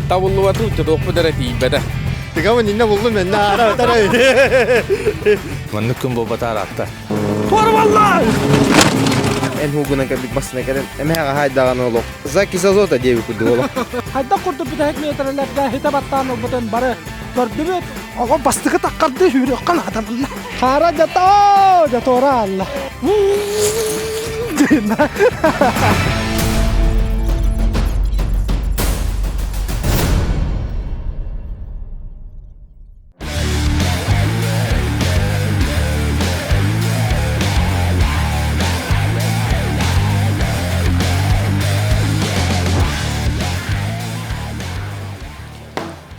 Табыллыбатын уччатуохпут эрэ тиийбэтэ. Тыгабын иннэ буллум эннэ аара ытара. Маннык күн буолбата араатта. Туорубалла! Эн хугунан кэлбит басына кэлэн эмэһэҕэ хаайдаҕын олох. Закись азота диэби курдук олох. Хайдах курдук бүтэһик метрэлэргэ хитэ баттаан ылбытын бары көрдүбүт. Оҕо бастакы таккарды сүүрүөххэ наадаланна. Хаара дьатоо, дьатуора алла.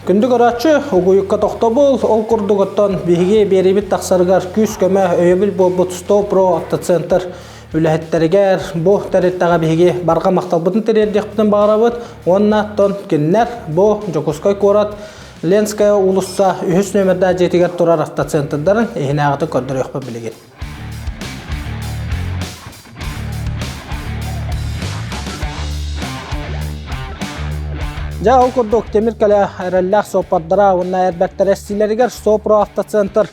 Күндү көрөөччү, угуйукка тохтобул, ол курдук оттон биһиги биэриибит тахсарыгар күүс-көмө, өйөбүл буолбут 100 Pro автоцентр үлэһиттэригэр бу тэрилтэҕэ биһиги барҕа махталбытын тириэрдиэхпитин баҕарабыт уонна оттон кинилэр бу Дьокуускай куорат Ленская уулусса үһүс нүөмэрдээх дьиэтигэр турар автоцентрдарын иһинээҕитин көрдөрүөхпүт билигин. Дьэ, ол курдук тимир көлө эрэллээх суоппардара уонна эрбэттэрэ эстиилэригэр СОПРО автоцентр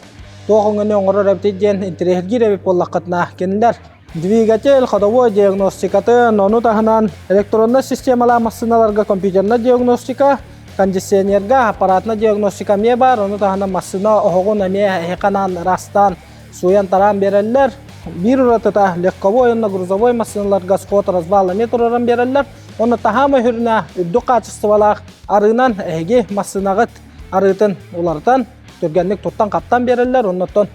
туох өҥөнү оҥорор эбитий диэн интэриэһиргиир эбит буоллаххытына, кинилэр двигатель ходовой диагностикатын, ону таһынан электроннай системалаах массыыналарга компьютернай диагностика, кондиционерга аппаратная диагностика эмиэ баар, ону таһынан массыына оһоҕун эмиэ эһиэхэ анаан ыраастаан Сууйан-тараан биэрэллэр. Биир уратыта легковой уонна грузовой массыыналарга сход развал эмиэ туруоран биэрэллэр. Уонна таһаама үрүнэ үрдүк хаачыстыбалаах арыынан эһиги массыынаҕыт арыытын уларытан, түргэнник туттан-хаптан биэрэллэр. Оннуттан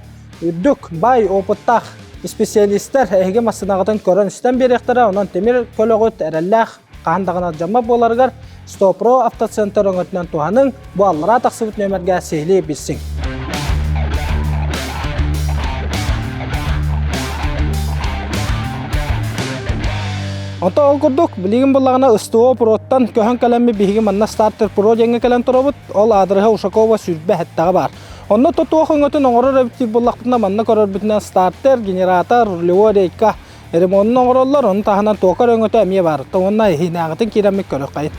үрдүк, баай опыттаах специалистар эһиги массыынаҕытын көрөн-истэн биэриэхтэрэ. Онон тимир көлөҕүт эрэллээх хаһан даҕаны алдьаммат буоларыгар Стопро автоцентр өҥөтүнэн туһаныҥ, бу аллараа тахсыбыт нүөмэргэ сиһилии билсиҥ. Онто ол курдук, билигин буллаҕына СТО Проттан көһөн кэлэммит биһиги манна Стартер Про диэҥҥэ кэлэн турабыт. Ол аадырыһа Ушакова 27 эттэҕэ баар. Онно тотуох өҥөтүн оҥорор эбит буллахпытына манна көрөрбүтүнэн стартер, генератор, рулевой рейка Ремонун оҥороллор, ону таһынан токарь өҥөтө эмиэ баар. Уонна иһинээҕитин киирэммит көрүөххэйин.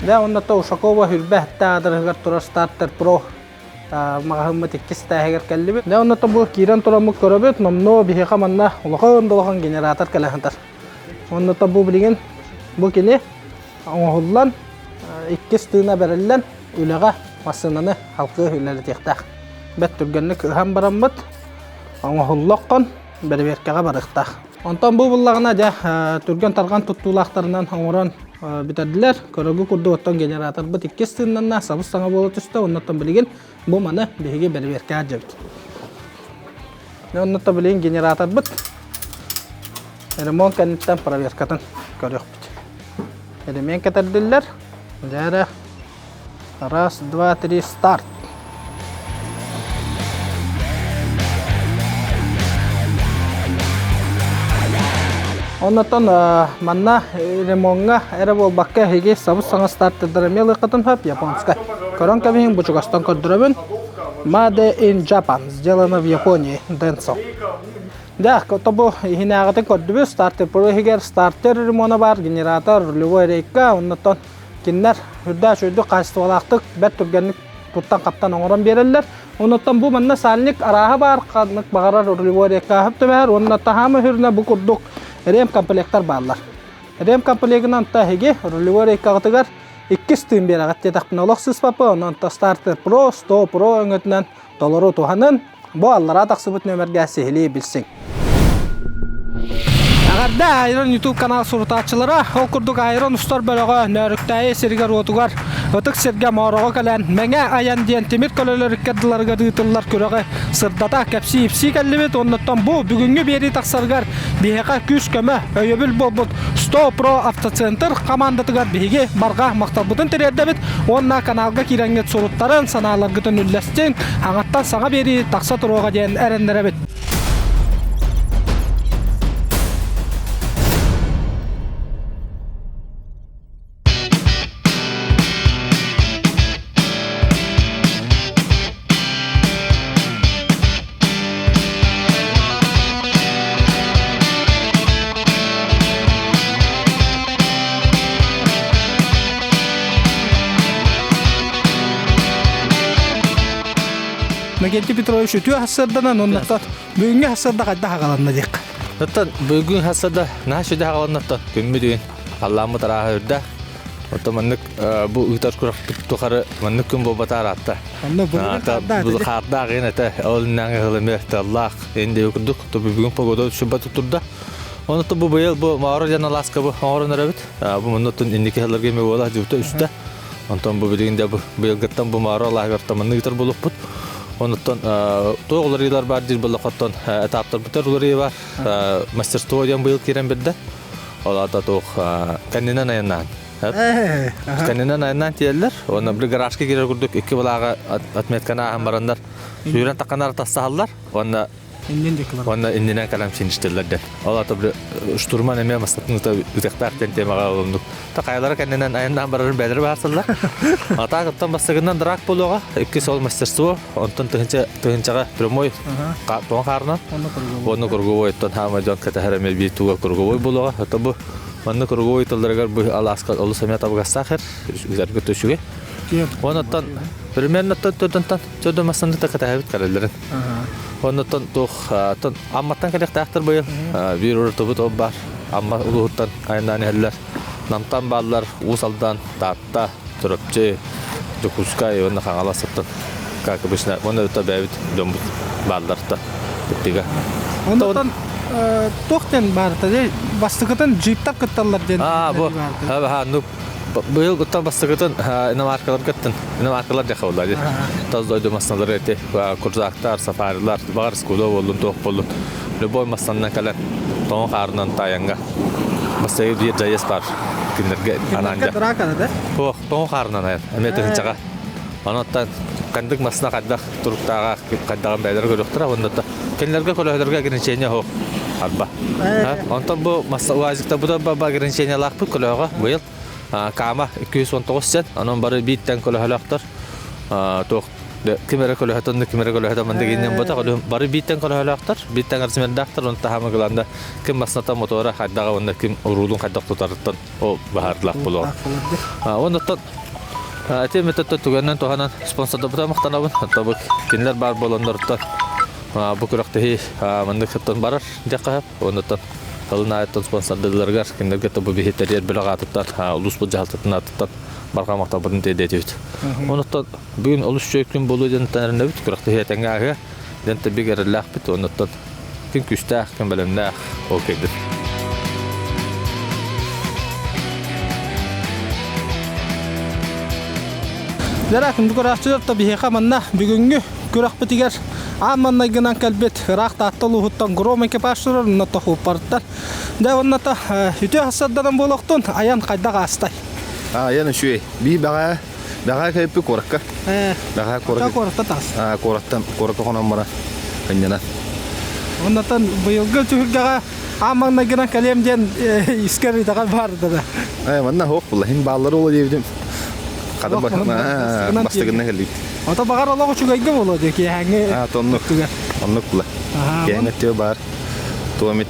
Дьэ, онно Ушакова Хүрбэ аадырыһыгар турар Стартер Про маҕаһыыммыт иккис этээһигэр кэллибит. Дьэ, онно бу киирэн тураммыт көрөбүт, номнуо биһиэхэ манна улахан да улахан генератор кэлэ сытар. Онно бу билигин бу кини оҥоһуллан, иккис тыына бэриллэн, үлэҕэ массыынаны халкыы үлэлэтиэхтээх. Бэрт түргэнник ыһан бараммыт, оҥоһуллоххон бэрэбиэркэҕэ барыахтаах. Онтон бу буллаҕына дьэ түргэн-тарҕан туттуулаахтарынан оҥорон бүтэрдилэр. Көрөргү курдук оттон генераторбыт иккис тыыннанна, сабыс-саҥа буола түстэ. Оннуттан билигин бу маны биһиги бэрэбиэркэҕэ дьэбит. Оннуттан билигин генераторбыт ремонт кэнниттэн проверкатын көрүөхпүт. Ремень кэтэрдиллэр. Дьэ эрэ Раз, два, три, старт! Оннотон манна ремоҥҥа эрэ буолбакка эһиги сабыс-саҥа стартердары эмиэ ылыаххытын сөп японскай. Көрөн кэбиһиҥ бу чугастан көрдөрөбүн. Made in Japan, сделано в Японии, Denso. Дьэ, тобу иһинээҕитин көрдүбүт. Стартер про иһигэр стартер ремона баар, генератор, рулевой рейка, оннотон Кинилэр үрдээх үчүгэйдик хаачыстыбалаахтык, бэрт түргэнник туттан-хаптан оҥорон биэрэллэр. Онуттан бу манна сальник арааһа баар, ханнык баҕарар рулевой рекаһып түбэһэр уонна таһаама үрүнэ бу курдук ремкомплектар бааллар. Ремкомплегынан та эһиги рулевой рейкаҕытыгар иккис тыын биэрэҕит диэтэхпинэ олох сыыспаппын, онон Starter Pro, 100 Pro өҥөтүнэн толору туһанын, Бу аллараа тахсыбыт нүөмэргэ сиһилии билсиҥ. Эҕэрдэ Айрон YouTube канал сурутааччылара, ол курдук Айрон устар бөлөҕө Нөөрүктээйи сиригэр-уотугар ытык сиргэ Моороҕо кэлэн Мэҥэ айан диэн тимир көлөлөр иккардыларыгар ыытыллар күрэҕи сырдата кэпсии-ипсии кэллибит. Оннуттан бу бүгүҥҥү биэрии тахсарыгар биһиэхэ күүс-көмө, өйөбүл буолбут 100 Pro автоцентр хамаандатыгар биһиги барҕа махталбытын тириэрдэбит уонна каналга киирэҥҥит суруттарын, санааларгытын үллэстиҥ, аҥаттан саҥа биэрии тахса туруоҕа диэн эрэннэрэбит. Иннокентий Петрович үтүө хассарданан оннуттан бүгүҥҥү хассарда хайдах аҕаланна диэххэ. Оттон бүгүн хассарда наһаа сүдэ аҕаланнаттан күммүт үн халлааммыт арааһа үрдэ. Оттон маннык бу ыытар күрэхпит тухары маннык күн буолбата араатта. Онно былырыын хаардаах Бу хаардаах ин этэ ол иннээҥи ыһылымы тыаллаах ин курдук бүгүн погода сүбэ турда. Оны бу быйыл бу Маура диэн алааска бу оҥорон эрэбит. Бу муннуттан инники сылларга эми буола дьыбыта үстэ. Онтон бу билигин да быйылгыттан бу Маура алааһыгар маннык ыытар буолукпут. Онуттан туох уларыйыылар баар диир буоллахоттон этаптарбытар уларыйыы бар. Мастерство диэн быйыл киирэн бирдэ. Ол аата туох кэннинэн айаннаан. Кэннинэн айаннаан тиийэллэр. Уонна били гаражка киирэр курдук икки былааҕа отметканы ааһан бараннар сүүрэн тахханар тастаһаллар. Уонна Иннин диэки барар. Уонна иннинэн кэлэн фиништииллэр диэн. Ол аата били штурман эмиэ бастакы ытыктаах диэн темаҕа олуннук. Та хайалара кэннинэн айаннаан барарын бэйэлэрэ баһарсаллар. Атаак оттон бастакынан драк буолуоҕа, иккис ол мастерство, онтон тыһынча тыһынчаҕа прямой тоҥ хаарынан. Уонна круговой оттон хаама дьон кэтэһэр эмиэ биир туга круговой буолуоҕа. Ото бу манна круговой тылларыгар бу алааска олус эмиэ табыгастаах эр, үгэргэ төсүгэ. Онуттан примерно төрдөнтөн төрдөн массыынаны кэтэһэбит кэлэллэрин. Оннуттан туох Амматтан кэлиэхтээхтэр быйыл. Биир урутубут ол баар. Амма улууһуттан айаннаан иһэллэр. Намтан бааллар Уус Алдан, Таатта, Чурапчы, Дьокуускай уонна Хаҥалас оттон как обычно уонна бэйэбит дьоммут бааллар да кыттыга. Оннуттан туох диэн баарта бастакытын джиптар кытталлар диэн Аа бу ну Быйыл оттон бастакытын иномаркалар кыттын. Иномаркалар дьэ хабыллар дии. Тас дойду массыыналары эти курзактар, сафарилар, баҕар скуда буоллун, туох буоллун. Любой массыынанан кэлэн тоҥо хаарынан таайанга бастакы биир заезд бар кинилэргэ анаан Кинилэргэ драка да? Туох тоҥо хаарынан айан. Эмиэ тыһынчаҕа. Онон ханнык массыына хайдах туруктааҕа хайдаҕын бэйэлэрэ көрүөхтэрэ уонна кинилэргэ көлөһөлөргө ограничение суох арба. Онтон бу УАЗиктарбыта ограничениелаахпыт көлөһөҕө быйыл Кама 219 сен, онон бары бииртэн көлөһөлөөхтөр. Туох ким эрэ көлөһөтөн ким эрэ көлөһөтөн маннык иннин ботах бары бииртэн көлөһөлөөхтөр, бииртэн размердаахтар, онон таһама гыланда ким массыната мотора хайдаҕа уонна ким уруулун хайдах тутарыттан ол баһаардылаах буолуоҕа. Оннуттан Ити методта түгэнинэн туһанан спонсордарбытыгар махтанабын. Оттон кинилэр баар буоланнарыттан бу күрэхтэһии маннык сыттан барар диэххэ сөп. Оннуттан тылын аайыттан спонсордыыларыгар кинилэргэ бу биһи тэрийэр бөлөх аатыттан улууспут дьаһалтатын аатыттан барҕа махталбытын тиэрдиэтибит. Онуттан бүгүн олус үчүгэй күн буолуо диэн эрэнэбит. Күрэхтэһии этэҥҥэ ааһыа диэн тэбик эрэллээхпит. Оннуттан ким күүстээх, ким бэлэмнээх ол кэлбит. Дара күндү көрөөччүлэр то биһиэхэ манна бүгүҥҥү күрэхпитигэр аан маннайгынан кэлбит ыраах Таатта улууһуттан Гром экипаж турар онно тохууппарыттар. Дьэ уонна та үтүө хассарданан буолуохтун айан хайдах аастай? Айан үчүгэй. Бии бэҕээ бэҕээ кэлиппит куоракка. Бэҕээ куорат куораттан таас. Куораттан куоракка хонон бара ынньанан. Оннотон быйылгы түһүлгэҕэ аан маҥнайгынан кэлиэм диэн искэр итэҕэл баар да. Ээ манна суох буолла. Хин бааллар уола диэбитим. Хата бастыгынан кэллик. Ото баҕар олох үчүгэйгэ буолуо дии киэһээҥҥи. Аа тоннук. Оннук була. Киэһээҥҥи өттүгэр баар. Туомит.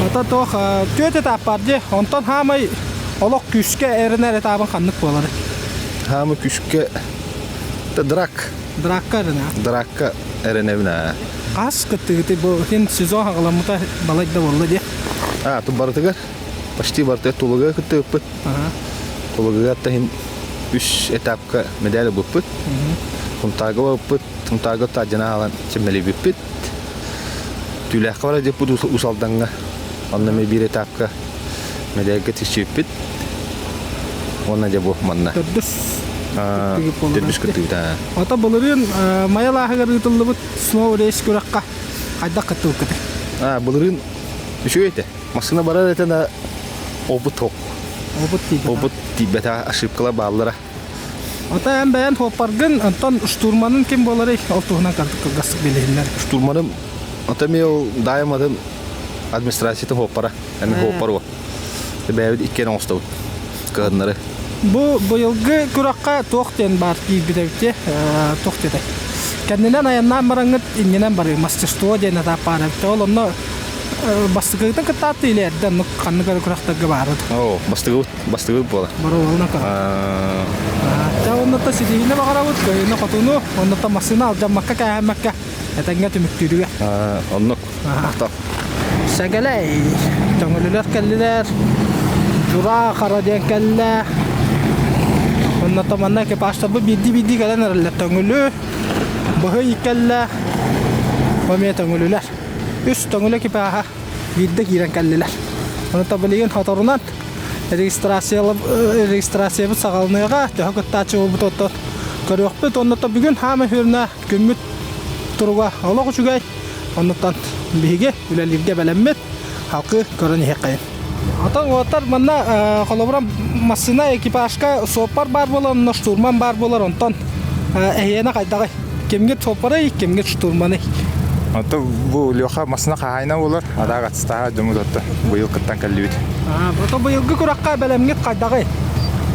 Ото туох түөрт этап бар дии. Онтон хаамай олох күүскэ эрэнэр этабын ханнык буолар? Хаамы күүскэ драк. Дракка эрэнэ. Дракка эрэнэбин аа. Хас кыттыгыты бу хин сезон хаҕаламмыта балай да буолла дии. А, ту барытыгар почти барытыгар тулуга кыттыгыппыт. Тулугуга таһин үс этапка медаль ылбыппыт. Хунтаага барыппыт, Хунтаага таадьана аалан чэмэлийбиппит. Түүлээххэ бара диэппит Уус Алдаҥҥа. Онно эмиэ биир этапка медальга тиксибиппит. Уонна дьэ бу манна. Төрдүс Төрдүс кыттыыбыт. Ото былырыын Майа лааһыгар ыытыллыбыт Snow Race күрэххэ хайдах кыттыбыккытый? Былырыын үчүгэй этэ. Массыына барар этэ да опыт суох. Опыт тиийбэтэ. Опыт тиийбэтэ, ошибкалар бааллара. Ото эн бэйэн суоппаргын, онтон штурманын ким буоларый? Ол туһунан кылгастык билиһиннэр. Штурманым, ото ми ол даайым администрациятын суоппара, эми суоппар уо. Бэйэбит иккиэн оҥостобут кыһыннары. Бу быйылгы күрэххэ туох диэн баар киирбит эбит туох диэтэй? Кэннинэн айаннаан бараҥҥыт иннинэн барыы мастерство диэн этап баар эбит. Ол онно Бастакыгытын кыттаатты или эрдэ оннук ханнык эрэ күрэхтэргэ баарыт? Оо, бастыгыбыт, бастыгыбыт буолар. Боруобалана көрө. Дьэ, оннуттан ситиһиини баҕарабыт, кыайыыны-хотууну, оннуттан массыына алдьаммакка, кээһэммэккэ этэҥҥэ түмүктүүрүгэ. Оннук. Махтал. Сэгэлэй, төҥүлүлэр кэллилэр, Дьураа Хара диэн кэллэ. Оннуттан манна экипажтарбыт биирдии-биирдии кэлэн эрэллэр. Төҥүлү, быһый кэллэ, эмиэ төҥүлүлэр. Үс төҥүлү экипаһа биирдэ киирэн кэллилэр. Онута билигин хоторунан регистрациябыт саҕаланыаҕа, төһө кыттааччы буолбут оттон көрүөхпүт. Оннута бүгүн хаама хүрнэ күммүт туруга олох үчүгэй. Оннуттан биһиги үлэлииргэ бэлэммит, халкы көрөн иһиэххэйин. Отон уоттар манна холобура массыына экипажка суоппар баар буолар, онно штурман баар буолар, онтон эһиэнэ хайдаҕый? Кимҥит суоппарый, кимҥит штурманый? Ото бу Леха массыына хаһаайына буолар, адаак ацтаха дьоммут отто быйыл кыттан кэллибит. Ото быйылгы күрэххэ бэлэмҥит хайдаҕый?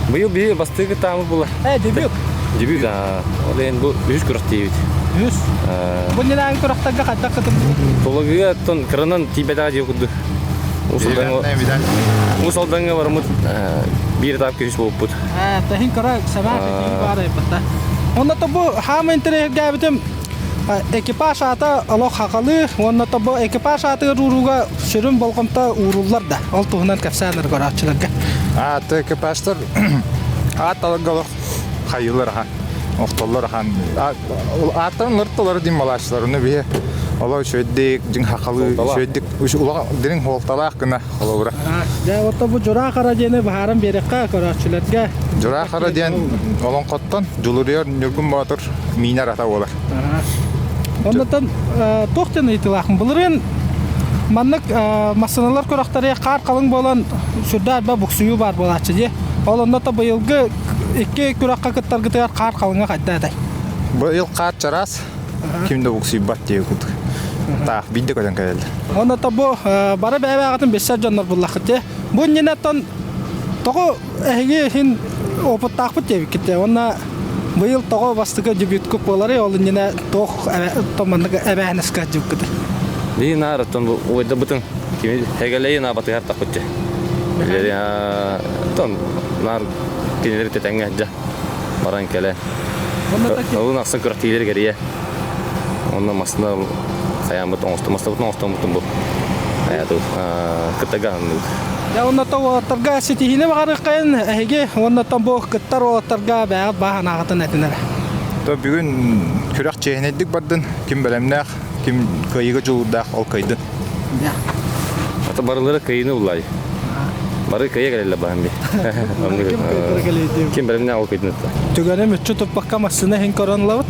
Быйыл биһи бастыгы таамы буолар. Э, дебют. Дебют, ол иһин бу үһүс күрэх диибит. Үһүс. Бу нинааҥы күрэхтэргэ хайдах кытынныбыт? Тулагыга оттон кыранан тиийбэтэҕэ дии курдук. Уус Алдаҥҥа барыммыт биир этап үһүс буолбуппут. Тэһин кыра сэмээр ситиһии баар эбит Онно то бу хаама интэриэһиргээбитим экипаж аата олох хахалыы уонна то бу экипаж аатыгар уурууга сүрүн болҕомто ууруллар да ол туһунан кэпсээн көрөөччүлэргэ. Аата экипажтар аат аларга олох хайыылар ахан охтоллор ахан ааттарын олортолор дим малааччылар ону биһи оло үчүгэйдик дьиҥ хахалыы үчүгэйдик дириҥ хуолталаах гына холобура Дьэ, ото бу Дьураа Хара диэни быһааран биэрэххэ көрөөччүлэргэ. Дьураа Хара диэн олоҥхоттон Дьулуруйар Ньургун Боотур миинэр ата буолар. Оннотон туох диэн ыйытыылаахпын былырыын маннык массыыналар күрэхтэрэ хаар халыҥ буолан сүрдээх элбэх буксуйуу баар буолааччы дии. Ол онно быйылгы икки күрэххэ кыттаргытыгар хаар халыҥа хайда этэй? Быйыл хаар чараас, ким да буксуйбат диye курдук. Таах биирдэ көтөн кэлэллэр. Онно бу бары бэйэ-бэйэҕитин билсэр дьоннор буллаххыт дии. Бу иннинэ тоҕо эһиги иһин опыттаахпыт диэбиккит дии. Уонна быйыл тоҕо бастакы дебюткут буоларый, ол иннинэ туох маннык эбээһинэскэ дьыбыккытый? Биһи наар оттон бу уойдабытын кими эгэлэйи наабатыгар тахпыт дьэ. Оттон наар кинилэри тэтэҥҥэ дьэ баран кэлэ. Олун ахсын күрэхтиилэр кэрийэ. Онно массыына хайааммыт оҥостон, мастабытын оҥостоммутун бу кыттарга анныбыт. Дьэ онно уолаттарга ситиһиини баҕарыаххайын эһиги уонна бу кыттар уолаттарга бэйэҕит баа санааҕытын этин эрэ. То бүгүн күрэх чиэһинэйдик бардын, ким бэлэмнээх, ким кыайыыга дьулуурдаах ол кыайдын. Ата барылары кыайыыны буллай. Бары кыайа кэлэллэр баһан би. Ким бэлэмнээх ол кыайдын ытта. Түгэни мүччү туппакка массыына иһин көрөн ылабыт.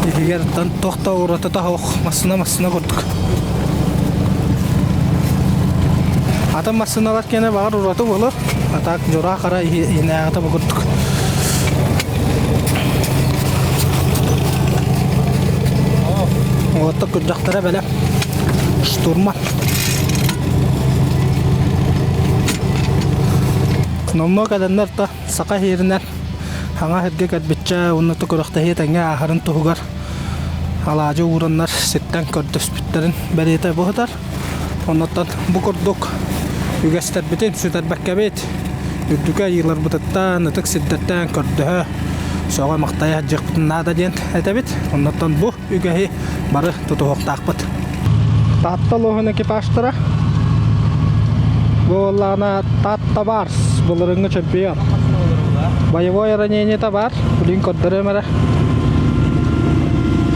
Иһигэр туох да уратыта суох массыына массыына курдук. Атын массыыналар киэнэ баҕар ураты буолар. А так дьураа хара иһинээҕитэ бу курдук. Уоттар күрдьэхтэрэ бэлэм. Штурман. Номнуо кэлэннэр да саха иһиринэн хаҥа сиргэ кэлбиччэ уонна күрэхтэһии тэҥҥэ ааһарын туһугар алаадьы уураннар сиртэн көрдөспүттэрин бэлиэтэ бу сытар. Оннуттан бу курдук үгэстэрбитин сүтэрбэккэбит, үрдүкү айыыларбытыттан, ытык сирдэртэн көрдөһө, сөҕө-махтайа сылдьыахпытын наада диэн этэбит. Оннуттан бу үгэһи бары тутуһуохтаахпыт. Таатта улууһун экипажтара бу буоллаҕына Таатта Барс былырыыҥҥы чемпион. Боевой ранениета баар, билигин көрдөрүөм эрэ.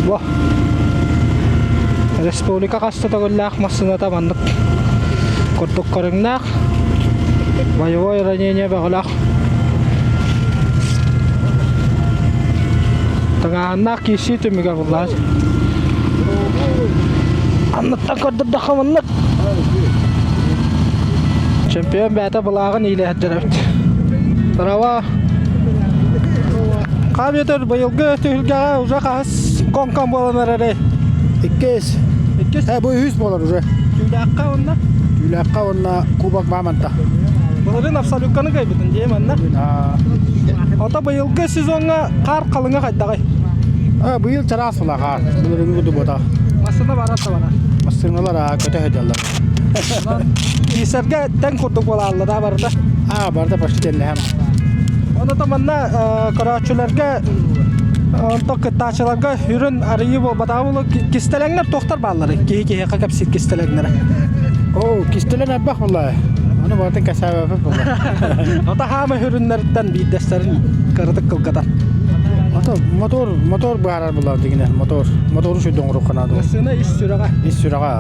Бу республика хас да төгүллээх массыыната маннык курдук көрүҥнээх. Боевой ранение бөҕөлөөх. Тыҥааһыннаах киирсии түмүгэ буллаҕа. Анныттан көрдөрдөххө маннык. Чемпион бэйэтэ былааҕын иилэһэрдэр эбит. Трава Хабитер быйылгы түһүлгэҕэ уже хаһыс гонкам буолан эрэрий? Иккис. Иккис? Э, бу үһүс буолар уже. Түүлээххэ уонна? Түүлээххэ уонна Кубок Мамонта. Былырыын абсолютканы кыайбытын дии манна. Ото быйылгы сезоҥҥа хаар халыҥа хайдаҕый? Быйыл чараас була хаар. Былырыыҥҥы курдук буолбатах. Массыына барар да барар. Массыыналар көтө сылдьаллар. Киисэргэ тэҥ курдук буолааллар да барыта. Аа, барыта почти тэннэһэм. Онон манна көрөөччүлэргэ онтон кыттааччыларга үрүн арыйыы буолбатаҕа буолуо кистэлэҥнэр туохтар баалларый? Киһи киһиэхэ кэпсиир кистэлэҥнэрэ. Оо, кистэлэҥ элбэх буолла. Ону барытын кэсээбэппит буолла. Ото хаама үрүннэриттэн биирдэстэрин кыратык кылгатар. Ото мотор, мотор быһаарар буолла дигинэ, мотор. Мотору сүрдэ оҥоруохха наада. Массыына ис сүрэҕэ. Ис сүрэҕэ.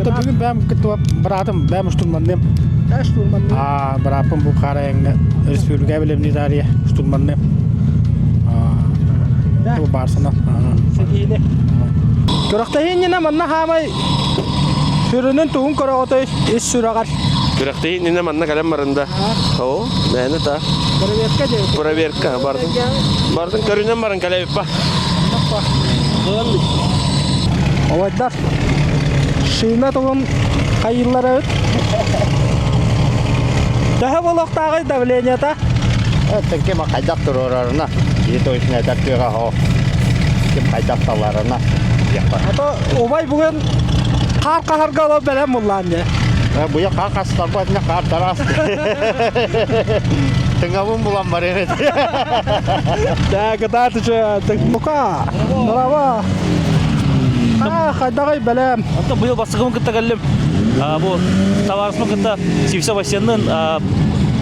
Ото бүгүн бэйэм кытта быраатым бэйэм штурманныым. Да, штурманныым. Аа, бырааппын бу Харайаҥҥа республика билимни таарыйа штурманныым. Да. Бу баарсынан. Сэтиини. Күрэхтэһии иннинэ манна хаамай сүрүнүн тугун көрөҕөтөй ис сүрэҕэр. Күрэхтэһии иннинэ манна кэлэн барында. О, мээнэ та. Проверка диэбит. Проверка бардым. Бардым көрүнэн баран кэлэбиппа. Олайдар шина тугун хайыыллар эбит. Төһө буолуохтааҕый давлениета? Ким хайдах туруорарына, киһи точно этэр кыаҕа суох. Ким хайдах таларына диэххэ. Ото убай бүгүн хаар хаһарга олор бэлэм буллаан дьэ. Буйа хаар хастарбат, не хаар тараас. Тыҥабын булан барыан этэ. Да, кытаатычы, бука, браво. А, хайдаҕый бэлэм. Онтон быйыл бастакыбын кытта кэллим. Бу табаарыспын кытта Сивцев Асеннын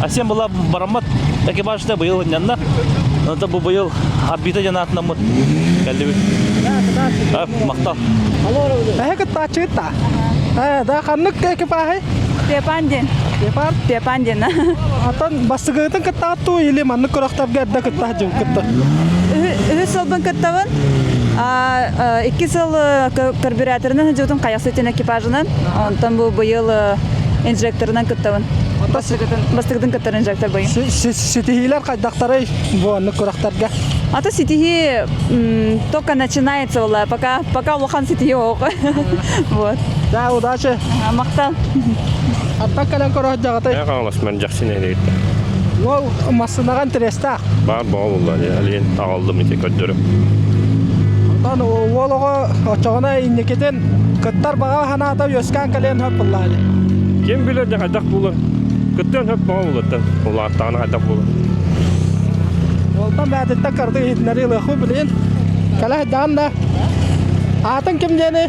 Асен была бараммат экипажта быйыл ынньанна. Онтон бу быйыл Арбита диэн аатынаммыт кэллибит. Махтал. Эһэ кыттааччыгыт да? Э, да ханнык экипажы? Пепан диэн. Пепан? Пепан диэн. Атын бастыгытын кыттаат туу или маннык күрэхтэргэ эрдэ кыттаа дьыл кытта? Үһүс сылбын кыттабын. Икки сыл карбюраторынан сылдьыбытым хайахсытын экипажынан. Онтон бу быйыл инжекторынан кыттабын. Бастыгытын кыттар инжектор быйыл. Ситиһиилэр хайдахтарый бу оннук күрэхтэргэ? А то ситиһии только начинается была, пока пока улахан ситиһии суох. Вот. Да, удачи. Махтал. Аттан кэлэн көрө дьаҕатай. Мен хаҥаласман дьахсин эһилигиттэ. Уол массынаҕа интэриэстээх. Баар боҕо булла алиен аҕалдым ити көрдөрүм. Онтон уол оҕо оччоҕуна инникитин кыттар баҕа санаата үөскээн кэлиэн сөп буллаҕа Ким билэр дьэ хайдах буолар. Кыттыан сөп боҕо булаттан. Улааттаҕына хайдах буолар. Уолтан бээтиттэн кырдык иһитиннэрии ылыахпыт билигин. Кэлэ сылдьаҕын да. Аатыҥ ким диэний?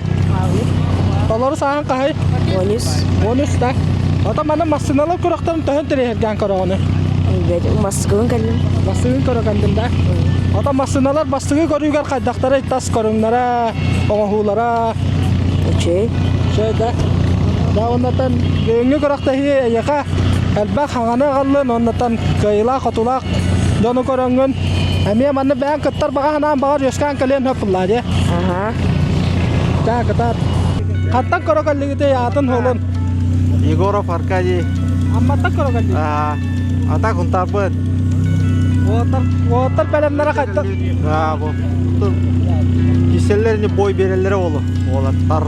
Толору сааһын хаһый? 13. 13 да. Ото маны массыыналар күрэхтэрин төһөн тириэһиргээн көрөҕүнүй? Массыгын кэллим. Массыгын көрө кэллим да. Ото массыыналар бастыгы көрүүгэр хайдахтарый тас көрүҥнэрэ, оҥоһуулара? Үчүгэй. Үчүгэй да. Да оннотон бүгүҥҥү күрэхтэһии эйиэхэ элбэх хаҥаны аҕаллын, оннотон кыайыылаах-хотуулаах дьону көрөҥҥүн эмиэ манна бэйэҥ кыттар баҕа санаан баҕар үөскээн кэлиэн сөп буллаа дии. Аха. Таа кытаат. Хантан көрө кэллигитий аатын суолун? Егоров Аркадий. Амматтан көрө кэллигит? А так унтарбыт. Уолаттар, уолаттар бэлэмнэрэ хайдах? Аа, бу. Киселлер не бой береллere олу. Уолаттар.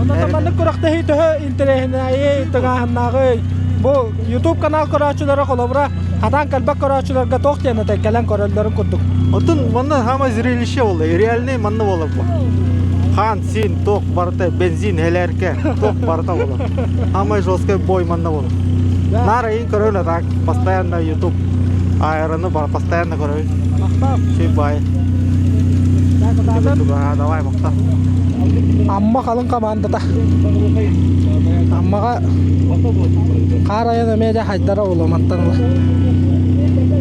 Онон маннык күрэхтэһии төһө интэриэһинэйий, тыҥааһыннааҕый? Бу YouTube канал көрөөччүлэрэ холобура хатаан кэлбэт көрөөччүлэргэ туох диэн этэй кэлэн көрөллөрүн курдук. Оттон манна самое зрелище болла, реальный манна болар бу. Хан, син, ток барыта, бензин, хелерке, ток барыта болар. Самый жесткий бой манна болар. Нара ин көрөн так, постоянно YouTube аэроны бар, постоянно көрөбүн. Шей бай. Давай, махтал. Амма халыҥ командата. Аммаҕа хаар айан эмиэ дьэ хайдара уламантан ыла.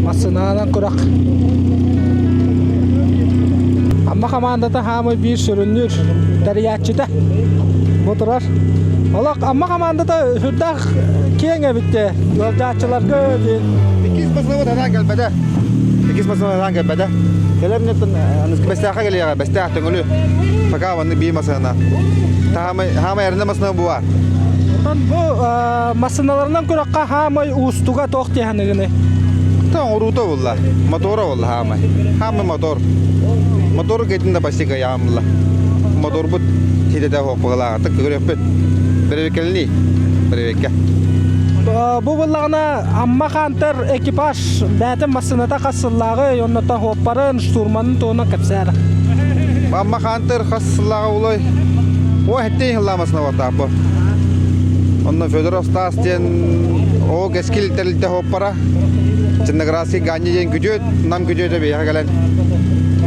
Массыынаанан күрэх. Амма хамаандата хаамай биир сүрүннүүр тэрийээччитэ бу турар. Олох Амма хамаандата сүрдээх киэҥ эбит дии. Ыалдьааччыларга диэн. Иккис басылыбыт анаан кэлбэтэ. Иккис басылыбыт анаан кэлбэтэ. Кэлэмнеттен Бэстээххэ кэлиэҕэ, Бэстээх Төҥүлү. Пока маннык биир массыына. Таһамай, хаамай эрэнэ массыына бу баар. Онтон бу массыыналарынан күрэххэ хаамай уустуга туох диэханыгыный? Та оҥоруута булла. Мотора булла хаамай. Хаамай мотор. Мотор кэтин да почти кыйаамылла. Моторбут ситэтэ хоппугалааҕытык көрүөхпүт. Бэрэбиккэлини. Бэрэбиккэ. Бу буллаҕына Амма Хантер экипаж бээтин массыыната хас сыллааҕый, оннуттан хуоппарын, штурманын туһунан кэпсээр. Амма Хантер хас сыллааҕы улай? О, хеттей хылламасына бу. Онно Федоров Стас диэн о кэскил тэрилтэ хоппара. Черноградский Ганни диэн күтүөт, нам күтүөтэ биһиэхэ кэлэн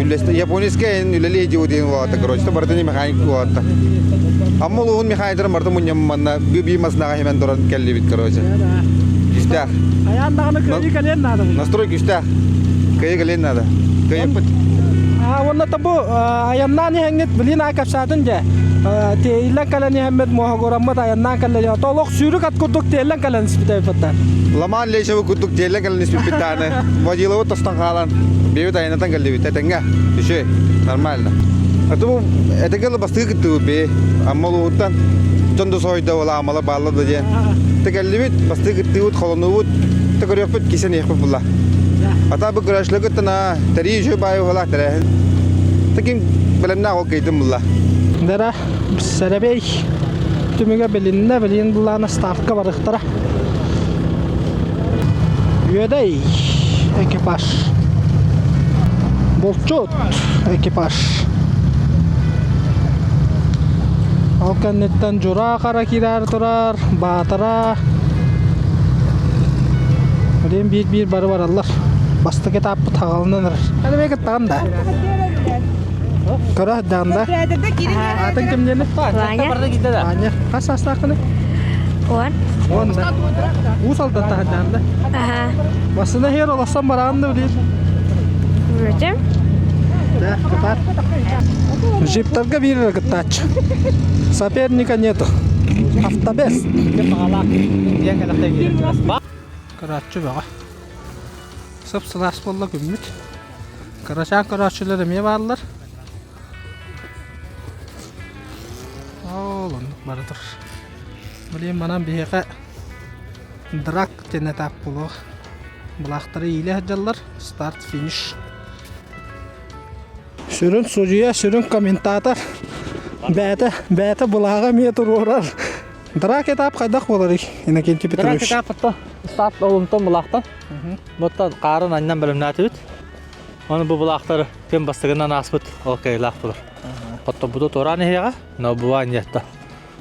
үллэстэ. Японецкай эн үлэлии диу диэн уолатта, короче, барытын механик уолатта. Амма улууһун механиктарын барытын мунньам манна би масынаҕа химэн туран кэллибит, короче. Күстээх. Хайаан даҕаны кыайыы кэлиэн наада. Настрой күстээх. Кыайыы кэлиэн наада. Кыайыппыт. Уонна бу айаннаан иһэҥҥит билин аа кэпсээтин дьэ тиэйиллэн кэлэн иһэммит муоһугураммыт айаннаан кэллэ дьэ олох сүүрүк ат курдук тиэллэн кэлэн испитэ эбиппит Ламан Лешевы курдук тиэллэн кэлэн испиппит дааны водиловы тостон хаалан бэйбит айанатан кэллибит этэҥҥэ үчүгэй нормально это бу этэҥҥэ бастыы кыттыбыт бэйэ Амма улууһуттан дьон да соһуйда буола амала баалла да диэн те кэллибит бастыы кыттыыбыт холонуубут те көрүөхпүт кисен иэхпит була ата бу көрөөччүлэргиттэн тэрии үчүгэй баайы уһалаах тэрээһин таким бэлэмнээх ол кыйтым булла Дара сэрэбэй түмүгэ билиннэ, билин булаана стартка барыхтара. Үөдэй экипаж. Булчут экипаж. Ол кэнниттэн Дьураа хара киирэр турар, Баатара. Билин биир-биир бары бараллар. Бастакы этаппыт хаҕалынан эрэр. Әлі кыттаҕын да. Көрө сылдьаҕын да? Аатыҥ ким диэни? Ваня. Ваня. Хас саастааххыный? Он. Он да. Уус Алдан таһырдьаҕын да? Аха. Массыына иһэр олохсон бараҕын да билиир? Зачем? Да, кытаат. Джиптарга биир эрэ кыттааччы. Соперника нету. Автобес. Көрөөччү бөҕө. Сып-сылаас буолла күммүт. Кырачаан көрөөччүлэр эмиэ бааллар. Ол оннук бара тур. Билигин манан биһиэхэ драк диэн этап буолуо. Былаахтары иилэ сылдьаллар. Старт, финиш. Сүрүн судьуйа, сүрүн комментатор бэйэтэ, бэйэтэ былааҕы эмиэ туруорар. Драк этап хайдах буоларый, Иннокентий Петрович? Драк этап старт олунтон былаахтан. Буттан хаарын анньан бэлэмнээтибит. Оны бу былаахтары ким бастыгынан ааспыт ол кыайылаах булар. Хоттобуту туораан иһиэҕэ, но бува ньиэтта.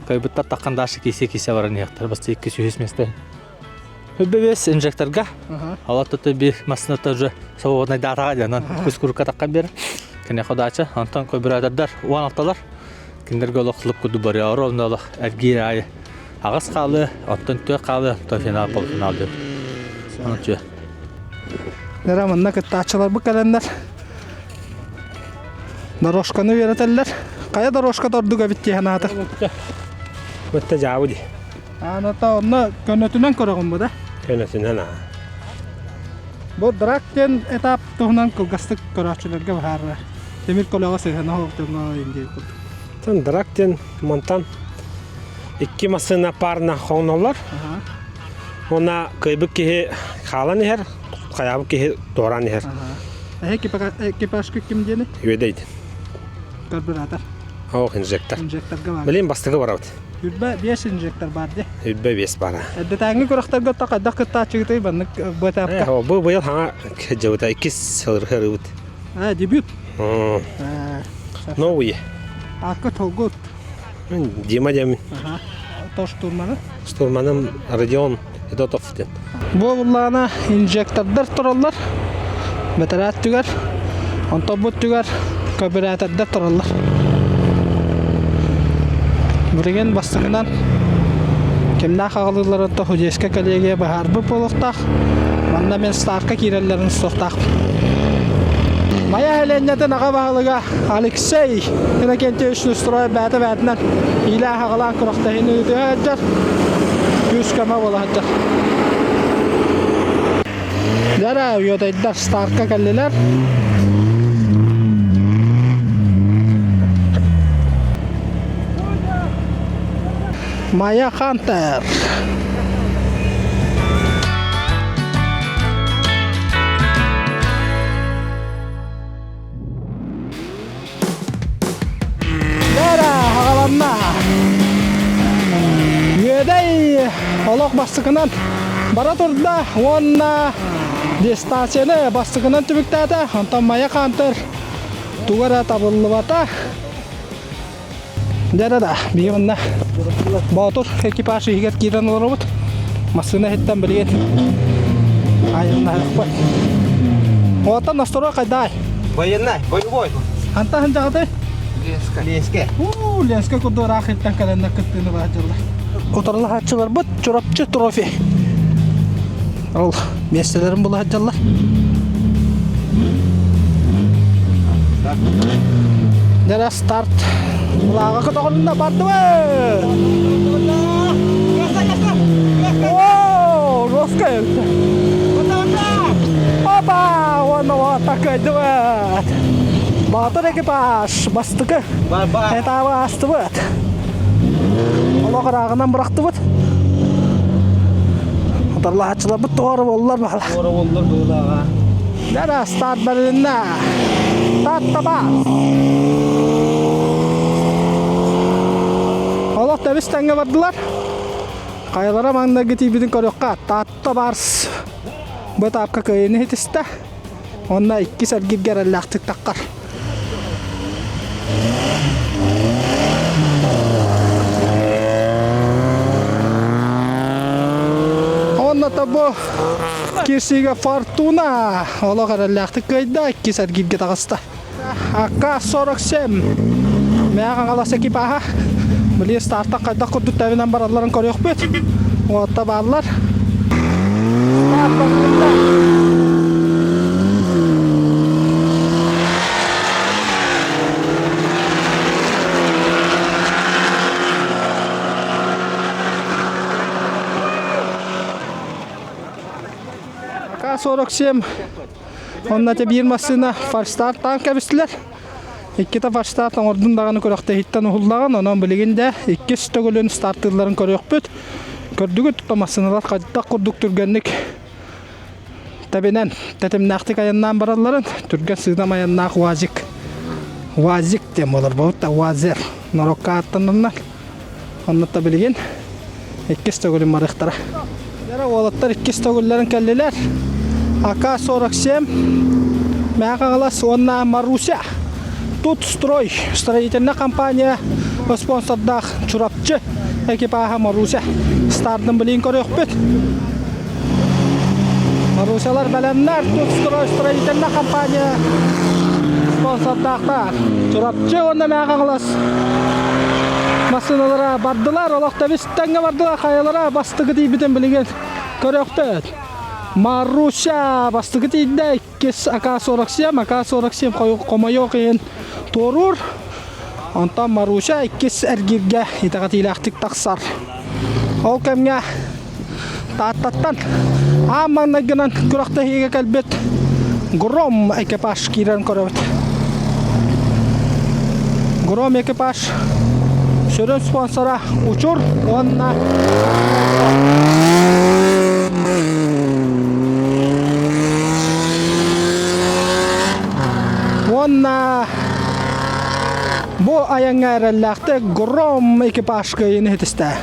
Кыайбыттар таххан дальше кисе-кисе баран иһиэхтэр. Басты 2-3 место. Хүббэбиэс инжекторга. Алаттаты би массыната уже свободный датаға дьанан күс курукка таххан биэр. Кини ходача, онтон көбүрөөтөрдөр уон алталар. Кинилэргэ олох лып курдук барыар, онно олох эргиир аайы аҕыс хаалы, оттон түөрт хаалы, оттон финал, полуфинал диэн. Ону үчүгэй. Нера манна кыттааччыларбыт кэлэннэр дорожканы үөрэтэллэр. Хайа дорожка ордук эбит дии санаата. Бытта жаабы ди. Аната онно көнөтүнэн көрөҕүн бу да? Көнөтүнэн аа. Бу драк диэн этап туһунан кылгастык көрөөччүлэргэ быһаарар. Тимир көлөҕө сыһыана хоһуктуҥҥа индиир курдук. Тан драк диэн мантан икки массыына парна хоҥноллор. Уонна кыайбыт киһи хаалан иһэр, хайаабыт киһи туораан иһэр. Эһэ экипажка ким диэни? Үөдэйдин. Карбюратор. Ох, инжектор. Инжекторга бар. Билин бастакы барабыт. Үрбэ биэс инжектор бар дии. Үрбэ биэс бара. Эрдэтээҥҥи күрэхтэргэ отто хайдах кыттааччыгытый маннык бу этапка? Бу быйыл хаҥа дьыбыта иккис сылырыыбыт. А, дебют. Новый. Акка толгут. Дима диэмин. То штурманы? Штурманым Родион Федотов диэн. Бу буллаана инжектордар тураллар. Бэтэрээт түгэр. Онтон бу түгэр көбүрээтэрдэр тураллар. Билигин бастакынан кимнээх аҕалыылларын Худейскай коллегия быһаарбыт буолуохтаах. Манна мен ставка киирэллэрин суохтаахпын. Майа сэлиэнньэтин аҕа баһылыга Алексей Иннокентьевич Нестрой бэйэтэ бэйэтинэн иилээх-аҕалаан күрэхтэһиини ыытыа сылдьар, күүс-көмө буола сылдьар. Дьэ уйадайдар стартка кэллилэр. Майя Хантер. Дара аҕаланна. Үөдэй олох бастакынан бара турда уонна дистанцияны бастакынан түмүктээтэ. Онтон Майа Хантер туга эрэ табыллыбата. Дьэ да, биһи манна Боотур экипаж иһигэр киирэн олоробут. Массыына иһиттэн билигин айаннаһыахпыт. Оттон настрой хайдай? Военный, боевой. Ханта ханжаҕытай? Ленска. Ленскэ. Уу, Ленскэ курдук ыраах иттэн кэлэннэр кыттыыны баһадьыллар. Утарылаһааччыларбыт Чурапчы трофи. Ол миэстэлэрин була сылдьаллар. Дьэ старт. Улааҕа көтөҕүлүннэ бардыбыт! О, жестко эбит. Опа! Уонна уота кыайдыбыт! Баатыр экипаж бастакы этабы аастыбыт. Олох ырааҕынан бырахтыбыт. Утарылаһааччыларбыт тоҕо буоллар баһала. Туора буоллар быһыылааҕа. Дара старт бэрилиннэ. Таттаба. Олох тэбис тэҥҥэ бардылар. Хайалара маҥнайгы тиийбитин көрүөххэ. Таатта Барс бу этапка кыайыыны ситистэ. Уонна иккис эргиргэ эрэллээхтик таххар. Онно тобу кирсигэ Фортуна олох эрэллээхтик кыайда, иккис эргиргэ таҕыста. АК-47 Мэҕэ Хаҥалас экипаһа били стартан хайдах курдук тэбинэн баралларын көрүөхпүт. Уотта бааллар. Старт барылында. АК-47 Онно те биир массыына фальстартаан кэбистилэр. Иккитэ фальстарт оҥордун даҕаны күрэхтэһииттэн уһуллаҕын, онон билигин да иккис төгүлүн стартыылларын көрүөхпүт. Көрдүгүт, массыыналар хайдах курдук түргэнник тэбинэн, тэтимнээхтик айаннаан баралларын, түргэн сыыдам айаннаах УАЗик. УАЗик диэн буолар буолбут да УАЗер норуокка ааттананнар. Онно да билигин иккис төгүлүн барыахтара. Дьэ уолаттар иккис төгүллэрин кэллилэр. АК-47, Мэҥэ Хаҥалас уонна Маруся. Тут строй строительная компания спонсордаах Чурапчы экипаһа Маруся. Стартын билин көрүөхпүт. Марусялар бэлэмнэр. Тут строй строительная компания спонсордаахтар. Чурапчы уонна Мэҥэ Хаҥалас массыыналара бардылар, олох тэбис тэҥҥэ бардылар, хайалара бастакы тиийбитин билигин көрүөхпүт. Маруся бастакы тиийдэ, иккис АК-47, АК-47 хомойуох иһин туоруур. Онтон Маруся иккис эргииргэ итэҕэтиилээхтик тахсар. Ол кэмҥэ Тааттаттан аан маҥнайгынан күрэхтэһиигэ кэлбит Гром экипаж киирэн көрөбүт. Гром экипаж сүрүн спонсора Учур уонна уонна бу айаҥҥа эрэллээхтик Гром экипаж кыайыыны ситистэ.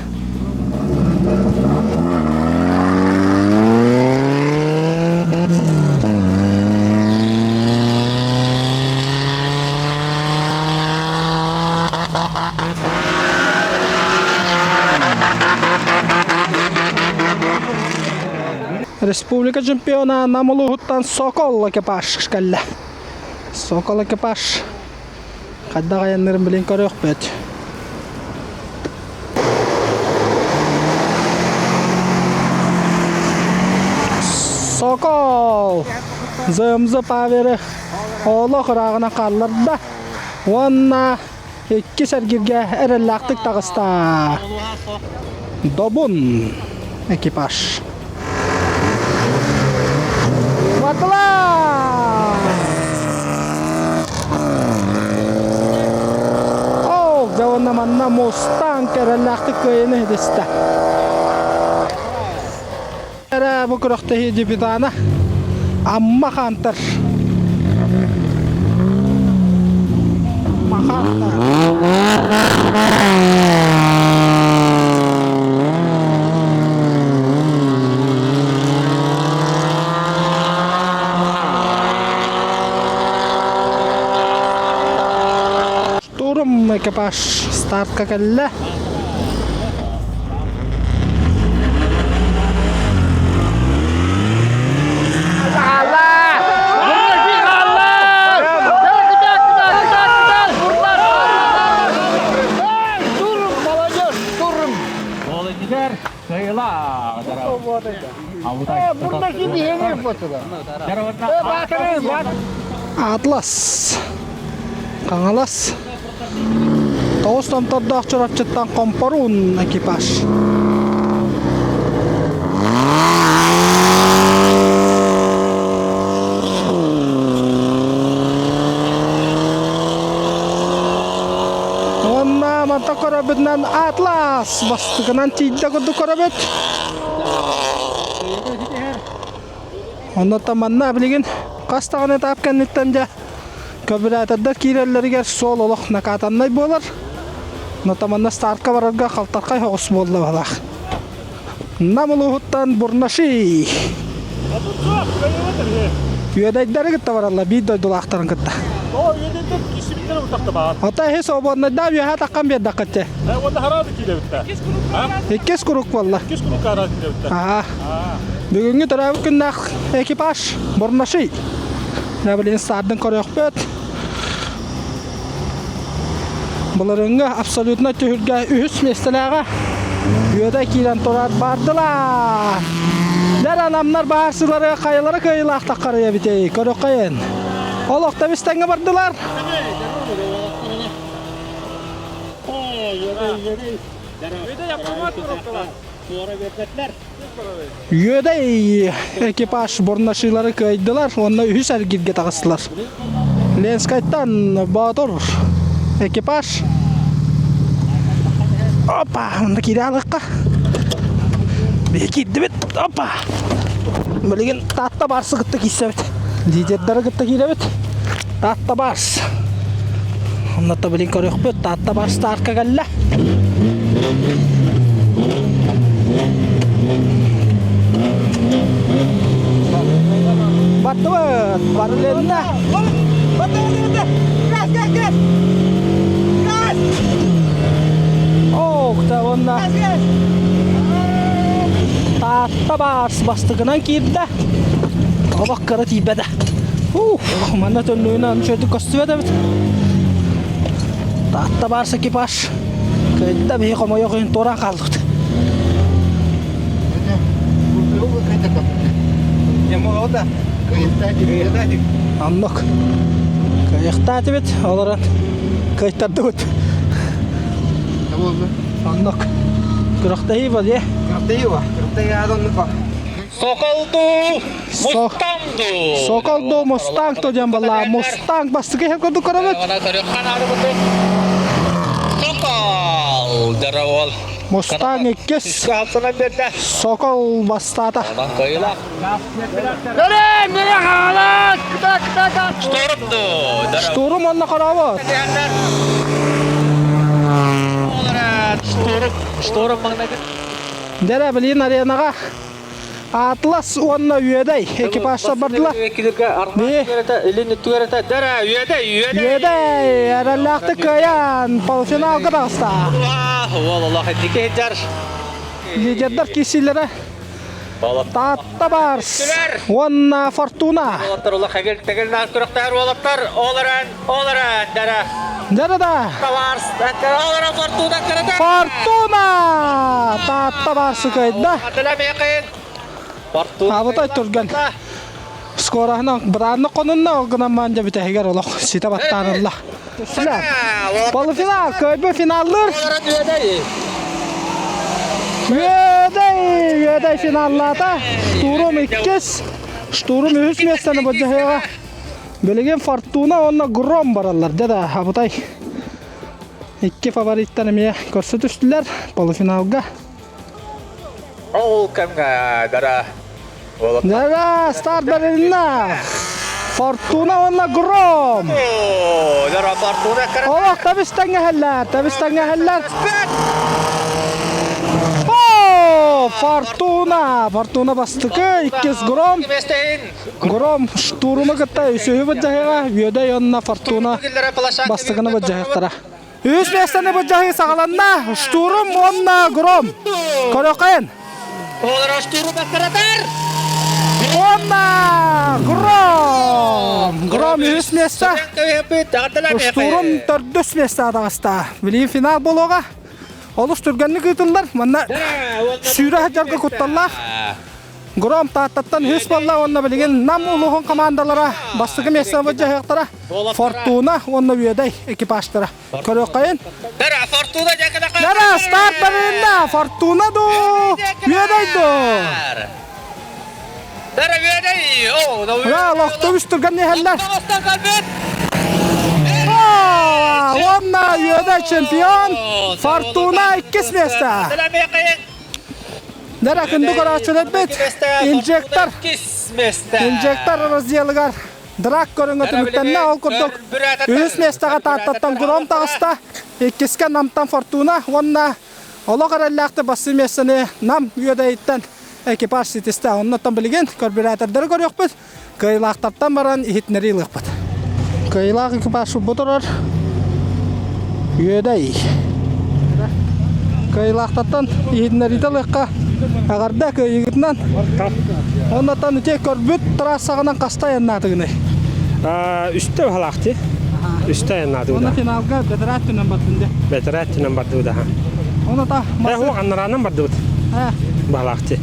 Республика чемпиона Нам улууһуттан Сокол экипаж кэллэ. Сокол экипаж Хайдах айаннырын билин көрүөхпүт. Сокол! ЗМЗ Паверы олох ырааҕынан хаалларда уонна иккис эргиргэ эрэллээхтик таҕыста. Добун экипаж. Бардылар! Ол дьэ уонна манна Мустанг эрэллээхтик кыайыыны ситистэ. Эрэ бу күрэхтэһии дебютана Амма Хантер. Амма Хантер. Штурм экипаж. экипаж стартка кэллэ. Атлас Хаҥалас Тоҕус томтордоох Чурапчыттан Хомпоруун экипаж. Уонна манта көрөбүтүнэн Атлас бастакынан тиийдэ курдук көрөбүт. Онно манна билигин хас даҕаны этап кэнниттэн дьэ Көбүрээтордар киирэллэригэр суол олох накатаннай буолар. Нотаманна стартка барарга халтархай соҕус буолла баһылаах. Нам улууһуттан Бурнаши. Үөдэйдэри кытта бараллар, биир дойдулаахтарын кытта. О, үөдэйдэр кишибиттер утахта баар. Ота эһи свободнайдаа үөһэ таххан биэрдэххитте. Уонна хараады киирэбиттэ. Иккис курук буолла. Иккис курук хараады киирэбиттэ. Аха. Бүгүҥҥү төрөөбүт күннээх экипаж Бурнаши. Билигин стардын көрүөхпүт. Былырыҥҥы абсолютно түһүлгэ үһүс миэстэлээҕэ үөдэ киирэн турар бардылар. Дэр анамнар баарсылары хайалара кыайыылаахтах харыйа эбитий көрөххөйүн. Олох тэбис тэҥҥэ бардылар. Үөдэй экипаж бурнашилары кыайдылар уонна үһүс эргииргэ таҕыстылар. Ленскайтан Боотур экипаж. Опа, онно киирэ алыахха. Биһи киирдибит. Опа. Билигин Таатта Барсы кытта киирсэбит. Лидердары кытта киирэбит. Таатта Барс. Онно билин көрүөхпүт. Таатта Барс таарка кэллэ. Баттыбыт, барылынна. Газ, газ, газ! Газ! Ох, да онна. Таатта Барс бастыкынан киирдэ. Олох кыра тиийбэтэ. Ух, манна төннүүнэн үчүгэйдик көстүбэт эбит. Таатта Барс экипаж кыайда биһи хомойуох иһин туораан хаалбыт. Оннук. Кыайыахтаатыбыт, олорон кыайтардыбыт. Оннук. Күрэхтэһии ба дии. Күрэхтэһии ба. Күрэхтэһии аата оннук ба. Соколду Мустанг ду. Соколду Мустанг то диэн балла Мустанг бастакы иһэр курдук көрөбүт. Сокол дьоровол. Мустанг иккис. Сокол бастаата. Штурм онно хорообут. Штурм маҥнайгы. Дэрэ билин аренаҕа Атлас уонна Үөдэй экипажтар бардылар. Илин өттүгэр этэ дэрэ Үөдэй Үөдэй. Үөдэй эрэллээхтик кыайан полуфиналга таҕыста. Уол олох инники сылдьар. Лидердар киирсиилэрэ Таатта Барс уонна Фортуна. Уолаттар улах эгил тэгил наас күрэхтэһэр уолаттар ол эрэн ол эрэн дэрэ. Дэрэ да. Барс ол эрэн Фортуна кырата. Фортуна! Таатта Барсы кыайда. Фортуна. Абытай түргэн. Скороһынан быраанны конунна ол гынан маан бүтэһигэр олох ситэ баттаанылла. Финал. Полуфинал, кыайбы финаллыр. Үөдэй, Үөдэй финаллаата. Штурм иккис, Штурм үһүс миэстэни былдьаһыаҕа. Билигин Фортуна уонна Гром бараллар. Дьэ да, абытай. Икки фавориттар эмиэ көрсө түстүлэр полуфиналга. Ол кэмҥэ дара Дара старт бэрилиннэ. Фортуна уонна Гром. Дара Фортуна Олох табыс тэҥҥэһэллэр, табыс тэҥҥэһэллэр. О, Фортуна, Фортуна бастакы, иккис Гром. Гром штурмы кытта үсүһү быдьаһыга, Үөдэй уонна Фортуна бастакыны быдьаһыктара. Үс миэстэни былдьаһыы саҕаланна. Штурм уонна Гром. Көрөкөн. Уонна Гром! Гром үһүс миэстэ. Штурм төрдүс миэстэ таҕыста. Билигин финал буолуоҕа. Олус түргэнник ыытыллар. Манна сүүрэ сылдьарга кутталлаах. Гром Тааттаттан үһүс буолла уонна билигин Нам улууһун командалара бастакы миэстэни былдьаһыахтара. Фортуна уонна Үөдэй экипажтара. Көрүөххэйин. Дара старт барылынна. Фортуна ду, Үөдэй ду. Ура, лохтубус түргэн иһэллэр. Уонна Үөдэй чемпион, Фортуна иккис миэстэ. Дара күндү көрөөччүлэрбит, инжектор, инжектор разделыгар Драк көрүҥэ түмүктэннэ. Ол курдук үһүс миэстэҕэ Тааттаттан Гром таҕыста, иккискэ Намтан Фортуна уонна олох эрэллээхтик бастыыр миэстэни Нам Үөдэйиттэн экипаж ситистэ. Оннуттан билигин көрбүрээтэрдэри көрүөхпүт, кыайыылаахтартан баран иһитиннэрии ылыахпыт. Кыайыылаах экипаж бу турар Үөдэй. Кыайыылаахтартан иһитиннэриитэ ылыахха. Эҕэрдэ кыайыыгытынан. Оннуттан ити көрбүт трассаҕынан хаста айаннаатыгыный? Үстэ баһалаахти. Үстэ айаннаатыбыт. Онно финалга бэдэрээт түнэн бардын де. Бэдэрээт түнэн бардыбыт аха. Онно та Э, аннараанан бардыбыт. Баһалаахти.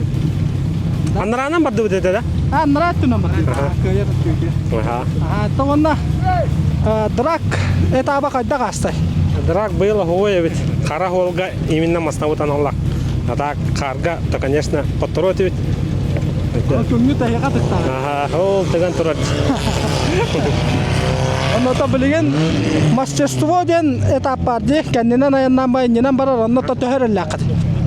Аннараанан бардыбыт этэ да? Аннараат түнэн бардыбыт. Кыайар түгү. Аха. То онно драк этаба хайдах аастай? Драк быйыл оһуой эбит. Хара хуолга именно маснабыт аналлах. А так харга, то, конечно, хоттору этибит. Күҥҥү таһыга тыктаҕа. Аха, ол тыган турар. Онно билигин мастерство диэн этап бар дии. Кэннинэн айаннаан ба иннинэн барар, онно то төһө эрэллээххит?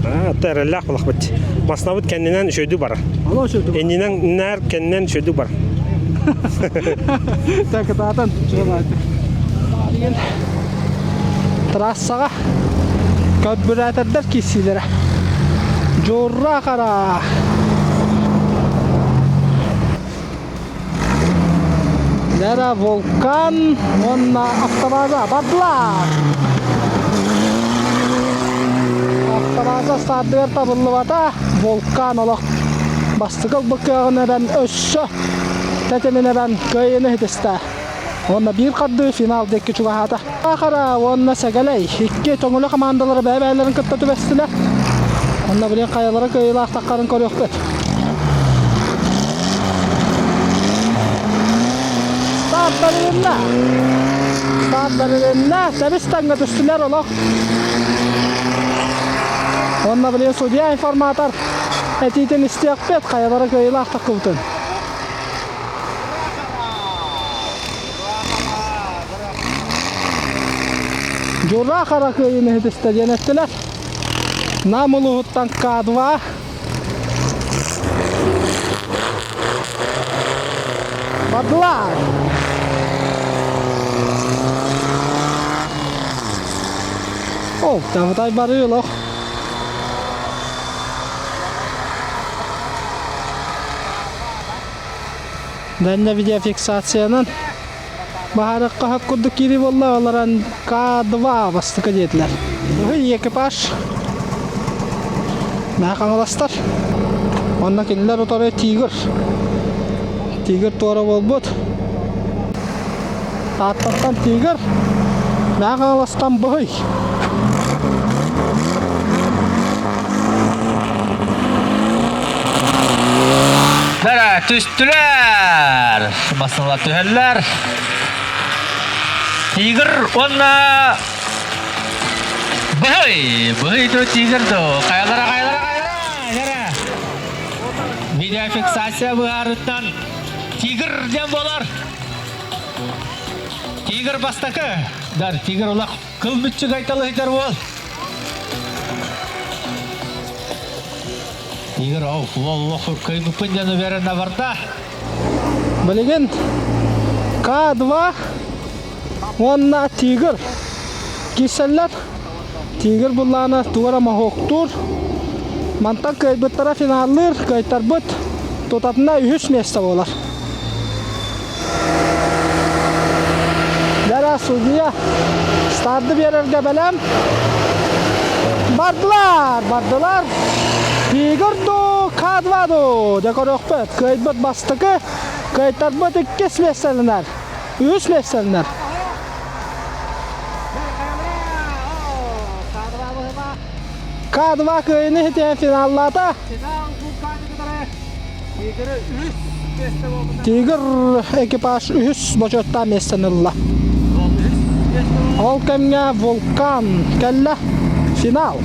Аа, эрэллээх булахпыт. Маснабыт кэннинэн үчүгэй барар. Иннинэн нээр кэннинэн үчүгэй бар. Так, кытаатан, Билигин трассаҕа карбюратордар киирсиилэрэ. Дьуурра хара. Лера Вулкан уонна автобаза бардылар. Автобаза стардыгар табыллыбата. Вулкан олох бастакы ылбыт кыаҕын эбэн өссө тэтимин эбэн кыайыыны ситистэ. Уонна биир хардыы финал диэки чугаһаата. Хара уонна Сэгэлэй икки төҥүлү командалара бэйэ-бэйэлэрин кытта түбэстилэр. Онно билин хайалара кыайыылаах таххарын көрүөхпүт. Старт бэрилиннэ. Старт бэрилиннэ. Тэбис тэҥҥэ түстүлэр олох. Онно билин судья информатор этиитин истиэхпит хайалара кыайыылаах таххыбытын. Дьура хара кыайыыны иһитистэ диэн эттилэр. Нам улууһуттан К2 бардылар. Ол, табытай барыы олох. Дэннэ видеофиксациянан баһаарыкка хап курдук киирии буолла, олорон К2 бастакы диэтилэр. Быһый экипаж Хаҥаластар. Онно кинилэр утары Тигр. Тигр туора буолбут. Тааттаттан Тигр, Хаҥаластан Быһый. Бара түстүлэр. Массыналар түһэллэр. Тигр уонна Быһый! Быһый до тигр до. Хайалара, хайалара, хайалара! Видеофиксация быһаарыттан тигр диэн болар. Тигр бастакы. Дар, тигр улах кыл мүччү гайталыһытар уол. Игорь, ол кыйбыппын диэн уверенно барда. Билигин К2 уонна Тигр киирсэллэр. Тигр буллаана тугу эрэ моһуоктуур. Мантан кыайбыттара финаллыыр, кыайтарбыт тутатына үһүс миэстэ буолар. Дара. судья старды биэрэргэ бэлэм. Бардылар, бардылар. Тигр ду, К2 ду. Дьэ көрүөхпүт. Кыайбыт бастакы, кыайтарбыт иккис миэстэлэнэр. Үс миэстэлэнэр. К2 кыайыны хитиэн финаллаата. Тигр экипаж үһүс бочуоттаах миэстэни ылла. Ол кэмҥэ Вулкан кэллэ. Финал.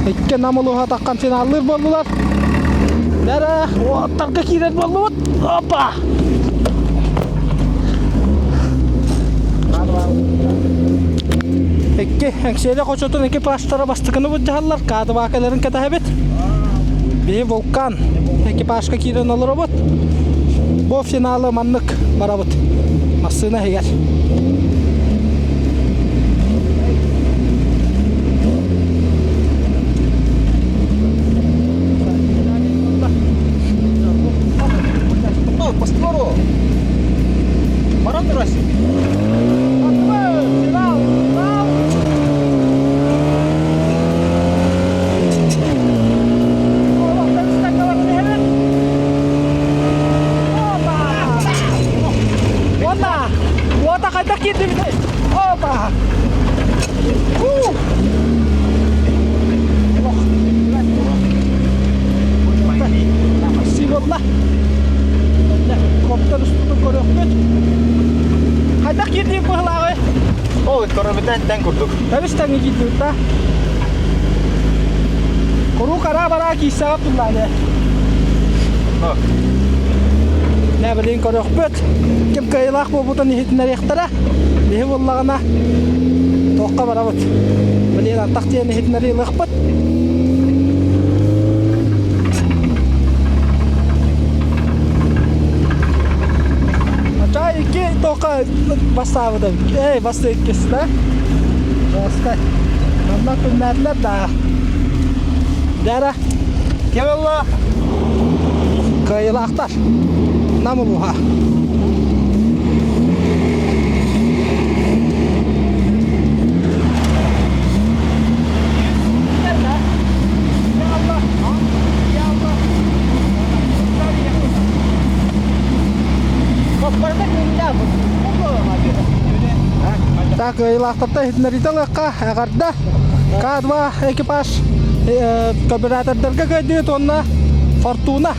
Икки Нам улууһа таххан финаллыыр буоллулар. Бэрэ уоттарга киирэр буоллубут. Опа! Икки Эҥсиэли хочотун экипажтара бастакыны былдьаһаллар, К2 кэтэһэбит. Биһи Вулкан экипажка киирэн олоробут. Бу финалы маннык барабыт. Массыына иһигэр. Финал! Финал! Уонна уота хайдах киирдибитэй? Опа! Сиболла. Коптер устутун көрүөхпүт. Хайдах киирдиин быһылааҕый? Ол көрөбүтэн тэн курдук. Тэбис тэҥҥэ киирдибит да. Куруук араа-бараа киирсэҕэ туллааны. Нэ билин көрүөхпүт. Ким кыайыылаах буолбутун иһитиннэриэхтэрэ. Биһи буоллаҕына туохха барабыт. Билин антах диэн иһитиннэрии ылыахпыт. Чай икки тоққа бастаабыта. Эй, басты иккис да. Жесткай. Манна күннээтилэр да. Дара. Кевелла. Кыайылаахтар. Нам улууһа. Так, ыйлаахтарта иһитиннэриитэ ылыахха, эҕэрдэ. К2 экипаж кооператордарга кыайдыгыт уонна Фортуна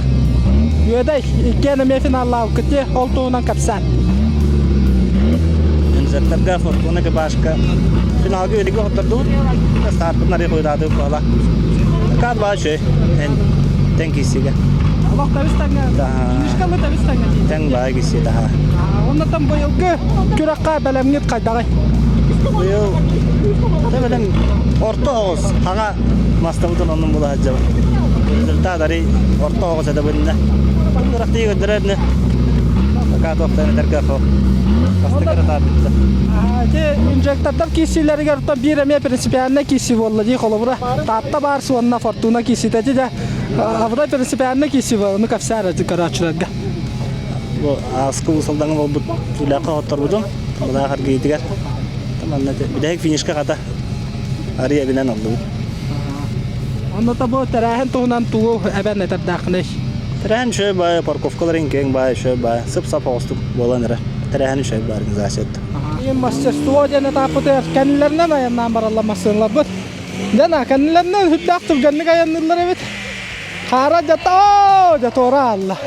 Үөдэй иккиэн эмиэ финаллаабыккыт дии, ол туһунан кэпсээн. Инжекторга Фортуна экипажка финалга үөдүгү хоттордубут. Стартын арый хойутаатыбыт буола. К2 үчүгэй. Эн тэҥ киирсиигэ. Олох тэбис тэҥҥэ. Фишкалы тэбис тэҥҥэ дии. Тэҥ баай киирсии таһа. Оннотон быйылгы күрэххэ бэлэмҥит хайдаҕый? Быйыл бэлэм орто оҕус хаҥа мастабытын оннун була сылдьабын. Результат арый орто оҕус этэ бынна. Күрэхтии көрдөрөр Пока туохтан этэргэ суох. Бастакы ытаабытта. Ити инжектордар киирсиилэригэр биир эмиэ принципиальнай киирсии буолла дии холобура Таатта баар уонна Фортуна киирсиитэ ити дьэ абыдай принципиальнай киирсии буолла ону кэпсээр көрөөччүлэргэ. Бу ааскы усалдаҥа буолбут үлэхэ хотторбутум. Былаах аргыйытыгар. Манна бүтэһик финишка хата арый эбинэн аллыбыт. Онно бу тэрээһин туһунан тугу эбэн этэрдээххиний? Тэрээһин үчүгэй баай, парковкалар киэҥ баай, үчүгэй баай, сып-сап оҕустук буолан эрэ. Тэрээһин үчүгэй баай организацията. Мастерство диэн этаппытыгар кэннилэринэн айаннаан бараллар массыыналарбыт. Дьэ, кэннилэринэн сүрдээх түргэнник айанныыллар эбит. Хаара дьэ, дьэ туора аалла.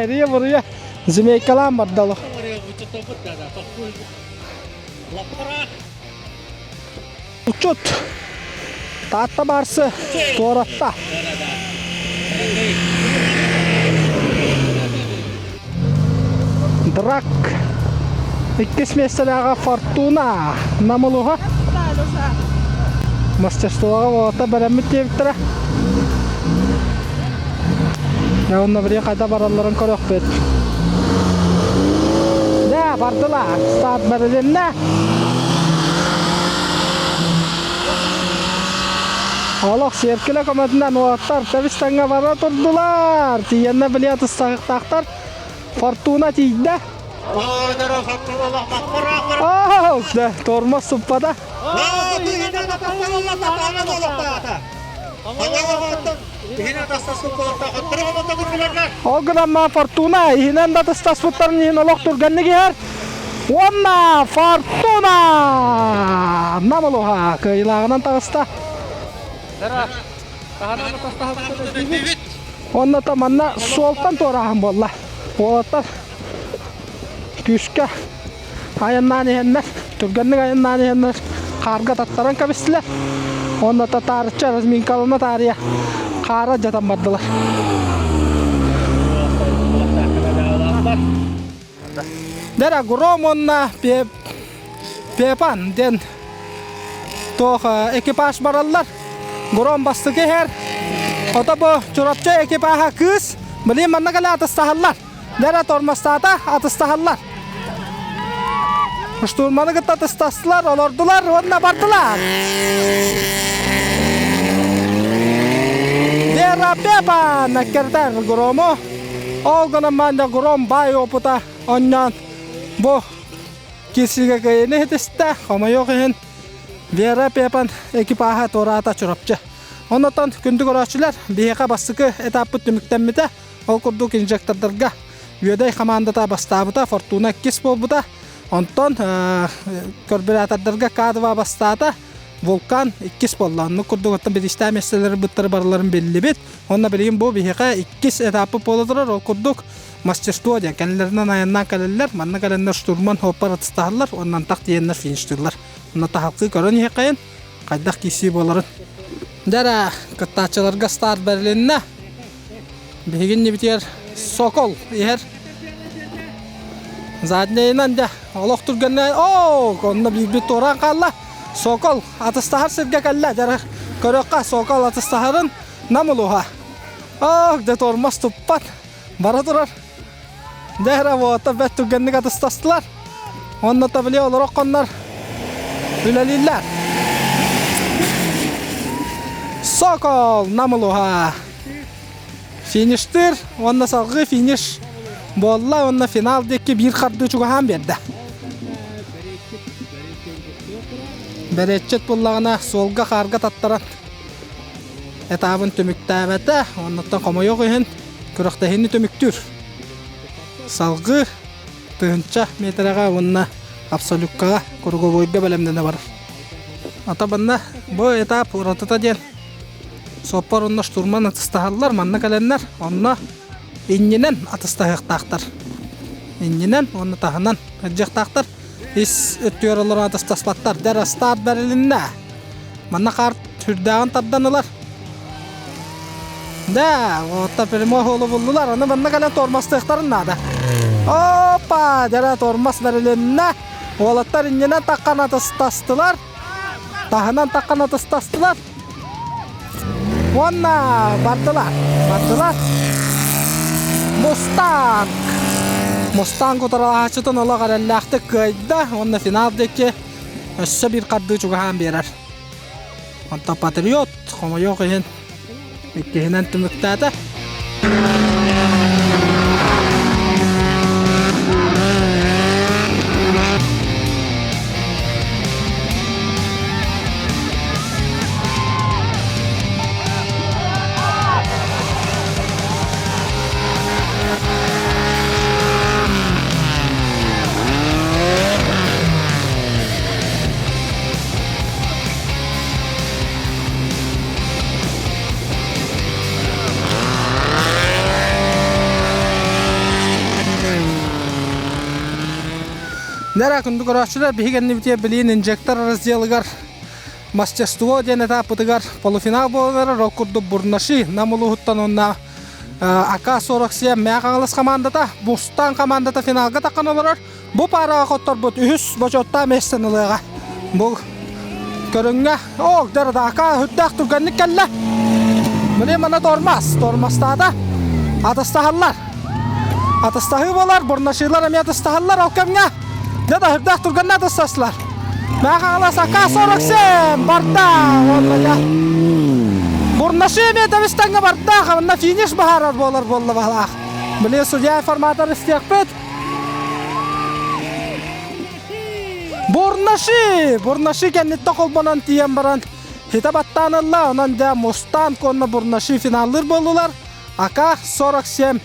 Эрийэ буруйа змейкалаан бардало. Учут Таатта барсы туоратта. Драк иккис миэстэлээҕэ Фортуна Намылуха мастерствоҕа уолаттар бэлэммит диэбиттэрэ. Дьэ онно били хайда баралларын көрүөхпүт. Дьэ бардылар. Старт бэрилиннэ. Олох сиэркилэ көмөтүнэн уолаттар тэбис тэҥҥэ бара турдулар. Тиийэннэ били атыстаһыктаахтар. Фортуна тиийдэ. Да, тормоз суппата. Ол гынан ма Фортуна иһинэн да тыстаспыттарын иһин олох түргэнник иһэр. Уонна Фортуна Намылуха кыайыылааҕынан таҕыста. Онно та манна суолтан туорааһын буолла. Уолаттар күүскэ айаннаан иһэннэр, түргэнник айаннаан иһэннэр хаарга таттаран кэбистилэр. Уонна татаарычча разминкалана таарыйа хаара дьатан бардылар. Дара Гром уонна Пепан диэн туох экипаж бараллар. Гром бастакы иһэр. Ото бу Чурапчы экипаһа кыыс. Билин манна кэлэ атыстаһаллар. Дара тормостаата атыстаһаллар. Штурманы кытта атыстастылар, олордулар уонна бардылар. Вера Пепа наккертер Грому. Ол гынан манна Гром бай опыта онньоон бу киирсиигэ кыайыыны иһитистэ. Хомойуох иһин Вера Пепан экипаһа туораата Чурапчы. Оннотон күндү көрөөччүлэр, биһиэхэ бастакы этаппыт түмүктэммитэ. Ол курдук инжектордарга Үөдэй хамаандата бастаабыта, Фортуна иккис буолбута. Онтон карбюратордарга К2 бастаата, Вулкан иккис буолла. Оннук курдук оттон бириистээх миэстэлэри быттары барыларын биллибит. Онно билигин бу биһиэхэ иккис этаппыт буола турар. Ол курдук мастерство диэн кэннилэринэн айаннаан кэлэллэр. Манна кэлэннэр штурман хоппар атыстаһаллар уонна антах тиийэннэр фиништыыллар. Онно таһалкыы көрөн иһиэххэйин хайдах киирсии буоларын. Дьэ кыттааччыларга старт бэрилиннэ. Биһиги иннибитигэр Сокол иһэр. Заднейынан дьэ олох түргэннэ оо онно биирбит туораан хаалла. Сокол атыстаһар сиргэ кэллэ. Дьэ көрүөххэ Сокол атыстаһарын Нам улууһа. Ох, дьэ тормоз туппат. Бара турар. Дьэ эрэ уота бэрт түргэнник атыстастылар. Онно табли олорох хоннор үлэлииллэр. Сокол Нам улууһа. Фиништыыр уонна салгыы финиш буолла уонна финал диэки биир хардыы чугаһаан биэрдэ. Бэриэччит буллаҕына суолга хаарга таттаран этабын түмүктээбэтэ. Оннуттан хомойуох иһин күрэхтэһиини түмүктүүр. Салгыы тыһыынча миэтэрэҕэ уонна абсолюккаҕа круговойга бэлэмнэнэ барар. Ата манна бу этап уратыта диэн Суоппар уонна штурман атыстаһаллар, манна кэлэннэр онно иннинэн атыстаһыахтаахтар. Иннинэн уонна таһынан сылдьыахтаахтар. Ис өттүгэр олорон атыстаспаттар. Дьэ, старт бэрилиннэ. Манна хаар сүрдээҕин тардан ылар. Да, вот прямой холу буллулар. Аны манна кэлэн тормозтыахтарын наада. Опа, дьэ, тормоз бэрилиннэ. Уолаттар иннинэн таххан атыстастылар. Таһынан таххан атыстастылар. Уонна бардылар. Бардылар. Мустанг. Мустанг утарылаһааччытын олох эрэллээхтик кыайда уонна финал диэки өссө биир хардыы чугаһаан биэрэр. Онтон Патриот хомойуох иһин иккиһинэн түмүктээтэ. Нера күндү көрөөччүлэр биһиги кэннибитигэр билигин инжектор разделыгар мастерство диэн этаппытыгар полуфинал буолан ол курдук Бурнаши Нам улууһуттан уонна АК-47 Мээх Хаҥалас командата Бустан командата финалга таххан олорор. Бу паараҕа хотторбут үһүс бочуоттаах миэстэни ылыаҕа. Бу көрүҥҥэ оо Дардака үрдээх түргэнник кэллэ. Міне мана тормоз, тормозтаата. Атыстаһаллар. Атыстаһыы болар, бурнашыылар эмиэ атыстаһаллар ол кэмҥэ. Дьэ да үрдээх түргэнник атыстастылар. Мэхаалас АК-47 барда. Уонна дьэ Бурнашы эмиэ тэбис-тэҥҥэ барда. Манна финиш баһаарар буолар буолла баһылаах. Били судья информатор истиэхпит. Бурнаши! Бурнаши кэнниттэн холбонон тиийэн баран хитэ баттаан ылла. Онон дьэ Мустанг уонна Бурнаши финаллыыр буоллулар. АК-47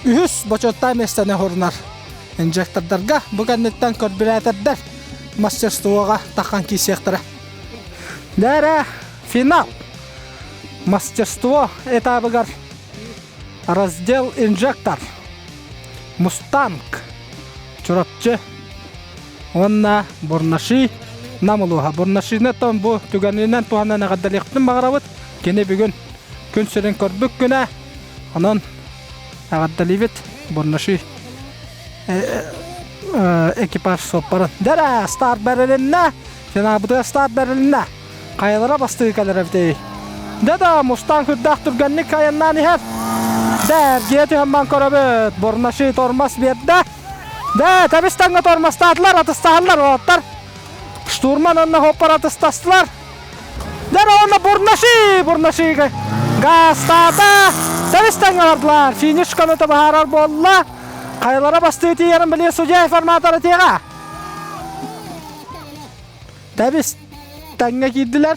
үһүс бочуоттаах миэстэни хорунар. Инжектордарга бу кэнниттэн көрбүрээтэрдэр мастерствоҕа тахан киирсиэхтэрэ. Дээрэ финал! Мастерство этабыгар раздел инжектор, Мустанг, Чурапчы уонна Бурнаши Нам улууһа. Бурнашины тон бу түгэнинэн туһанан эҕэрдэлиэхпитин баҕарабыт. Кини бүгүн күн сирин көрбүт күнэ. Онон эҕэрдэлиибит Бурнаши экипаж суоппарын. Дэрэ, старт бэрилиннэ! Финалбытыгар старт бэрилиннэ! Хайалара бастыы кэлэр эбитий? Дэ да, Мустаан күрдээх түргэнник айаннаан иһэр. Дэ, эргийэ түһэн бан көрөбүт. Бурнаши тормоз биэрдэ. Дэ, тэбис тэҥҥэ тормозтаатылар, атыстаһаллар уолаттар. Штурман уонна хоппар атыстастылар. Дэ, уонна Бурнаши, Бурнашига гаастаата. Тэбис тэҥҥэ бардылар. Финиш көмөтө быһаарар буолла. Хайалара бастыы тиийэрин билиэ судья информатора тиэҕэ. Тэбис тэҥҥэ киирдилэр.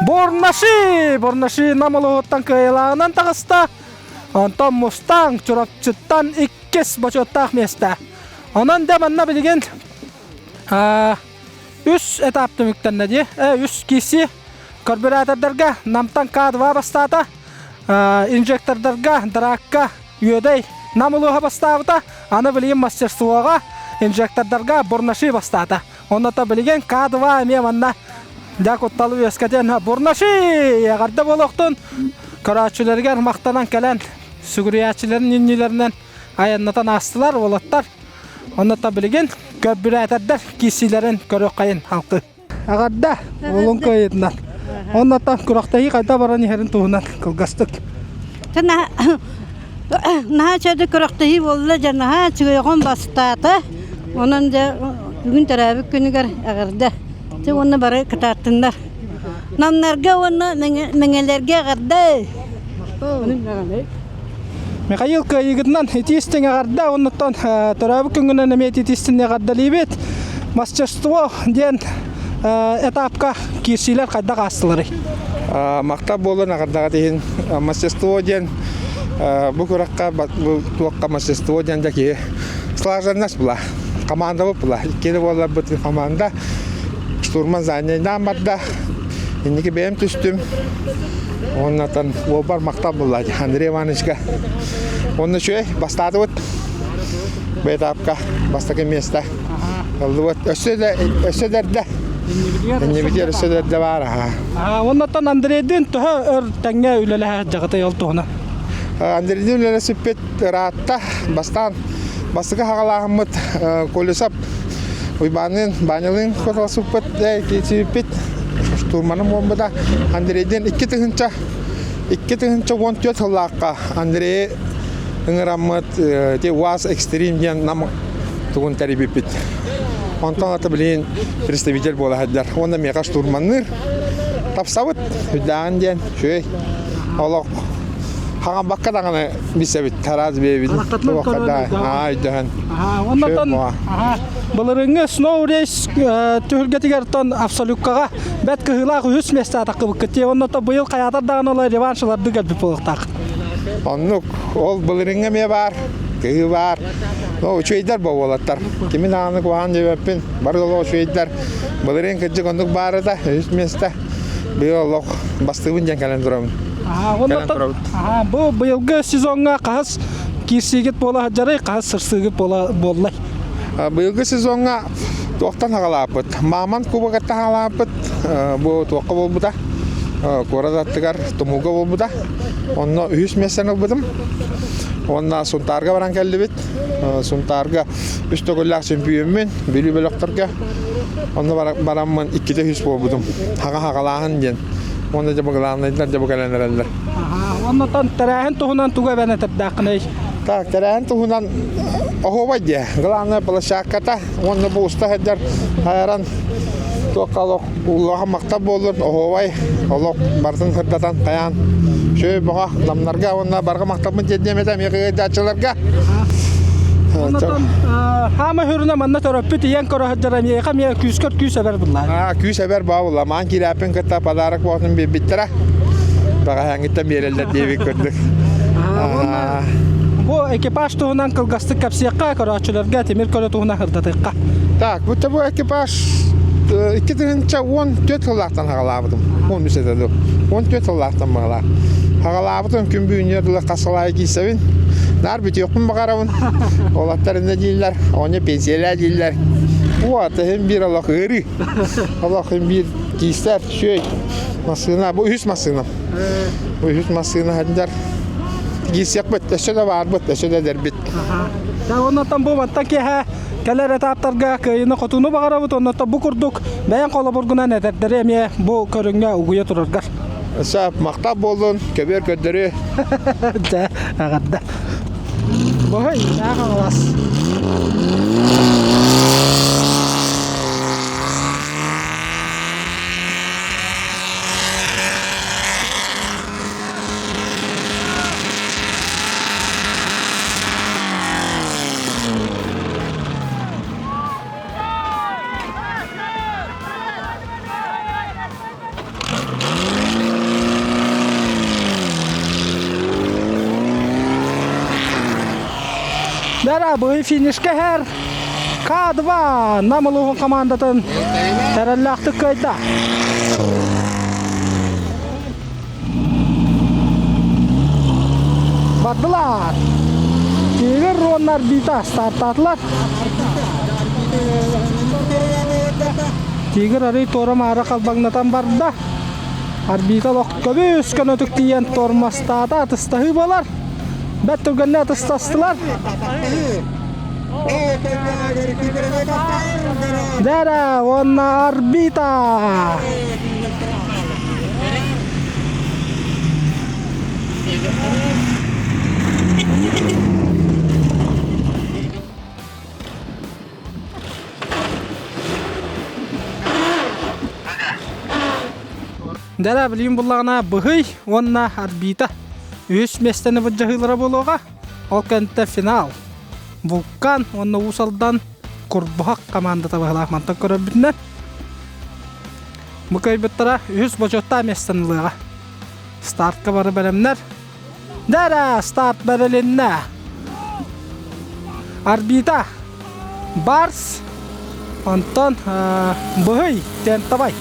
Бурнаши! Бурнаши Нам улууһуттан кыайыылааҕынан таҕыста. Онтон Мустанг Чурапчыттан иккис бочуоттаах миэстэ. Онон дэ манна билигин үс этап түмүктэннэ дии. Үс киси карбюратордарга Намтан К2 бастаата. Инжектордарга Дракка Үөдэй Нам улууһа бастаабыта, аны билигин мастерствоҕа инжектордарга Бурнаши бастаата. Онното билигин К2 эмиэ манна дьэ кутталы үөскэтэн Бурнаши эҕэрдэ буолуохтун көрөөччүлэригэр махтанан кэлэн сүгүрүйээччилэрин иннилэринэн айаннатан аастылар уолаттар. Онното билигин көрбүрээтэрдэр киирсиилэрин көрүөххэйин халкы. Эҕэрдэ уолун кыайыытынан. Оннуттан күрэхтэһии хайда баран иһэрин туһунан кылгастык. Наһаа үчүгэй күрэхтэһии буолла дьэ наһаа үчүгэй бастаата. Онон дьэ бүгүн төрөөбүт күнүгэр эҕэрдэ. Дьэ уонна бары кытааттыннар. Намнарга уонна мэҥэлэргэ эҕэрдэ. Михаил кыайыыгытынан итии-истиҥ эҕэрдэ оннуттан төрөөбүт күҥҥүнэн эмиэ итии-истиҥ эҕэрдэлиибит. Мастерство диэн этапка киирсиилэр хайдах аастыларый? Махтал буолан эҕэрдэҕит иһин мастерство диэн бу күрэххэ бу туохха мастерство диэн да киһи слаженность була командабыт була иккини буолларбыт команда штурман заняйдаан барда инники бэйэм түстүм Оннатан уолбар махтал буолла Андрей Ивановичка. Онно үчүгэй бастаатыбыт. Бу этапка бастакы место. Ыллыбыт. Өссө да өссө да эрдэ. Иннибитигэр өссө да эрдэ баар аха. Оннотон Андрейдин төһө өр тэҥҥэ үлэлэһэ дьаҕытай ол туһунан? Андрейдин үлэлэсиппит ыраатта. Бастаан бастакы хаҕалааһыммыт Колесов Уйбаанныын Баанялыын хотолосуппут киирсибиппит штурманым буолбута Андрейдин 2014 сыллаахха Андрейи ыҥыраммыт ити УАЗ Экстрим диэн нам тугун тэрийбиппит. Онтон ата билигин представитель буола сылдьар. Уонна миэхэ штурманныыр. Тапсабыт үрдээҕин диэн үчүгэй олох хаҥамбакка даҕаны билсэбит араас бэйэбит аа өйдөһөн Оннотон былырыҥҥы Snow Race түһүлгэтигэр тон абсолюткаҕа бэт кыһыылаах үһүс миэстэ атаххыбыккыт дии. Оннотон быйыл хайаатар даҕаны ола реваншыларды кэлбит буолуохтаах. Оннук ол былырыҥҥы эмиэ баар, кыһыы баар. Но үчүгэйдэр буолаттар. Кими даҕаны куһаҕан диэбэппин. Бары олох үчүгэйдэр. Былырыын кырдьык оннук баар этэ, үһүс миэстэ. Быйыл олох бастыыбын диэн кэлэн турабын. Кэлэн турабыт. Бу быйылгы сезоҥҥа хаһыс киирсиигит буола сылдьарый, хаһыс сырсыыгыт буола буоллай? Быйылгы сезоҥҥа туохтан хаҕалааппыт? Мааман кубогаттан хаҕалааппыт. Бу туохха буолбута? Куорат аттыгар Тумулга буолбута. Онно үһүс миэстэни ылбытым. Уонна Сунтаарга баран кэллибит. Сунтаарга үс төгүллээх чемпиоммун Бүлүү бөлөхтөргө. Онно бараммын иккитэ үһүс буолбутум. Хаҕа-хаҕалааһын диэн. Уонна дьэ бу главнайдар дьэ бу кэлэн эрэллэр. Оннотон тэрээһин туһунан тугу эбэн этэрдээххиний? Так, тэрээһин туһунан оһуобай диэ. Главное площадката уонна бу уста сылдьар хайаран. Туохха олох улахан махтал буоллун, оһуобай олох барытын сырдатан хайаан үчүгэй бөҕө намнарга уонна барҕа махталбын тиэрдиэм этэ эмиэ кыайдааччыларга. Оннотон хаама хүрүнэ манна төрөппүт ийэн көрө сылдьар эмиэхэ эмиэ күүскэр күүс эбэр буллаа. Күүс эбэр баа булла. Маан киирээппин кытта подарок буолатын биэрбиттэрэ. Бэҕэһээҥҥиттэн биэрэллэр диэбит курдук. Бу экипаж туһунан кылгастык кэпсиэххэ, көрөөччүлэргэ тимир көлө туһунан сырдатыахха. Так, бу бу экипаж 2014 сыллаахтан хаҕалаабытым. 13 этэ дуу. 14 сыллаахтан баҕалаах. Хаҕалаабытым күн бүгүнүгэр дылы хас сыл аайы киирсэбин. Наар бүтүөхпүн баҕарабын. Уолаттар иннэ дииллэр, оҕонньор пенсиялээ дииллэр. Вот, иһин биир олох ыарыы. Олох иһин биир киистэр, сүөй. Массыына, бу үһүс массыынам. Бу үһүс массыына сылдьар. Киирсиэхпит, өссө да баарбыт, өссө да эдэрбит. Оннотон бу мантан киэһэ кэлэр этаптарга кыайыыны-хотууну баҕарабыт. Оннотон бу курдук бэйэҥ холобургунан эдэрдэри эмиэ бу көрүҥҥэ угуйа тураргар. Сап, махтал буоллун, көбүөр көрдөрүү. Дьэ, эҕэрдэ. Быһый, Хаҥалас. Дара быһый финишкэ иһэр К2 Нам улууһун командатын тэрэллээхтик кыайда. Бардылар. Тигр уонна орбита стартаатылар. Тигр арый туора-маары халбаҥнатан барда. Орбита олох көбүс көнөтүк тиийэн тормозтаата, атыстаһыы буолар. Бэрт түргэнник атыстастылар. Дара уонна орбита! Дара билигин буллаҕына быһый уонна орбита үһүс миэстэни былдьаһыылара буолуоҕа. Ол кэнтэ финал. Вулкан уонна Уус Алдан Курбуһах командата быһалаах мантан көрөрбүтүнэн бу кыайбыттара үһүс бочуоттаах миэстэни ылыаҕа. Стартка бары бэлэмнэр. Дара старт бэрилиннэ. Орбита Барс онтон быһый тентовай.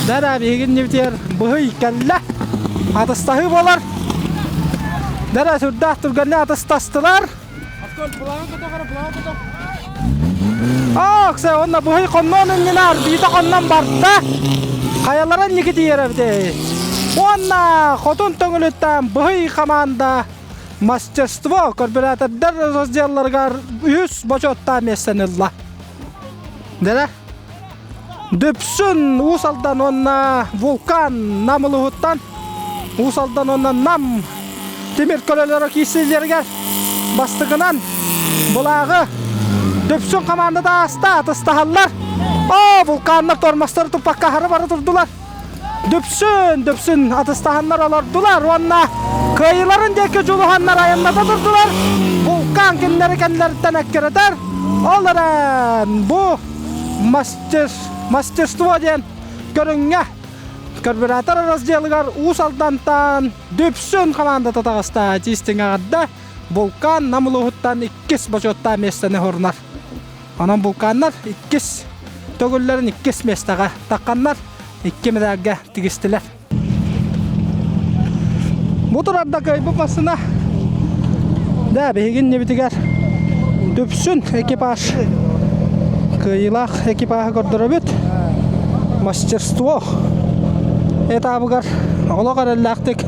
Дара биһигин небитигэр быһый кэллэ. Атыстаһыы буолар. Дара сүрдээх түргэнник атыстастылар. Аакса онно быһый хонноон иннинэ орбита хоннон барда. Хайалара инники тиийэр эбитий? Уонна хотун төҥүлүттэн быһый команда мастерство карбюратордар разделларыгар үһүс бочуоттаах миэстэни ылла. Дэрэ Дүпсүн Уус Алдан уонна Вулкан Нам улууһуттан Уус Алдан уонна Нам тимир көлөлөрө киирсиилэригэр бастакынан былааҕы Дүпсүн командата ааста атыстаһаллар. О, вулканнар тормозтары туппакка аһары бары турдулар. Дүпсүн, дүпсүн атыстаһаннар олордулар уонна кыайыыларын диэки дьулуһаннар айанната турдулар. Вулкан кинилэри кэннилэриттэн эккирэтэр. Ол эрэн бу мастерство диэн көрүҥҥэ карбюратор разделыгар Уус Алдантан Дүпсүн командата таҕыста. Чистиҥ эҕэрдэ Вулкан Нам улууһуттан иккис бочуоттаах миэстэни хорунар. Онон вулканнар иккис төгүллэрин иккис миэстэҕэ тахханнар икки медальга тигистилэр. Бу турарда кыайбыт массыына да биһиги иннибитигэр Дүпсүн экипаж кыайыылаах экипаһы көрдөрөбүт. Мастерство этабыгар олох эрэллээхтик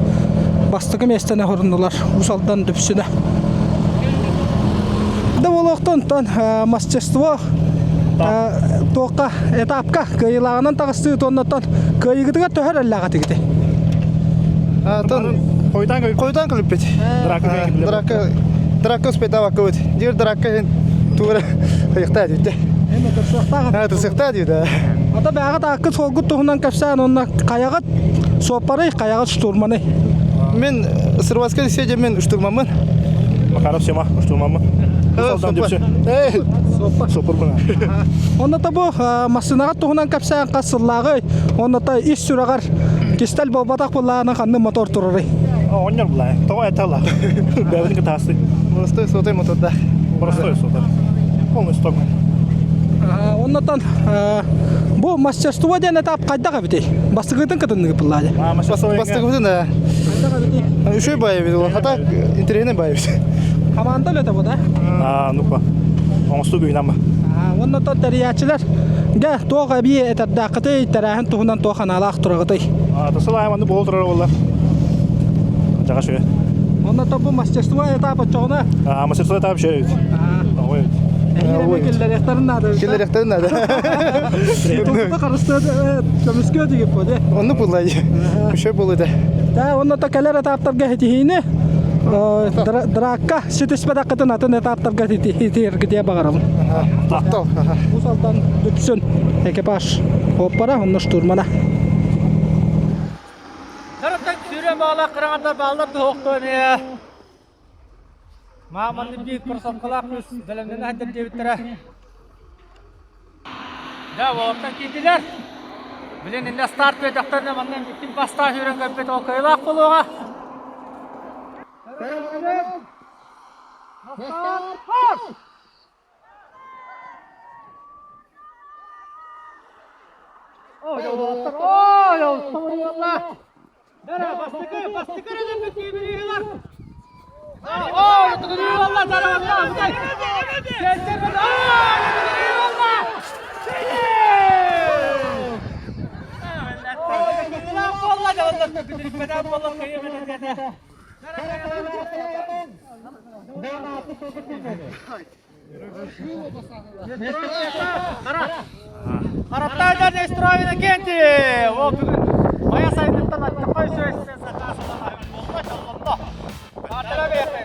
бастакы миэстэни хоруннулар Уус Алдан Дүпсүнэ. Да буолуохтун мастерство туохха этапка кыайыылааҕынан таҕыстыы туоннаттан кыайыгытыгар төһө эрэллээх этигити? Тон хойутаан кэлиппит. Драка драка успетабаккыбыт. Дир драка иһин тура хайыхта этибит. Тахсыахтаах. Тахсыахтаах дии да. Ата бэҕэ тааккыт суолгут туһунан кэпсээн онно хайаҕыт суоппарый, хайаҕыт штурманый? Мен Сырватскай лицейде мен штурманмын. Макаров Сема штурманмын. Салдан дөпсө. Соппар Онно та бу массыынаҕа туһунан кэпсээн хас сыллааҕый? Онно та ис сүрэҕэр кистэл буолбатах буоллаҕына ханнык мотор турарый? Оҕонньор булаа. Тоҕо этэ ала. Бэйэбитин кытаасты. Простой сотой моторда. Простой сотой. Полностью ток. Оннотон бу мастерство диэн этап хайдах эбитий? Бастыгытын кытынныгы пыллаады. Бастыгыбытын да. Үшөй баайбыт ол. Хата интэриэһинэй баайбыт. Команда үлэтэ бу да? А, ну-ка. Оҥостуу бүйүнамма. Оннотон тэрийээччилэр гэ туох эбии этэрдээххитий, тэрээһин туһунан туох анаалаах тураҕытый? Тасылаай манны буола турар буолла. Жаҕа шүө. Онно бу мастерство этап оччоҕуна? А, мастерство этап шүө. Ой. Киллэриэхтэрин наада. Киллэриэхтэрин наада. Тутта харыстыа көмүскүө дигип бу де. Онну буллай. Үшө булута. Да, онно та кэлэр этаптарга хитиһиини дракка ситиспэтэххитин атын этаптарга хитиһиргитиэ баҕарабын. Тоқтол. Бу салтан Дүпсүн экипаж оппара, онно штурмана. Тараптан сүүрэн баалаах кыраҥардар бааллар туһуохтуон Мааманны биир просадкалаах кыыс бэлэмнэнэ сылдьар диэбиттэрэ. Дьэ, уолаттар киирдилэр. Билин иннэ старт биэрдэхтэринэ манна ким бастаан сүүрэн көрбүт ол кыайыылаах буолуоҕа. Старт! Хараптаайдар Нестеровина Кенти! Ол бүгүн Майа сайдыттан аттапай сөйсүн сакаасынан айбыт болла, жоллонно. Картара бэйэхэ.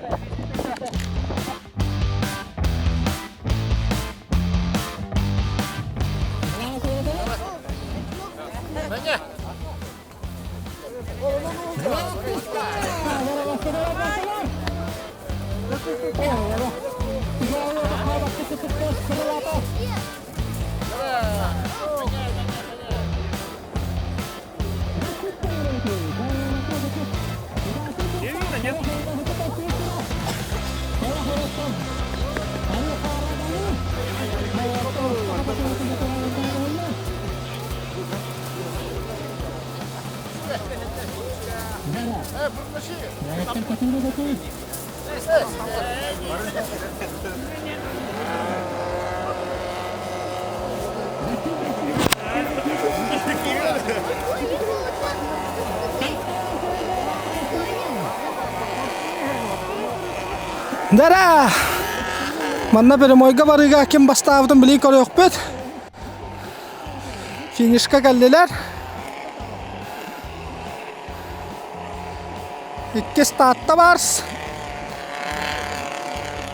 Дара! Манна прямойга барыыга ким бастаабытын билии көрүөхпүт. Финишка кэллилэр. Иккис Таатта Барс.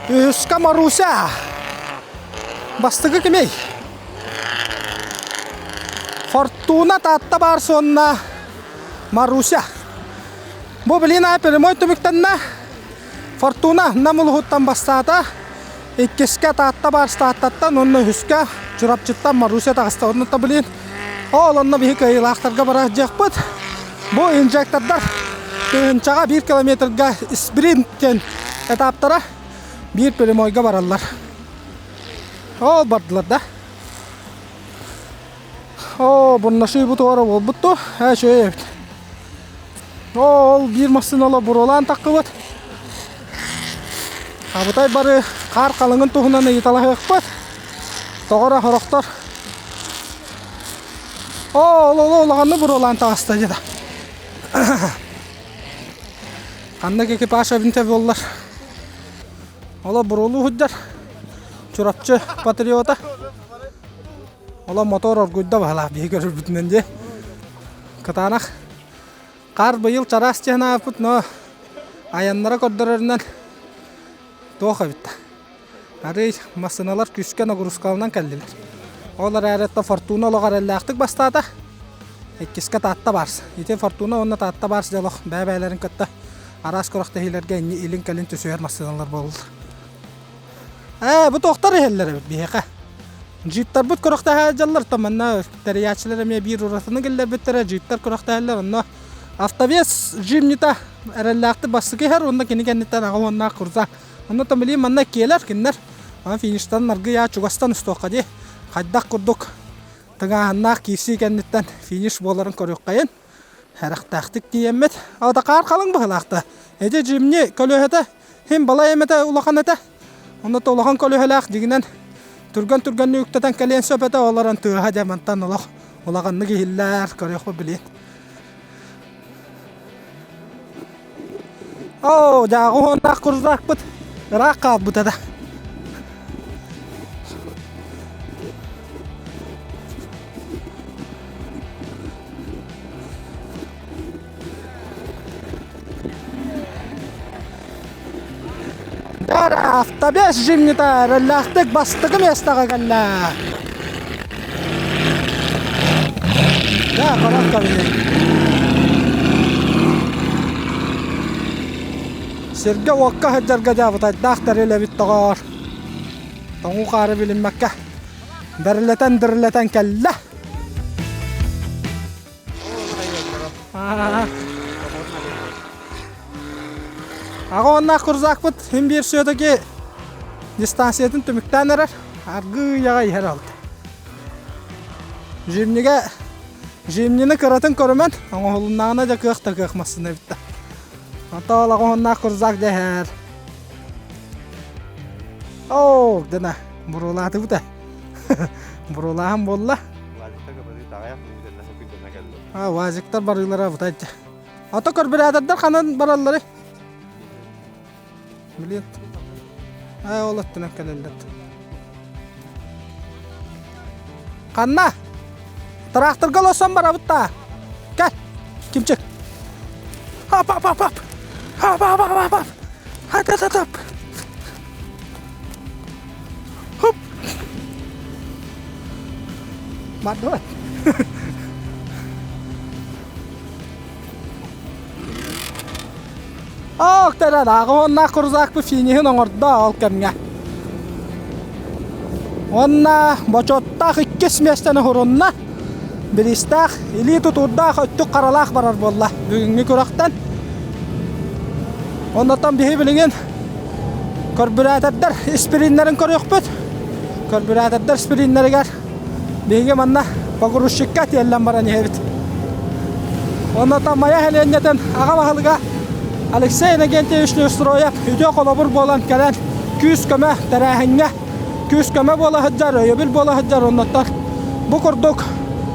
Үһүскэ Маруся. Бастакы кимий? Фортуна Таатта Барс уонна Маруся. Бу билин прямой түмүктэннэ. Фортуна Нам улуһуттан бастаата. Иккискэ Таатта Барс Тааттаттан уонна үһүскэ Чурапчыттан Маруся таҕыста. Онно блин ол онно биһи кыайыылаахтарга бара сылдьыахпыт. Бу инжектордар тыһыынчаҕа биир километрга спринт диэн этаптара биир прямойга бараллар. Ол бардылар да. Оо, бурнашыы бу туора буолбут дуо? Ээ, үчүгэй эбит. Ол биир массыына буруолаан таххыбыт. Абытай бары хаар халыҥын туһунан ыйыталаһыахпыт. Тоҕо эрэ сорохтор Оо, ол ол улаханнык буруолаан таҕыста дьэ да. Ханнык экипаж эбинтэ буоллар. Оло буруолуу сылдьар. Чурапчы патриота. Оло мотор оргуйда баһалаах биһи көрөрбүтүнэн дии. Кытаанах хаар быйыл чараас диэн ааппыт, но айаннара көрдөрөрүнэн туох эбит да. Арый массыыналар күүскэ нагрузкаланан кэллилэр. Ол эрээри Фортуна олох эрэллээхтик бастаата. Иккискэ Таатта Барс. Ити Фортуна уонна Таатта Барс дьэ олох бэйэ-бэйэлэрин кытта араас күрэхтэһиилэргэ илин-кэлин түсүһэр массыыналар буоллулар. Ээ, бу туохтар иһэллэр эбит биһиэхэ. Джиптарбыт күрэхтэһэ сылдьаллар, то манна тэрийээччилэр эмиэ биир уратыны киллэрбиттэрэ, джиптар күрэхтэһэллэр, онно автовес джимнита эрэллээхтик бастакы иһэр уонна кини кэнниттэн аҕа уоннаах курзак. Онно то билигин манна киэлэр кинилэр фиништан аргыйаа чугастан устуохха дии. Хайдах курдук тыҥааһыннаах киирсии кэнниттэн финиш буоларын көрүөххэйин. Сэрэхтээхтик тиийэммит. Аҕата хаар халыҥ быһыылаахта. Ити дьимни көлүөһэтэ хим балай эмэтэ улахан этэ. Онно да улахан көлүөһэлээх дьигинэн түргэн-түргэнник үктэтэн кэлиэн сөп этэ. Олорон тыаһа дьэ мантан олох улаханнык иһиллэр, көрүөхпүт билиэн. Оо, дьааҕы уоннаах курзаакпыт ыраах хаалбыта да. Автобес жимнита эрэллээхтик бастакы миэстэҕэ кэллэ. Да, коробка Сиргэ уокка сылдьарга дьаабытайдаах тэрил эбит доҕоор. Тоҥуу хаары билиммэккэ бэрилэтэн-дырылэтэн кэллэ. Аҕа уоннаах курзаакпыт син биир все-таки дистанциятын түмүктээн эрэр. Аргыый аҕай иһэр алта. Жимнигэ Жимнины кыратын көрүмэн, оҥоһулуннаҕына дьэ кыах да кыах массыына эбит да. Онто аҕа уоннаах курзаак дэһэр. Оо, гына буруолаатыбыт ээ. Буруолааһын буолла. А, УАЗиктар барыылара бутайда. Ото карбюратордар ханан бараллары? Билет. А, ол өттүнэн кэлэллэр. Ханна? Тракторга олорсон барабыт да. Кэл, Кимчик. Хап, хап, хап, хап. Хап, хап, хап, хап. Хап, хап, хап. Хоп. Бардыбат. Ок, тэрэ ааҕы уоннаах курзаакпы финиһин оҥордо ол кэмҥэ. Уонна бочуоттаах иккис миэстэни хурунна. Бириистээх, илии тутуурдаах, өттүк харалаах барар буолла бүгүҥҥү күрэхтэн. Оннотон биһи билигин Көрбүрээтэрдэр испирииннэрин көрүөхпүт. Көрбүрээтэрдэр испирииннэригэр биһиги манна погрузчикка тиэллэн баран иһэбит. Оннотон Майа сэлиэнньэтин аҕа баһылыга Алексей Иннокентьевич Неустроев үтүө холобур буолан кэлэн күүс-көмө тэрээһиҥҥэ күүс-көмө буола сылдьар, өйөбүл буола сылдьар оннуттан бу курдук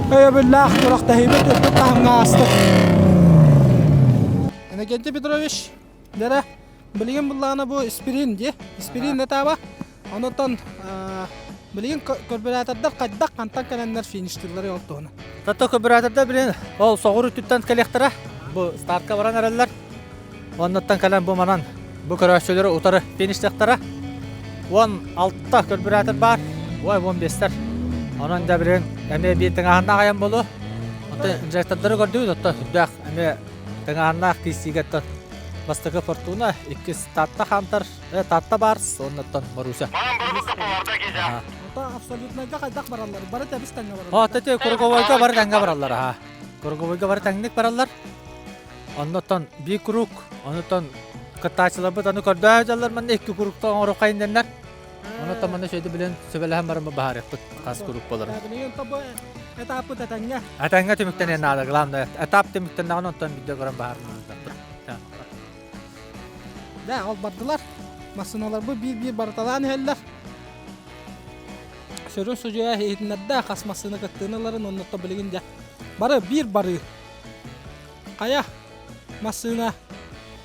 өйөбүллээх күрэхтэһиибит үрдүк таһымҥа аастык. Иннокентий Петрович, дэрэ Билигин буллаҕына бу испирин дии. Испирин этаба. Онотон билигин көрбүрээтордар хайдах хантан кэлэннэр фиништыыллары ол туһунан. Тото көрбүрээтордар билигин ол соҕуруу өттүттэн кэлиэхтэрэ. Бу стартка баран эрэллэр. Оннуттан кэлэн бу манан бу көрөөччүлэри утары фиништыахтара. 16 көрбүрээтор баар. Ой, 15-тэр. Онон да билигин эмиэ биир тыҥааһыннаах айан буолуо. Онтон инжектордары көрдүбүт, оттон сүрдээх эмиэ Тыҥааннаах киирсиигэ бастакы Фортуна, иккис Татта Хантер, Татта Барс, оннуттан Маруся. Абсолютнайга хайдах бараллар? Бары тэбис тэҥҥэ бараллар. О, тэти круговойга бары тэҥҥэ бараллар, аха. Круговойга бары тэҥник бараллар. Оннуттан биир круг, оннуттан кыттааччыларбыт аны көрдөһө дьаллар манна икки кругта оҥоруохха иннэннэр. Онон манна сөйдө билэн сөбөлөһөн баран баһаарыахпыт хас круг боларын. Этаппыт этэҥҥэ. Этэҥҥэ түмүктэнэн наада, главное. Этап түмүктэннэҕинэ онтон видео көрөн баһаарыннардахпыт. Да, ол бардылар. Массыыналарбыт биир-биир барыталаан иһэллэр. Сүрүн судьуйа иһитиннэрдэ хас массыына кыттыыны ыларын оннуттан билигин дьэ бары биир барыы. Хайа массыына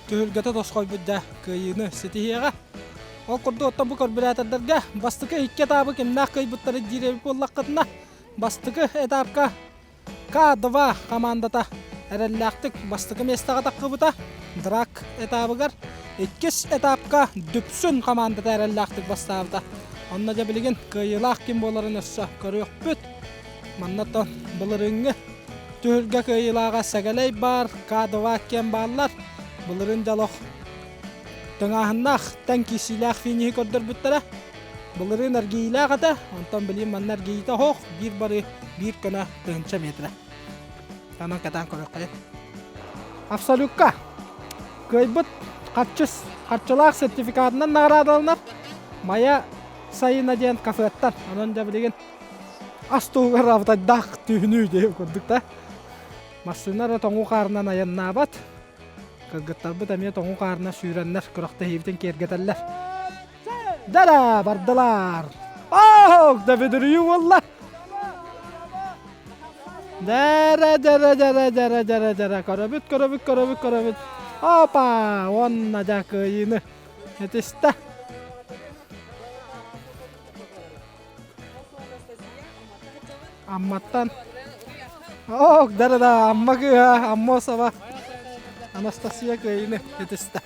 түһүлгэтэ тосхойбут да кыайыыны ситиһиэҕэ. Ол курдук оттон бу көрбүрээтэрдэргэ бастакы икки этабы кимнээх кыайбыттары диир эбит буоллаххытына, бастакы этапка К2 хамаандата эрэллээхтик бастакы миэстэҕэ таххыбыта. Драк этабыгар иккис этапка Дүпсүн хамаандата эрэллээхтик бастаабыта. Онно дьэ билигин кыайыылаах ким буоларын өссө көрүөхпүт. Манна оттон былырыыҥҥы түһүлгэ кыайыылааҕа Сэгэлэй баар, К2 киэн бааллар. Былырыын дьэ олох тыҥааһыннаах, тэҥ киирсиилээх финиһи көрдөрбүттэрэ. Былырыын эргийиилээх этэ, онтон билигин манна эргийиитэ оһох, биир бары биир көнө тыһыынча метрэ. Онон кэтээн көрүөххэ. Абсолютка кыайбыт харчыс харчылаах сертификатынан наҕараадаланар Майа сайына диэн кафеттан. Онон дьэ билигин ас туһугар абытайдаах түһүнүү диэн курдук да. Массыына эрэ тоҥуу хаарынан айаннаабат. Кыргыттарбыт эмиэ тоҥуу хаарынан сүүрэннэр күрэхтэһиибитин киэргэтэллэр. Дара бардылар. Ох, да бүдүрүйүү буолла. Дэрэ дэрэ дэрэ дэрэ дэрэ дэрэ көрөбүт көрөбүт көрөбүт көрөбүт. Опа! Уонна дьэ кыайыыны этистэ. Амматтан. Ох, дэрэ да Амма кыыһа, Аммосова Анастасия кыайыыны этистэ.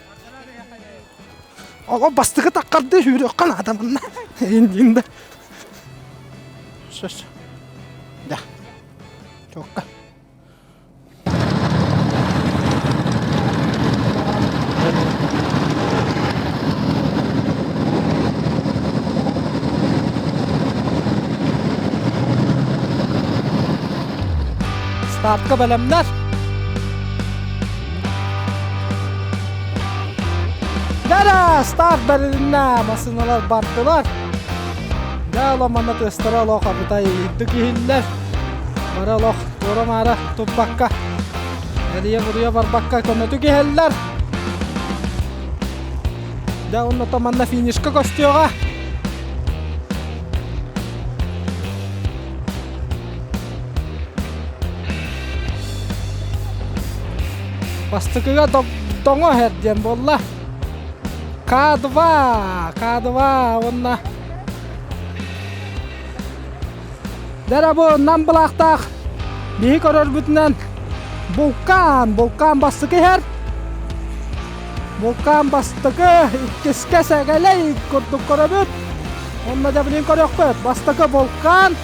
Оҕо бастакы таххарды сүүрүөххэ наада манна. Индинда. Сөс. Да. Чокка. Стартка бэлэмнэр. Дара, старт бэрилиннэ, массыыналар бардылар. Дьэ, манна тыастара олох абытай үрдүк иһиллэр. Бары олох туора-маара туппакка, эрийэ-буруйа барбакка көнөтүк иһэллэр. Дьэ, онно манна финишка көстүөҕэ. Бастакыга тоҥо иһэр диэн буолла. К2, К2 уонна Дэрэ бу нам былаахтаах биһи көрөрбүтүнэн булкаан, булкаан бастакы иһэр. Булкаан бастакы, иккискэ сэгэлэй курдук көрөбүт. Онно да билин көрүөхпүт. Бастакы булкаан,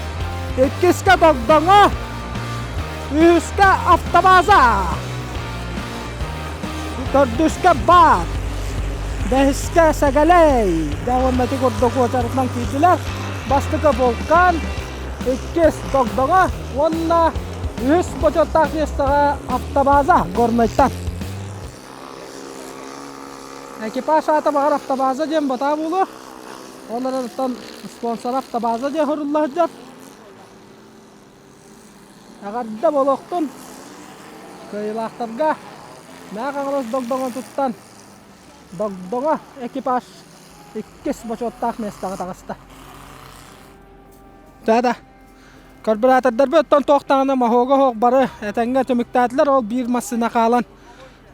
иккискэ догдоҥо, үһүскэ автобаза, төрдүскэ баар, бэһискэ сэгэлэй. Да уонна ити курдук уочаратынан киирдилэр. Бастакы булкаан, иккис догдоҥо уонна үһүс бочуоттаах миэстэҕэ автобаза Горнайтан. Экипаж аата баҕар автобаза диэн батаа буолуо. Ол эрэн спонсор автобаза диэн сурулла сылдьар. Эҕэрдэ буолуохтун! Кыайыылаахтарга Мэҥэ Хаҥалас Догдоҥотуттан Догдоҥо экипаж иккис бочуоттаах миэстэҕэ таҕыста. Да-да. Карбюратордарбыт оттон туох даҕаны моһуога суох бары этэҥҥэ түмүктээтилэр. Ол биир массыына хаалан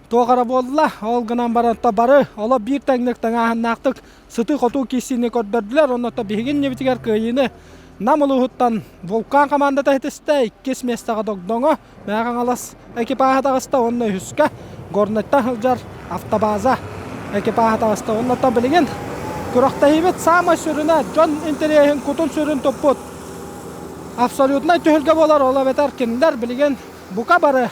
туох эрэ буолла. Ол гынан баран то бары олох биир тэҥник тыҥааһыннаахтык сытыы-хотуу киирсиини көрдөрдүлэр. Онно биһиги иннибитигэр кыайыыны Нам улууһуттан Вулкан командата ситистэ. Иккис миэстэҕэ Догдоҥо, Мэҥэ Хаҥалас экипаһа таҕыста уонна үһүскэ Горнайтан сылдьар автобаза экипаһа таҕыста. Уонна билигин күрэхтэһиибит саамай сүрүнэ дьон интэриэһин кутун-сүрүн туппут абсолютнай түһүлгэ буолар. Ол эбэтэр кинилэр билигин бука бары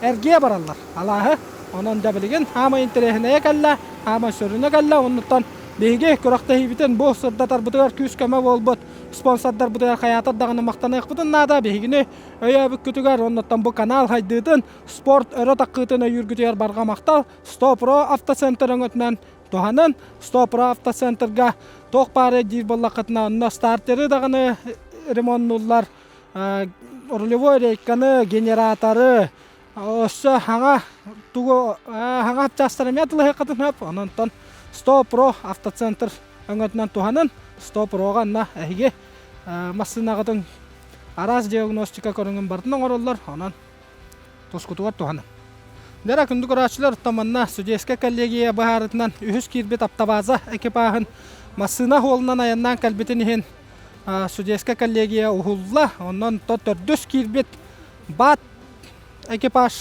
эргийэ бараллар алааһы. Онон да билигин хаамай интэриэһинэйэ кэллэ, хаамай сүрүнэ кэллэ. Оннуттан биһиги күрэхтэһиибитин бу сырдатарбытыгар күүс-көмө буолбут спонсордарбытыгар хайаатар даҕаны махтаныахпытын наада. Биһигини өйөөбүккүтүгэр оннуттан бу канал хайдыытын, спорт өрө таххыытын өйүүргүтүгэр барҕа махтал. Стопро автоцентр өҥөтүнэн туһанын. Стопро автоцентрга туох баар диир буоллаххытына, онно стартеры даҕаны ремоннуллар, рулевой рейканы, генераторы, өссө хаҥа тугу хаҥа апчаастары эмиэ атылыһыаххытын сөп. Онон Стопро автоцентр өҥөтүнэн туһанын. Стопрога онно эһиги массыынаҕытын араас диагностика көрүҥүн барытын оҥороллор. Онон тускутугар туһанын. Дьэ күндү көрөөччүлэр, манна судейскай коллегия быһаарытынан үһүс киирбит автобаза экипаһын массыына суолунан айаннаан кэлбитин иһин судейскай коллегия уһулла. Онон төрдүс киирбит БАТ экипаж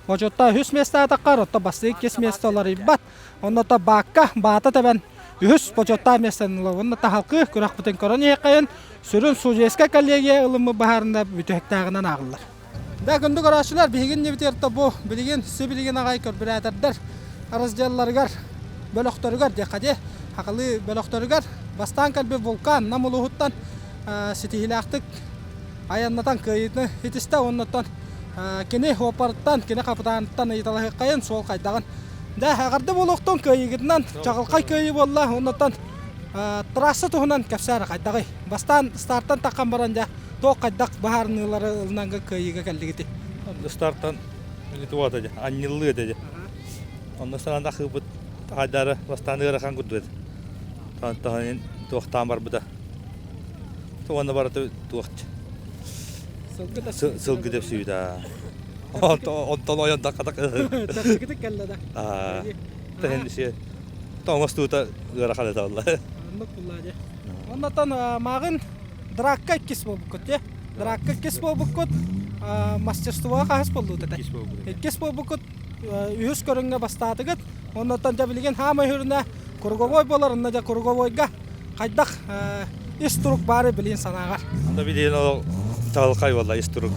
бочуотта үһүс миэстэ атаххар, отто бастыы иккис миэстэ уларыйбат. Онно баакка баата тэбэн. Үһүс бочуоттаах миэстэни ылла уонна таһалкы күрэхпитин көрөн иһиэххэйин сүрүн судейскай коллегия ылыммыт баһаарында бүтүһүктээҕинэн ааҕыллар. Да күндү көрөөччүлэр, биһигин небитиэртэ бу билигин сибилигин аҕай көрбүрээтэрдэр разделларыгар бөлөхтөрүгэр диэххэ дии, хахалыы бөлөхтөрүгэр бастаан кэлбит вулкан Нам улууһуттан ситиһиилээхтик айаннатан кыайыыны итистэ уоннаттан кини оппарыттан, кини хапытааныттан ыйыталаһыаххайын суол хайдаҕын. Да, эҕэрдэ буолуохтун кыайыыгытынан чаҕылхай кыайыы буолла уоннаттан трасса туһунан кэпсээр хайдаҕый? Бастаан стартан таххан баран дьэ туох хайдах быһаарыныылары ылынанга кыайыыга кэллигити? Стартан туата дьэ, анньыллыы этэ дьэ. Онно санаан ахыыбыт хайдары бастаан ыарахан курдук этэ. Таһын туохтаан барбыта. Уонна барыта туох сылгы дэпсүүтэ. Онтон ойон такатак. Чэпчэкитик кэллэ да. Тэһин си тоҥостуута ыарахан этэ олла. Оннук булла дьэ. Оннотон мааҕын дракка иккис буолбуккут дьэ. Дракка иккис буолбуккут мастерствоҕа хаһыс буоллуут этэ? Иккис буолбуккут үһүс көрүҥҥэ бастаатыгыт. Оннотон дьэ билигин хаамай хүрүнэ круговой буолар, онно дьэ круговойга хайдах ис турук баары билин санааҕар? Анда билигин ол чаҕылхай буолла ис турук.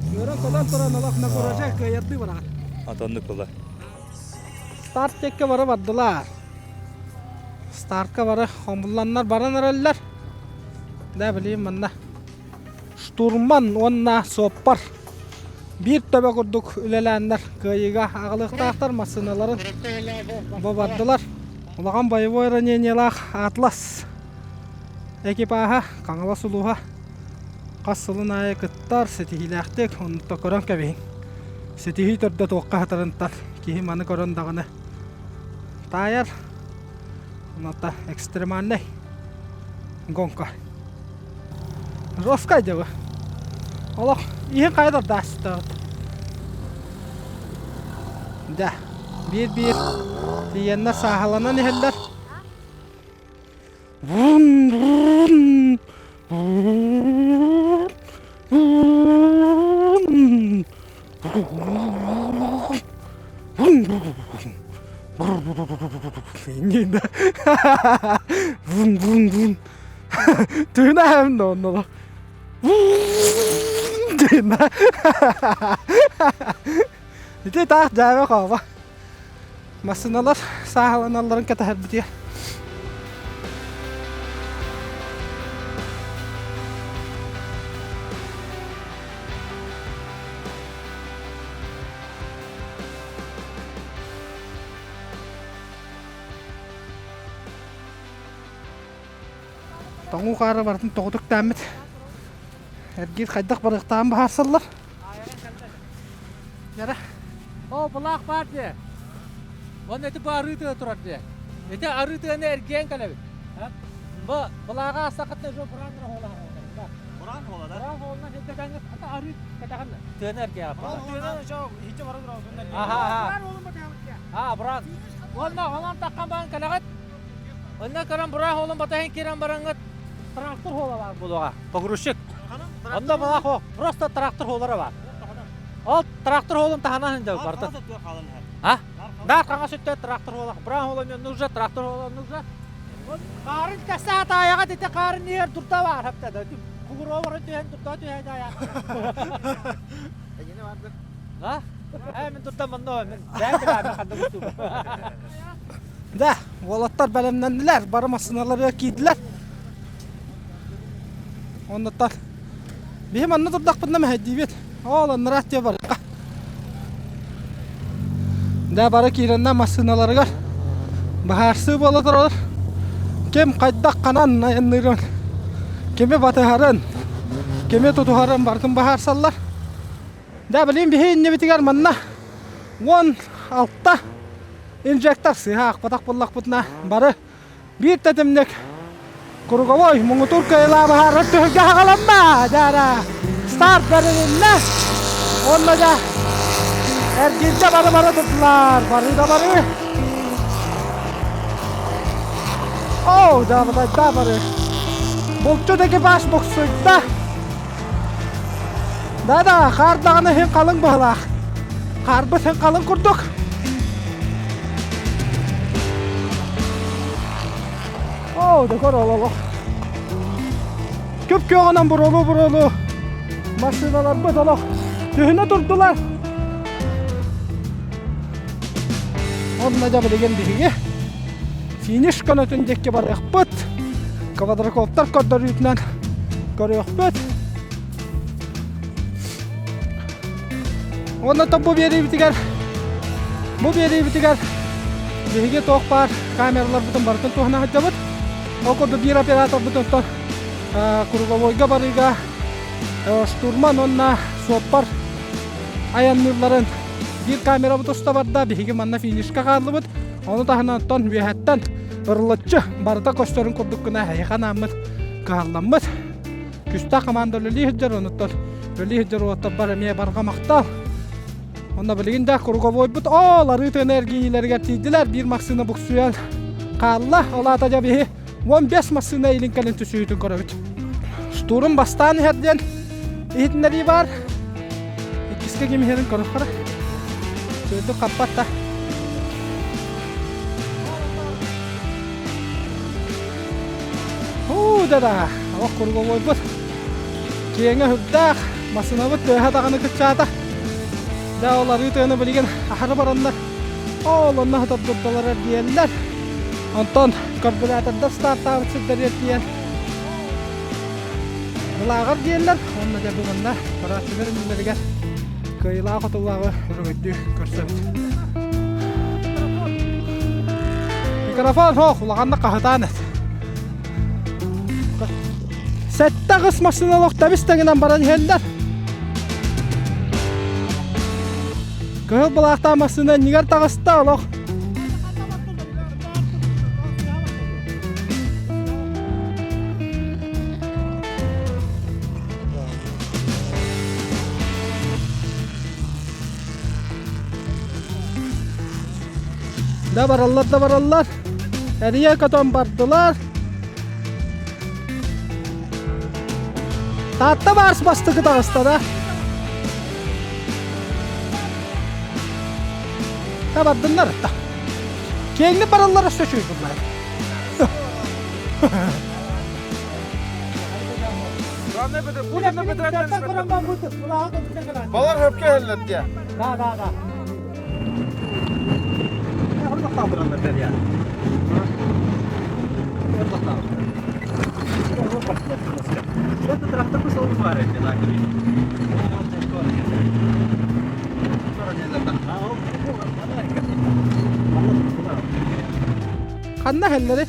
Үөрэн көтөн туран олох на кураже кыайардыы бараҕын. Атоннук буолла. Старт текке бары бардылар. Стартка бары хомулланнар баран эрэллэр. Да билигин манна штурман уонна суоппар биир төбө курдук үлэлээннэр кыайыыга аҕалыахтаахтар массыыналарын бу бардылар. Улахан боевой ранениелаах Атлас экипаһа Хаҥалас улууһа хас сылын аайы кыттар, ситиһиилээхтик, онто көрөн кэбиһиҥ. Ситиһии төрдө туохха сытарынтан киһи маны көрөн даҕаны таайар. Оната экстремальнай гонка. Жесткай дьыбы. Олох иһин хайа даастаат. Да, биир-биир тиийэннэр сааһыланан иһэллэр. Вун вун вун вун Вун вун вун Түһүнэ да онно Түһүнэ Ити таах дьээбэ хооба Массыыналар сааһыланалларын кэтэһэрбитигэр. Тоҥуу хаары барытын тоҕутук тээммит. Эргиир хайдах барыахтааҕын быһаарсаллар. Дьара. О, былаах баар дии. Уонна ити бу арыы тыа турар дии. Ити арыы тыаны эргийэн кэлэбит. Бу былааҕа аастаххытына уже бураан хоолаһа. Бураан хоола да? Бураан хоолунан сирдэтээҥҥит ата арыы кэтэҕин тыаны эргийэҕит. Тыаны иһиччэ бара турар. Аха, аха. Аа, бураан. Уонна онон таххан баран кэлэҕит. Онно көрөн бураан хоолун батаһын киирэн бараҥҥыт трактор хола баар буолуоҕа. Погрузчик. Онно былаах о, просто трактор холара бар. Ол трактор холун таһынан сылдьар барыта. А? Да, хаҥас өттө трактор хола. Буран хола нужно, трактор хола нужно. Қарын кәсә аяға дете қарын нер дурда бар хаптада. Кугуро бар түһэн дурда түһэн аяқ. А? Ә, мен дурда манно, мен бәм биләм ханды гуту. Да, уолаттар бэлэмнэннилэр, бары массыыналарыгар киирдилэр. Оннуттан биһи манна турдахпытына мэһэйдиибит. Ол аннара тиэ барыахха. Да бары киирэннэ массыыналарыгар быһаарсыы буола турар. Ким хайдах ханан айанныырын, кими батыһарын, кими тутуһарын барытын быһаарсаллар. Да билин биһи иннибитигэр манна 16 инжектор сыыһа аахпатах буоллахпытына бары биир тэтимник круговой муҥутуур кыайылаах баһаарар түһүлгэ хаҕаланна дьаара старт бэрилиннэ уонна дьэ эргииргэ бары бары турдулар бары да бары оу да да бары булчут экипаж буксуйда Да-да, хаар даҕаны иһин халыҥ быһылаах. Хаарбыт иһин халыҥ курдук. Оо, докор олох. Көп күөҕүнэн буруолу-буруолу массыыналарбыт олох түһүнэ турдулар. Онно дьэ билигин биһиги финиш көнөтүн диэки барыахпыт. Квадрокоптер көрдөрүүтүнэн көрүөхпүт. Уонна бу биэриибитигэр бу биэриибитигэр биһиги туох баар камераларбытын барытын туһана сылдьабыт. Ол курдук биир операторбут оттон круговойга барыыга штурман уонна суоппар айанныылларын биир камерабыт уста барда. Биһиги манна финишка хааллыбыт. Ону таһынан оттон үөһэттэн ырылыччы барыта көстөрүн курдук гына эһиэхэ анааммыт кыһалламмыт. Күстээх команда үлэлии сылдьар, онуттан үлэлии сылдьар уолаттарбар эмиэ барҕа махтал. Онно билигин да круговойбут ол арыы тыаны эргийиилэригэр тиийдилэр. Биир массыына буксуйан хаалла. Ол аата дьэ биһи 15 массыына илин кэлин түсүүтүн көрөбүт. Штурм бастаан иһэр диэн иһитиннэрии баар. Иккискэ ким иһэрин көрөххөрө. Сөрдүк хаппат да. Уу да-да, олох круговойбут. Киэҥэ үрдээх, массыынабыт тыаһа даҕаны кыччаата. Да ол арыы тыаны билигин аһары бараннар, ол онно сытар дурдалар эргийэллэр. Онтон карбюратордар стартаабыт сирдэригэр тиийэн былааҕар диэллэр. Уонна дьэ бу манна көрөөччүлэр иннилэригэр кыайыылаах хотуулааҕы өрөгөйдүү көрсөбүт. Микрофон суох, улаханнык хаһытаан эт. 7-8 массыыналаах тэбис тэҥинэн баран иһэллэр. Кыһыл былаахтаах массыына иннигэр таҕыста олох. Да бараллар да бараллар. Эрийэ көтөн бардылар. Таатта Барс бастакы таҕыста да. Да бардыннар да. Киэҥник бараллар өссө үчүгэй буллар. Балар хөпкө иһэллэр диye. Да, да, да. Ханна иһэллэри?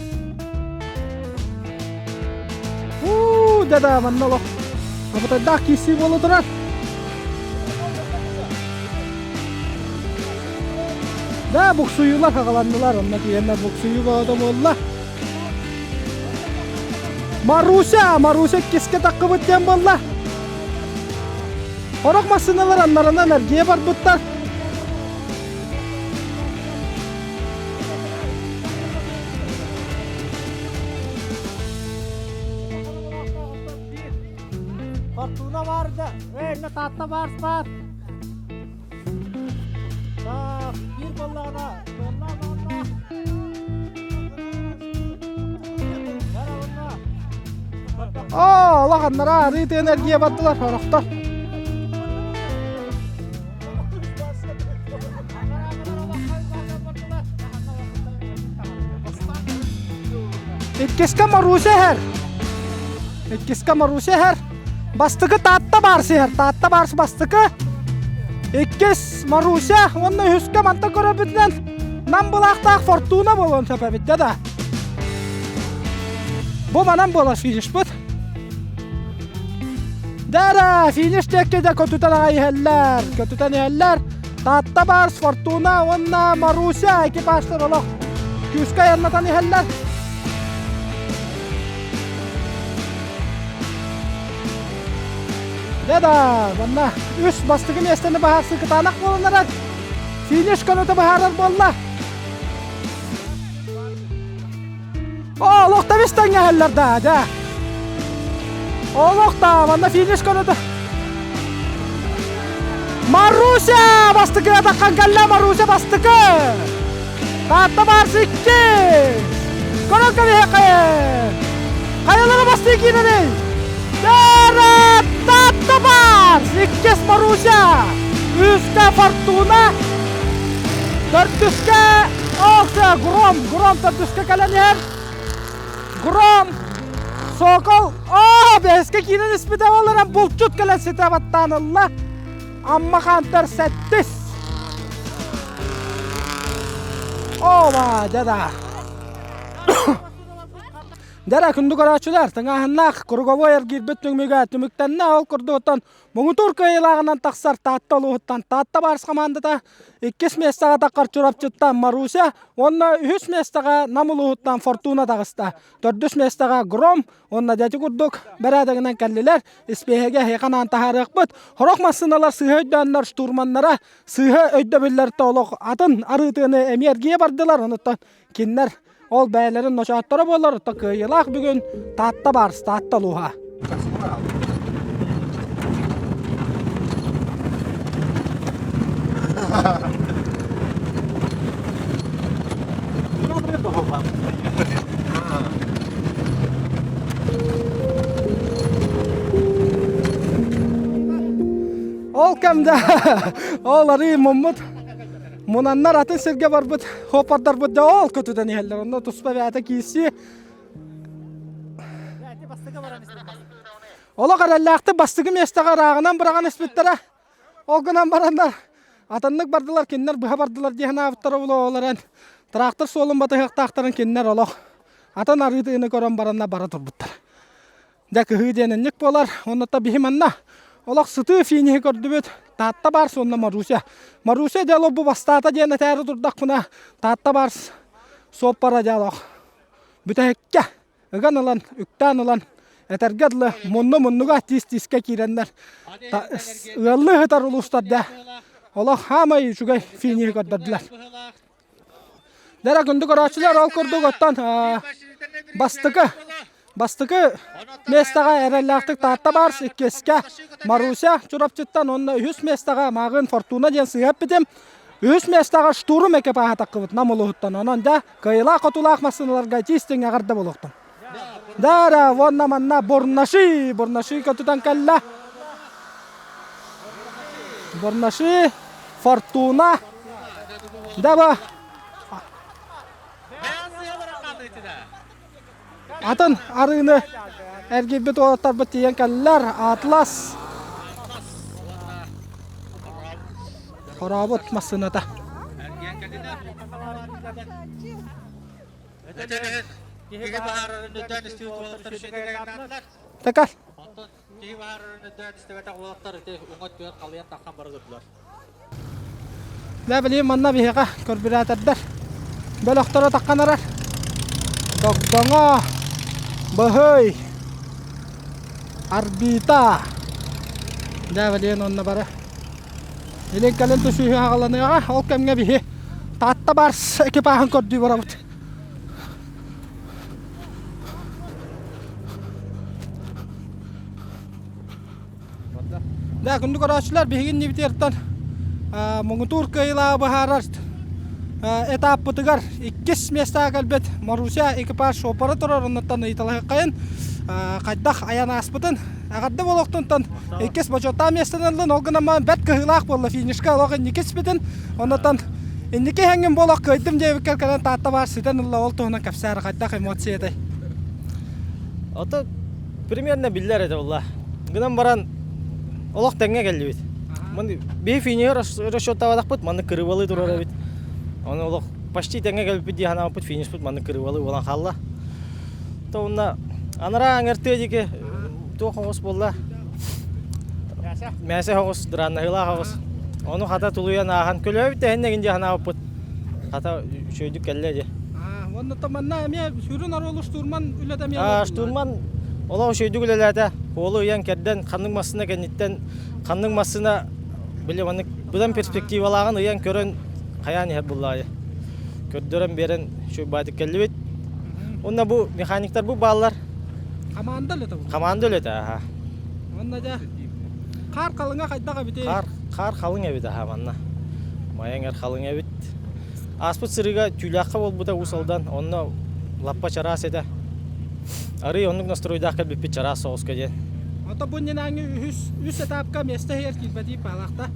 Уу, да-да, манна олох. Абытайдаах киирсии буола турар. Да, буксуйуулар хаҕаланнылар, онно тиийэннэр буксуйуу бөҕөтө буолла. Маруся, Маруся иккискэ таххыбыт диэн буолла. Орох массыыналар аннарынан эргийэ барбыттар. Фортуна бар да, эй, Таатта баар баар. Так, биир буоллаҕына, Оо, улаханнара арыы тыаны эргийэ бардылар сорохтор. Иккискэ Маруся иһэр. Иккискэ Маруся иһэр. Бастакы Таатта Барс иһэр. Таатта Барс бастакы. Иккис Маруся уонна үһүскэ мантан көрөрбүтүнэн Нам былаахтаах Фортуна буолуон сөп эбит да. Бу манан буолар финишпыт. Дара, финиш диэки да көтүтэн аҕай иһэллэр. Көтүтэн иһэллэр. Таатта Барс, Фортуна уонна Маруся экипажтар олох күүскэ айаннатан иһэллэр. Да-да, манна үс бастакы миэстэни баһаарсыы кытаанах буолан эрэр. Финиш көнөтө быһаарар буолла. О, олох табис тэҥҥэһэллэр да, дьэ. Олох да, манна финиш көнөтө. Маруся бастакы атаххан кэллэ, Маруся бастакы. Таатта Барс иккис. Көрөн кэбиһиэххэйин! Хайалара бастыы киирэрий? Дара Таатта Барс! Иккис Маруся! Үскэ Фортуна! Төрдүскэ Окса Гром! Гром төрдүскэ кэлэн иһэр. Гром! Сокол! Оо, бэһискэ киирэн испитэ ол эрэн булчут кэлэн ситэ баттаан ылла. Амма Хантер сэттис! Оба, дьада! Дьара күндү көрөөччүлэр, тыҥааһыннаах круговой эргиирбит түмүгэ түмүктэннэ. Ол курдук оттон муҥутуур кыайыылааҕынан тахсар Таатта улууһуттан Таатта Барс хамаандата, иккис миэстэҕэ таххар Чурапчыттан Маруся уонна үһүс миэстэҕэ Нам улууһуттан Фортуна таҕыста. Төрдүс миэстэҕэ Гром уонна дьэ ити курдук бэрээдэгинэн кэллилэр. Испиэһэгэ эһиэхэ анаан таһаарыахпыт. Сорох массыыналар сыыһа өйдөөннөр штурманнара сыыһа өйдөбүллэртэ олох атын арыытыаны эмиэ эргийэ бардылар. Онуттан кинилэр ол бэйэлэрин ночоотторо буолар, оттон кыайыылаах бүгүн Таатта Барс, Таатта улууһа. Ол кэмдэ ол арыы муммут мунаннар атын сиргэ барбыт хоппордорбут да ол көтүтэн иһэллэр онно туспа бэйэтэ киирсии Олох эрэллээхтик бастакы миэстэҕэ ырааҕынан быраҕан испиттэрэ. Ол гынан бараннар атыннык бардылар, кинилэр быһа бардылар дии санаабыттара буолуо, ол эрэн трактор суолун батыһыахтаахтарын кинилэр олох атын арыы көрөн баранна бара турбуттар. Дьэ кыһыы диэн инник буолар. Онно биһи манна олох сытыы финиһи көрдүбүт. Таатта Барс уонна Маруся. Маруся дьэ бу бастаата диэн этээри турдахпына Таатта Барс суоппара дьэ олох бүтэһиккэ ыган ылан, үктээн ылан этэргэ дылы мунну-муннуга тиис-тиискэ киирэннэр ыаллыы сытар улуустар дьэ олох хаамай үчүгэй финиһи көрдөрдүлэр. Дэрэ күндү көрөөччүлэр ол курдук оттон бастакы бастакы миэстэҕэ эрэллээхтик Таатта Барс, иккискэ Маруся Чурапчыттан уонна үһүс миэстэҕэ Мааҕын Фортуна диэн сыыһа эппитим. Үһүс миэстэҕэ Штурм экипааһа таххыбыт Нам улууһуттан. Онон дьэ кыайыылаах-хотуулаах массыыналарга итии-истиҥ эҕэрдэ буолуохтун. Дара, уонна манна Бурнаши, Бурнаши көтүтэн кэллэ. Бурнаши, Фортуна, Даба. Атын арыыны эргийбит уолаттарбыт тиийэн кэллилэр. Атлас хорообут массыыната. Такар. Дьэ, билигин манна биһиэхэ көрбүрээтэрдэр бөлөхтөрө таххан эрэр. Догдоҥо, Быһый, Арбита. Дьэ, билигин онно бары илин кэлин түсүһүү аҕаланыаҕа. Ол кэмҥэ биһи Таатта Барс экипааһын көрдүү барабыт. Да, күндү көрөөччүлэр, биһиги иннибитиэртэн муҥутуур кыайыылааҕы быһаарар этаппытыгар иккис миэстэҕэ кэлбит Маруся экипаж шопора турар, оннуттан ыйыталаһыаххайын хайдах айан ааспытын эҕэрдэ буолуохтунтан иккис бочуоттаах миэстэни ыллын, ол гынан баран бэрт кыһыылаах буолла финишка олох инники испитин, оннуттан инники иһэҥҥин буолах кыайдым диэбиккэр кэлэн Таатта баар ситэн ылла, ол туһунан кэпсээр хайдах эмоциятай? Ото примерно биллэр этэ буолла. Гынан баран олох тэҥҥэ кэллибит. Биһи финиһы расчеттаабатахпыт, маннык кырыыбалыы турар эбит. Ону олох почти тэҥҥэ кэлбиппит дии санаабыппыт, финишпит маннык кырыыбалыы буолан хаалла. То уонна анараа аҥар тыа диэки туох оҕус буолла? Мээсэ оҕус, дырааннаһыылаах оҕус. Ону хата тулуйан ааһан көлөөбүт тэһиннэгин дии санаабыппыт. Хата үчүгэйдик кэллэ дии. Уонна манна эмиэ сүрүн оруолу штурман үлэтэ эмиэ Штурман олох үчүгэйдик үлэлээтэ. Уолу ыйан кэрдэн ханнык массыына кэнниттэн ханнык массыына били маннык быдан перспективалааҕын ыйан көрөн хайаан иһэр буллаайы. Көрдөрөн биэрэн үчүгэй баатык кэллибит. Уонна бу механиктар бу бааллар. Хамаанда үлэтэ бу. Хамаанда үлэтэ аха. Уонна дьэ хаар халыҥа хайдах эбитий? Хаар хаар халыҥ эбит аха манна. Майаҥ эр халыҥ эбит. Ааспыт сырыыга Түүлээххэ буолбута Уус Алдан. Онно Лаппа чараас этэ. Арый оннук настройдаах кэлбиппит чараас соҕуска диэн. Ото бу иннинээҥи үһүс үс этапка миэстэ иһигэр киирбэтии паалаахта.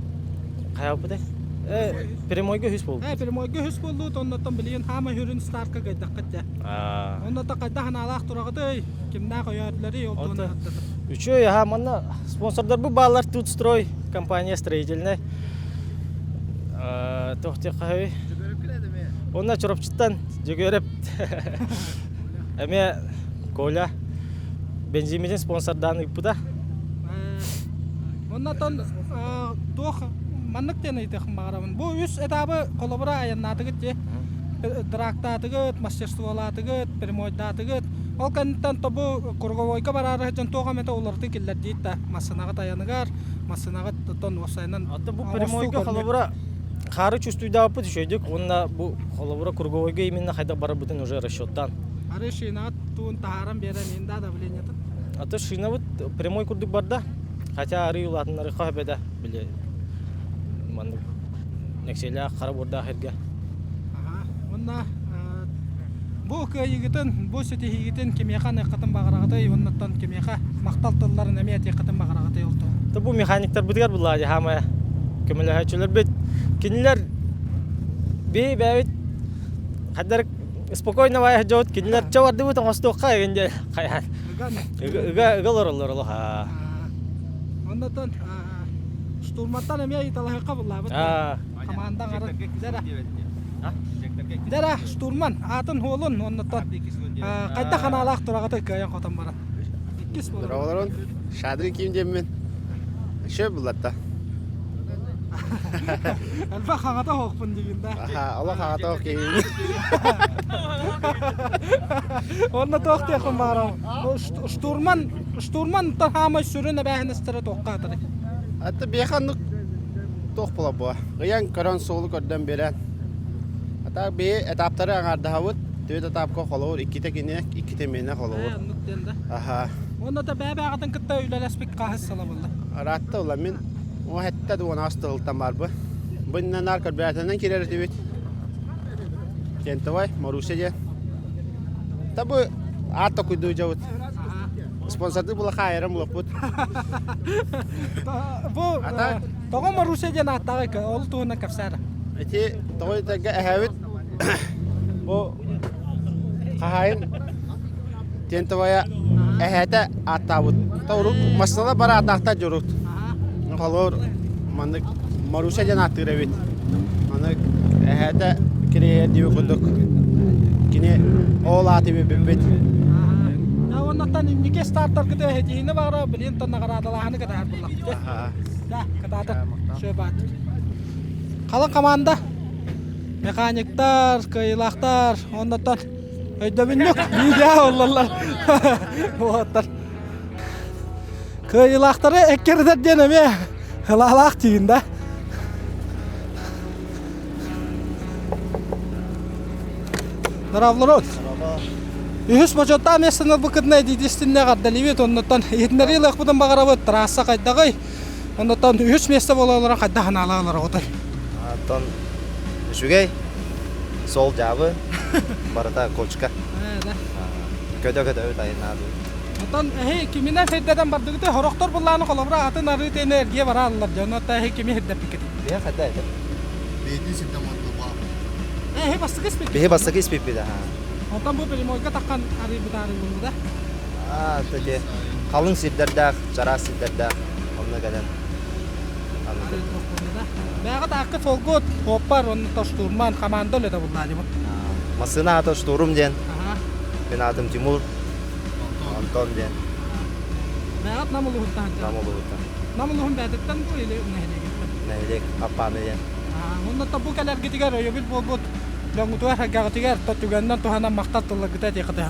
Хайалпытай? Э, прямойга үһүс буолбут. Э, прямойга үһүс буоллут, оннотон билигин хаама хүрүн стартка гайдаххыт дьэ. Онното хайдах анаалаах тураҕытый? Кимнээх өйөөтүлэрий ол туһунан аттатыр. Үчүгэй аха манна спонсордарбыт бааллар Тутстрой компания строительная. Туох диэххэ Онно Чурапчыттан Дьөгүөрэп эмиэ Коля бензиммитин спонсордаан ыыппыта. Оннотон туох маннык диэн ыйытыахпын баҕарабын. Бу үс этабы холобура айаннаатыгыт дии. Драктаатыгыт, мастерстволаатыгыт, прямойдаатыгыт. Ол кэнниттэн тобу круговойга бараары сылдьан туох эмэтэ уларытыы киллэрдиит да массыынаҕыт айаныгар, массыынаҕыт оттон уопсайынан бу прямойга холобура хаары чувствуйдаабыппыт үчүгэйдик уонна бу холобура круговойга именно хайдах барарбытын уже расчеттаан. Ары шинаҕыт туун таһааран биэрэн иин да давлениетын? А то шинабыт прямой курдук барда. Хотя арыы улаатыннары хөбөдө били маннык нэксиэлээх хара буордаах эргэ. Аха. Уонна бу кыайыыгытын, бу ситиһиигитин кимиэхэ аныаххытын баҕараҕытый уоннаттан кимиэхэ махтал тылларын эмиэ этиэххитин баҕараҕытый ол туһунан? Бу механиктарбытыгар булла хаамая көмөлөһөөччүлэрбит кинилэр би бэйэбит хайдар спокойно баайа дьоут кинилэр чэ бардыбыт оҥостуохха эгин диэн хайаан ыга ыга олороллор олох Оннотон штурматтан эмиэ ыйыталаһыахха буллаабыт команда аҥарын дьэрэ дьэрэ штурман атын хуолун оннотон хайдах ханаалаах тураҕытай кыайан хотон баран иккис Здорово, Шадрин ким диэммин. Шө буллатта. Элбэх хаҥата оһохпун диигин да. Аха, олох хаҥата оһох киһи. Онно туох диэххин баҕарам. Штурман, штурман хаамай сүрүн эбээһинэстэрэ туохха атарый? Аты биэхэ оннук туох була буа. Ыйан көрөн суолу көрдөн биэрэн. Ата бии этаптары аҥаардаһабыт. Түөрт этапка холобур иккитэ кини, иккитэ миэнэ холобур. Оннук диэн да. Аха. Онно да бэйэ-бэйэҕитин кытта үлэлэспит хаһыс сыла буолла? Ыраатта ула мин уһэтте дуонаас тылтан барбы. Бу иннинэ көрбөтөнөн кирэр этибит. Кентовай, Маруся диэн. Та бу аат токуйдуу дьабыт. Спонсордыы була хаайарым булаппыт. Бу тоҕо Маруся диэн ааттааҕый ол туһунан кэпсээр. Ити тоҕо итэргэ эһэбит бу хаһаайын Тентовая эһээтэ ааттаабыт. Та урут массыына бары ааттаахтар дьурут. Холобур маннык Маруся диэн ааттыыр эбит. Маннык эһээтэ кириэһэр диэбит курдук кини ол ааты билбит. Оннуттан инники стартаргыта эһэтиини баара билин наҕараадалааһыны кытаар буллахпыт. Да, кытаата. Сөп аат. Халыҥ команда механиктар, кыайыылаахтар, оннуттан Өйдөбүнньүк видео оллоллор. Уолаттар. Кыайыылаахтары эккирдэр диэн эмиэ ылаалаах тиин да. Здравлород. Үһүс бочуоттаах миэстэни ылбыккытына эдиитистиннэ эҕэрдэлиибит. Оннуттан иһитиннэрии ылыахпытын баҕарабыт. Трасса хайдаҕый? Оннуттан үһүс миэстэ буола олорон хайдах анаалаах олороҕутай? Оттон үчүгэй, сол дьаабы, барыта кочка. Көтө-көтөбүт айаннаабыт. Оттон эһи киминэн сирдэтэн бардыгыты хорохтор буллааны холобура атын арыы тиэнэ эргиэ барааллар дьон отта эһи кими сирдэппиккит? Биһи хата этэ. Бэйдин сирдэн Эһи бастакы испиппит. Биһи бастакы испиппит аха. Оттон бу прямойга таххан арыйбытаары булла да. Аа, те халыҥ сирдэрдээх, чараас сирдэрдээх онно кэлэн Бэҕэ таакка солгут, оппар, онно штурман, команда үлэтэ буллаа дьыбыт. Массыына аата Штурм диэн. Мин аатым Тимур. Антон диэн. Бэҕэт Нам улууһуттан. Нам улууһуттан. Нам улууһун бээтиттэн бу или нэһилиэгиттэн? Нэһилиэк Аппааны диэн. Онно бу кэлэргитигэр өйөбүл буолбут дьоҥҥутугар, сэргэҕитигэр түгэнинэн туһанан махтал тылларгыта этиэххитэ.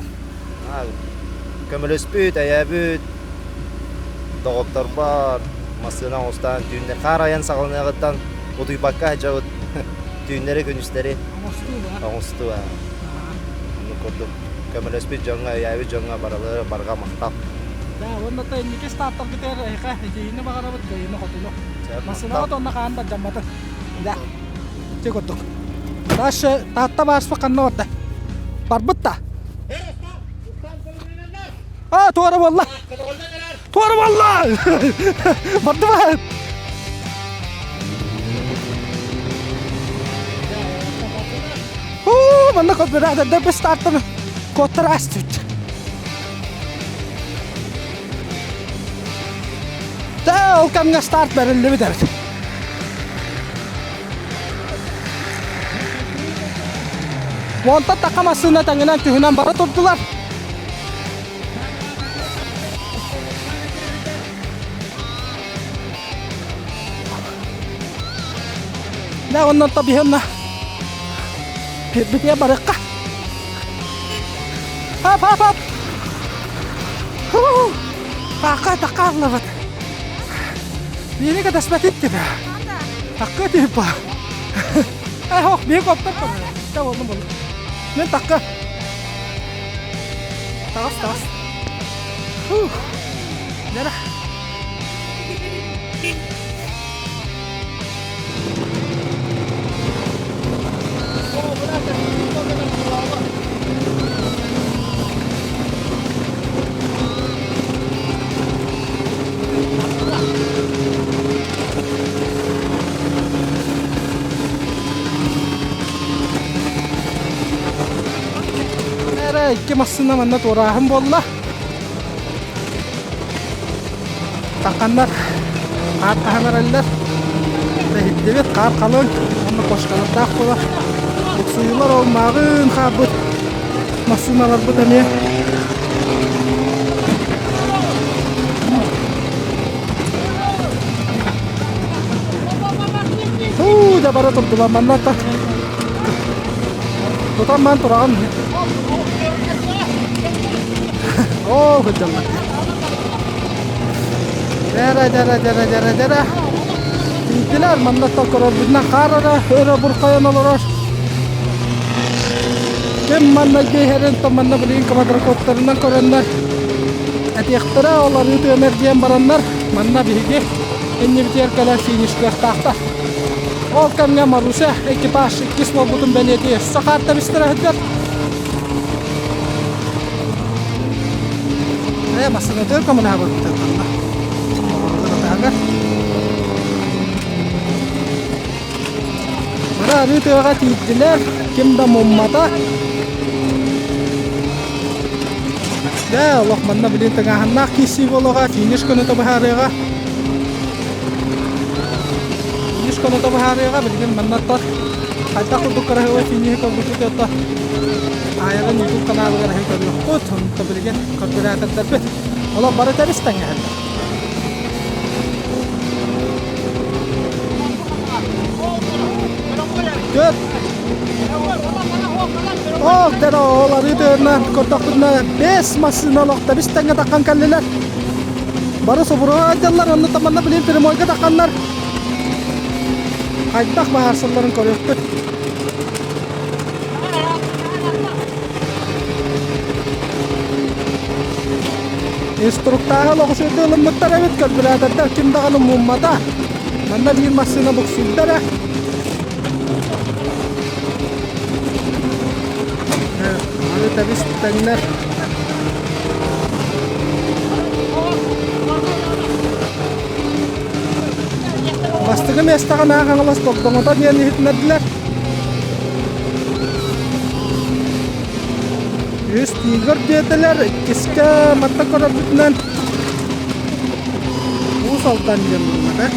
Көмөлөспүт, өйөөбүт доҕотторбор массыына оҥостон түүннэр хаар айан саҕаланыаҕыттан утуйбакка сылдьабыт түүннэри күнүстэри оҥостуу оннук курдук көмөлөспүт дьоҥҥо өйөөбүт дьоҥҥо барылары барҕа махтал. Да, уонна та инники стартаргытыгар эһиэхэ этиини баҕарабыт кыайыыны хотуну. Массыынаҕа тонна хаан бардьамматын. Да. Ити курдук. Дальше Таатта баарспыт ханна барда? Барбыт да. А, туора буолла. Туора буолла! Бардыбат! Уу, манна копиратордар быстаартан коттар астыбыт. Да, ол кэмҥэ старт бэриллибит эбит. Уонтан тахха массыына тэҥинэн түһүнэн бара турдулар. Да, оннон табиһынна. Бития барыкка. Ап, ап, ап. Таакка, такка аллабат. Миини катаспатит тебе. Такка типа. Ай, хок, бии коптар Та болдум болду. Мен такка. Тагас, тагас. Фух. Нера. Эрэ икки массыына манна туорааһын буолла. Тахханнар хаар хаһан эрэллэр. Иһиллибит хаар халыҥ уонна кошкалардаах буолар. Буксуйуулар ол мааҕын хаалбыт массыыналарбыт эмиэ Уу, да бара турдулар манна та. Тутан ман тураҕын. Оо, кырдьаллар. Дэрэ, дэрэ, дэрэ, дэрэ, дэрэ. Тиийдилэр, манна көрөрбүтүнэн хаар эрэ өрө бурхайан олорор. Ким манна иһэрин, то манна билигин квадрокоптерынан көрөннөр этиэхтэрэ, ол арыы тыаны эргийэн бараннар, манна биһиги иннибитигэр кэлэн фиништыахтаахтар. Ол кэмҥэ Маруся экипаж иккис буолбутун бэлиэтии өссө хаарта бистэрэ сылдьар. Ээ, массыынатыгар көмөлөһө барбыта таһыгар. Бары арыы тыаҕа тиийдилэр, ким да муммата. Дьэ, олох манна билин тыҥааһыннаах киирсии буолуоҕа, финиш көнөтө быһаарыаҕа. Финиш көнөтө быһаарыаҕа, билигин манна тот хайдах курдук кыраһыабай финиһи көрбүппүт ото Аайаҕын YouTube каналыгар эһи көрүөхпүт, онто билигин көрдөрөөтөрдөрбүт. Олох бары тэбис тэҥҥэһэллэр. Көп. Ол дэр ол арыы тыынна көрдөхпүтүнэ бес массыына олох тэбис тэҥҥэ таххан кэллилэр. Бары собуруга айдаллар, онно таманна билин прямойга тахханнар. Хайдах баһаарсалларын көрүөхпүт. Инструктааһы олоҕусуйда ылыммыттар эбит, карбюратордар ким даҕаны муммата. Манна биир массыына буксуйда эрэ. Аны тэбис тэҥнэр. Бастакы миэстэҕэ Наа Хаҥалас Догдоҥото диэн иһитиннэрдилэр. Үс тигр диэтилэр, иккискэ манна көрөрбүтүнэн Уус Алдан диэн буолла да.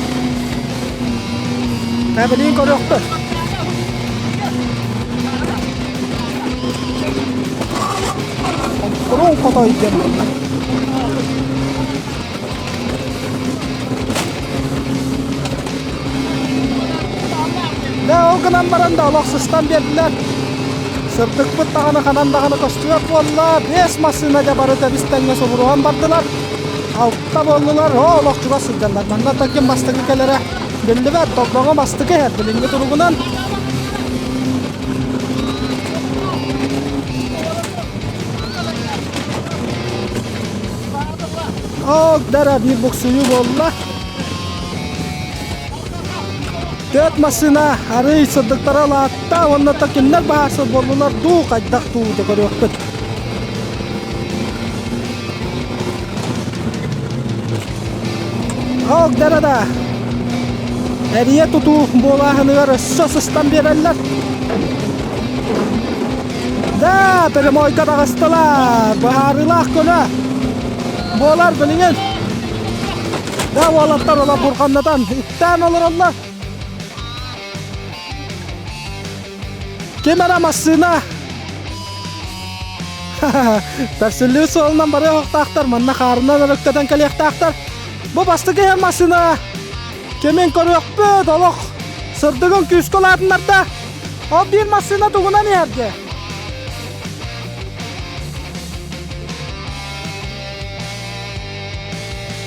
Билигин көрүөхпүт. Куруҥ хотой диэн буолла. Дьэ, ол гынан баран да олох сыстан биэрдилэр. Сырдыкпыт даҕаны ханан даҕаны көстүбэт буолла. Биэс массыына дьэ бары тэбис-тэҥҥэ субуруһан бардылар. Алта буоллулар, оо, олох чугас сылдьаллар. Манна таким бастакы кэлэрэ биллибэт, Догдоҥо бастакы иһэр билиҥҥи туругунан. Ок, дара биир буксуйуу буолла. Төрт массыына арый сырдыктара улаатта уонна кинилэр баһаарсыр буоллулар дуу, хайдах дуу да көрүөхпүт. Ок, да Эрийэ тутуу буолааһыныгар өссө сыстан биэрэллэр. Да, прямойга таҕыстылар. Быһаарыылаах көлө буолар билигин. Да, уолаттар ола бурҕаннатан үктээн олороллор. Ким эрэ массыына Бэрсиллибит суолунан барыахтаахтар, манна хаарынан өрүктэтэн кэлиэхтээхтэр. Бу бастакы иһэр массыына кимин көрүөхпүт, олох сырдыгын күүскэ улаатыннарда. Ол биир массыына тугунан иһэргэ?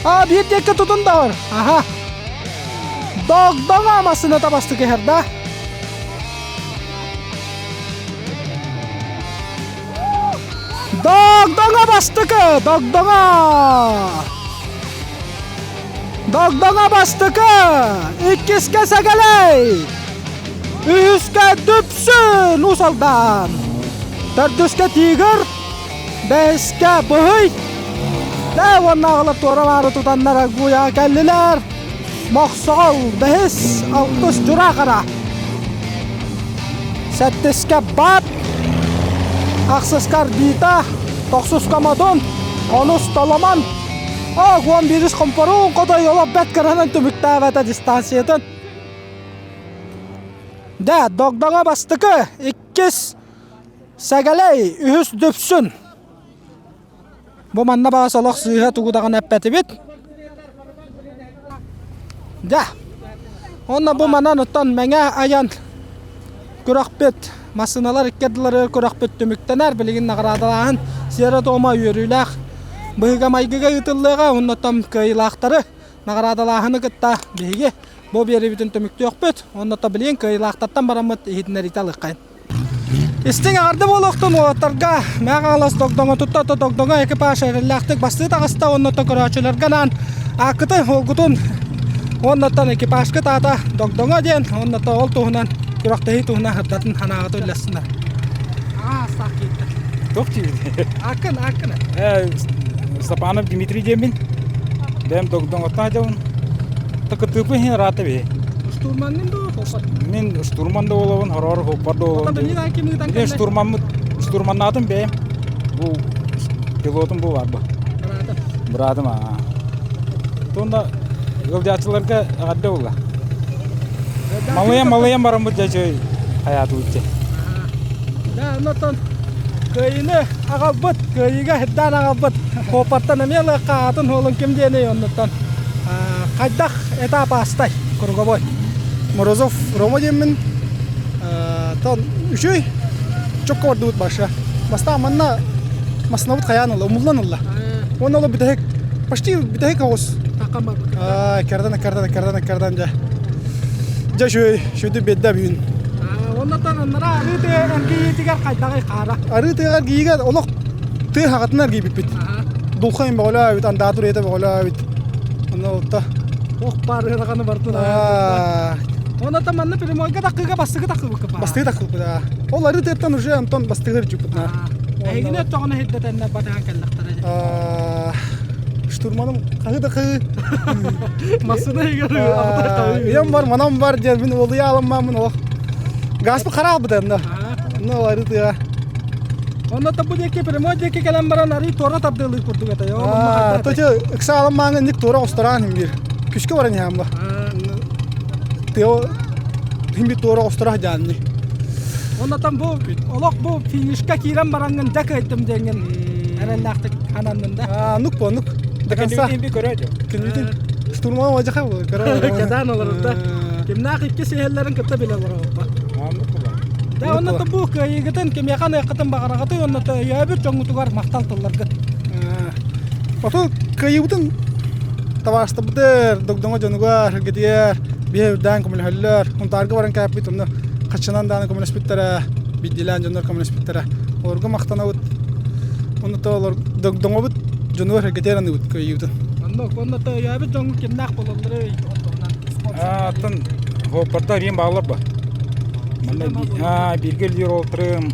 А, биир диэкки тутун да бар. Аха. Догдоҥо массыыната бастакы иһэр да? Догдоҥо бастакы! Догдоҥо! Догдоҥо бастакы! Иккискэ Сэгэлэй! Үһүскэ Дүпсүн Уус Алдан! Төрдүскэ Тигр! Бэһискэ Быһый! Дэ уоннааҕылар туора-маары тутаннар Агуяҕа кэллилэр! Мохсоҕол бэһис, алтыс Дьураахара. Сэттискэ Баат, ахсыска Арбита, тохсуска Модун, онус Толомон, Ох, уон биирис Хомпоруун хотой олох бэрт кыранан түмүктээбэтэ дистанциятын. Да, Догдоҥо бастакы, иккис Сэгэлэй, үһүс Дүпсүн. Бу манна баҕас олох сыыһа тугу даҕаны эппэтибит. Дьэ, уонна бу манан оттон Мэҥэ айан күрэхпит, массыыналар икки ардыларыгар күрэхпит түмүктэнэр. Билигин наҕараадалааһын сиэрэ-туома үөрүүлээх быһыыга-майгыга ыытыллыаҕа. Уонна оттон кыайыылаахтары наҕараадалааһыны кытта биһиги бу биэриибитин түмүктүөхпүт. Уонна оттон билигин кыайыылаахтартан бараммыт иһитиннэриитэ ылыаххайын. Истиҥ эҕэрдэ буолуохтун уолаттарга Мэҥэ Хаҥалас Догдоҥотуттан то Догдоҥо экипаж эрэллээхтик бастыы таҕыста уонна то көрөөччүлэргэ анаан ааккытын, уолгутун уоннаттан экипажкыт аата Догдоҥо диэн уонна то ол туһунан күрэхтэһии туһунан сырдатын санааҕыт үллэстинэр. Аастаах киирдэ. Туох диибит? Ааккын, ааккын. Степанов Дмитрий диэммин. Бэйэм Догдоҥоттон сылдьабын. Кытыыппын иһин ыраата биһи. Штурманнын дуу, Мин штурман да буолабын, хороор хоппар да буолабын. Мин штурмаммыт, штурманнаатым бэйэм. Бу пилотум бу бар бу. Быраатым аа. Тунда ыалдьааччыларга эҕэрдэ буолла. Малыйан малыйан бараммыт дьэ хайаатыбыт дьэ. Да, онтон кыайыыны аҕалбыт, кыайыыга сирдээн аҕалбыт Куоппартан эмиэ ылыахха аатын уолун ким диэний оннуттан хайдах этап аастай круговой Морозов Рома диэммин тон үчүгэй чокко бардыбыт баша бастаан манна массынабыт хайаан ылла умуллан ылла уонна ол бүтэһик почти бүтэһик оҕус кардан кардан кардан кардан дьэ дьэ үчүгэй үчүгэйдик биэрдэ бүгүн Оннотон аннара арыы тыа эргийиитигэр хайдаҕый хаара арыы тыаҕа эргийиигэ олох тыа хаҕатынан эргийбиппит дулха бөҕөлөөбүт андаатыр үйэтэ бөҕөлөөбүт онно олта Ох баар ыараҕаны бардын. Онон манна прямойга такыыга бастыгы такыбыкка баар. Бастыгы такыбыт аа. Ол арыы тыаттан уже онтон бастыгы үрдүппүт на. Эһигини өттөҕүнэ хирдэтэннэ батаан кэллэхтэрэ. Штурманым хаһы да хыы. Массына игер Ийэм бар, манам бар диэн мин уолуйа аламмаммын олох. Гаспы хараалбыт энна. Ну арыы тыа. Онно бу диэки прямой диэки кэлэн баран арыы туора тардыалыы курдук этэ. Тоти ыкса аламмааҥы ник туора остораан химбир. Күскэ баран иһэм ба. Тыа химби туора остора дьаанни. Оннотон бу олох бу финишка киирэн бараҥҥын дьэ кыайдым диэҥҥин эрэллээхтик ананнын да. Нук по нук. До конца. Күнүтүн штурман вадьаха Кэдээн олорор да. Кимнээх икки сиһэллэрин кытта билэ олоробуппа. Да, онно бу кыайыыгытын кимиэхэ аныаххытын баҕараҕытый уонна өйөөбүт дьоҥҥутугар махтал тылларгыт. Оту кыайыыбытын табаарыстарбытыр, догдоҥо дьонугар, сэргэтигэр биһи үрдээн көмөлөһөллөр. Унтаарга баран кээппит онно хаччынан дааны көмөлөспүттэрэ, биирдиилээн дьоннор көмөлөспүттэрэ. Олорго махтанабыт. Онно олор догдоҥобут дьонугар сэргэтигэр аныыбыт кыайыыбытын. Онно онно өйөөбүт дьоҥҥут кимнээх буолалларый? Атын Хоппордо Рим баалар ба. Манна бииргэ үлэлиир уолтарым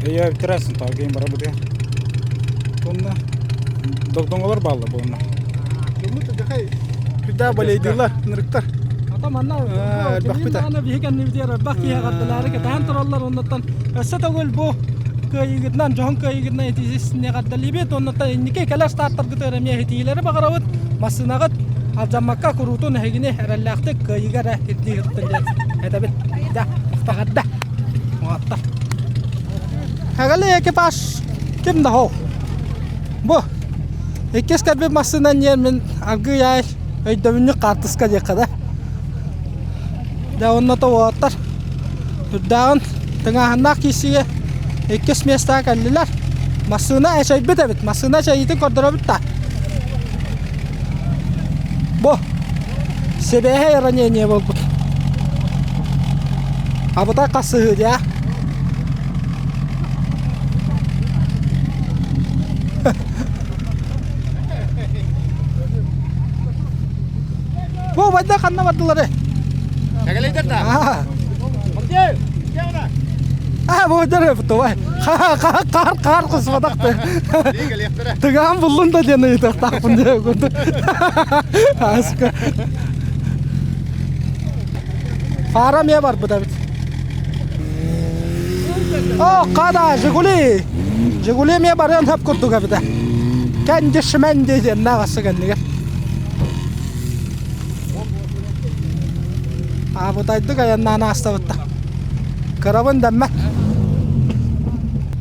өйөөбүттэрэ Сунтаарга барабыт. Онно догдоҥолор бааллар буолна. Күдэ балейдыылар, нырыктар. Ата манна элбэхпит. Аны биһи кэннибитигэр элбэх киһи эҕэрдэлээри кэтэһэн тураллар оннуттан өссө төгүл бу кыайыыгытынан дьоһун кыайыыгытынан итиисисини эҕэрдэлиибит оннуттан инники кэлэр стартаргытыгар эмиэ ситиһиилэри баҕарабыт массыынаҕыт алдьаммакка куруутун эһигини эрэллээхтик кыайыыга эрэ ирдии сырыттын диэн этэбит да эҕэрдэ оҥоттор Эҕэлэ экипаж ким да хол бу иккис кэлбит массыынан диэн мин аргыый аай өйдөбүнньүк хаартыска диэххэ да. Дьэ уонна тоҕооттор үрдээҕин тыҥааһыннаах киирсиигэ иккис миэстэҕэ кэллилэр. Массыына эчэйбит эбит. Массыына эчэйиитин көрдөрөбүт да. Бу сибээһэй ранение буолбут. Абытай хасыһыы дии Бу убайдар ханна бардылар? Кэгэлейдер да. А, бу убайдар тубай. Хаар хаар кусматахты. Тыгаан буллун да диэн ыйытыахтаахпын диэ курдук. Аска. Фара эмиэ барбыт эбит. О, када, Жигули! Жигули эмиэ барыан хөп курдук эбитэ. Кэнди шмэнди диэн наҕасы кэннигэр. Аабытайдык айаннаан аастабытта. Кырабын дэммэт.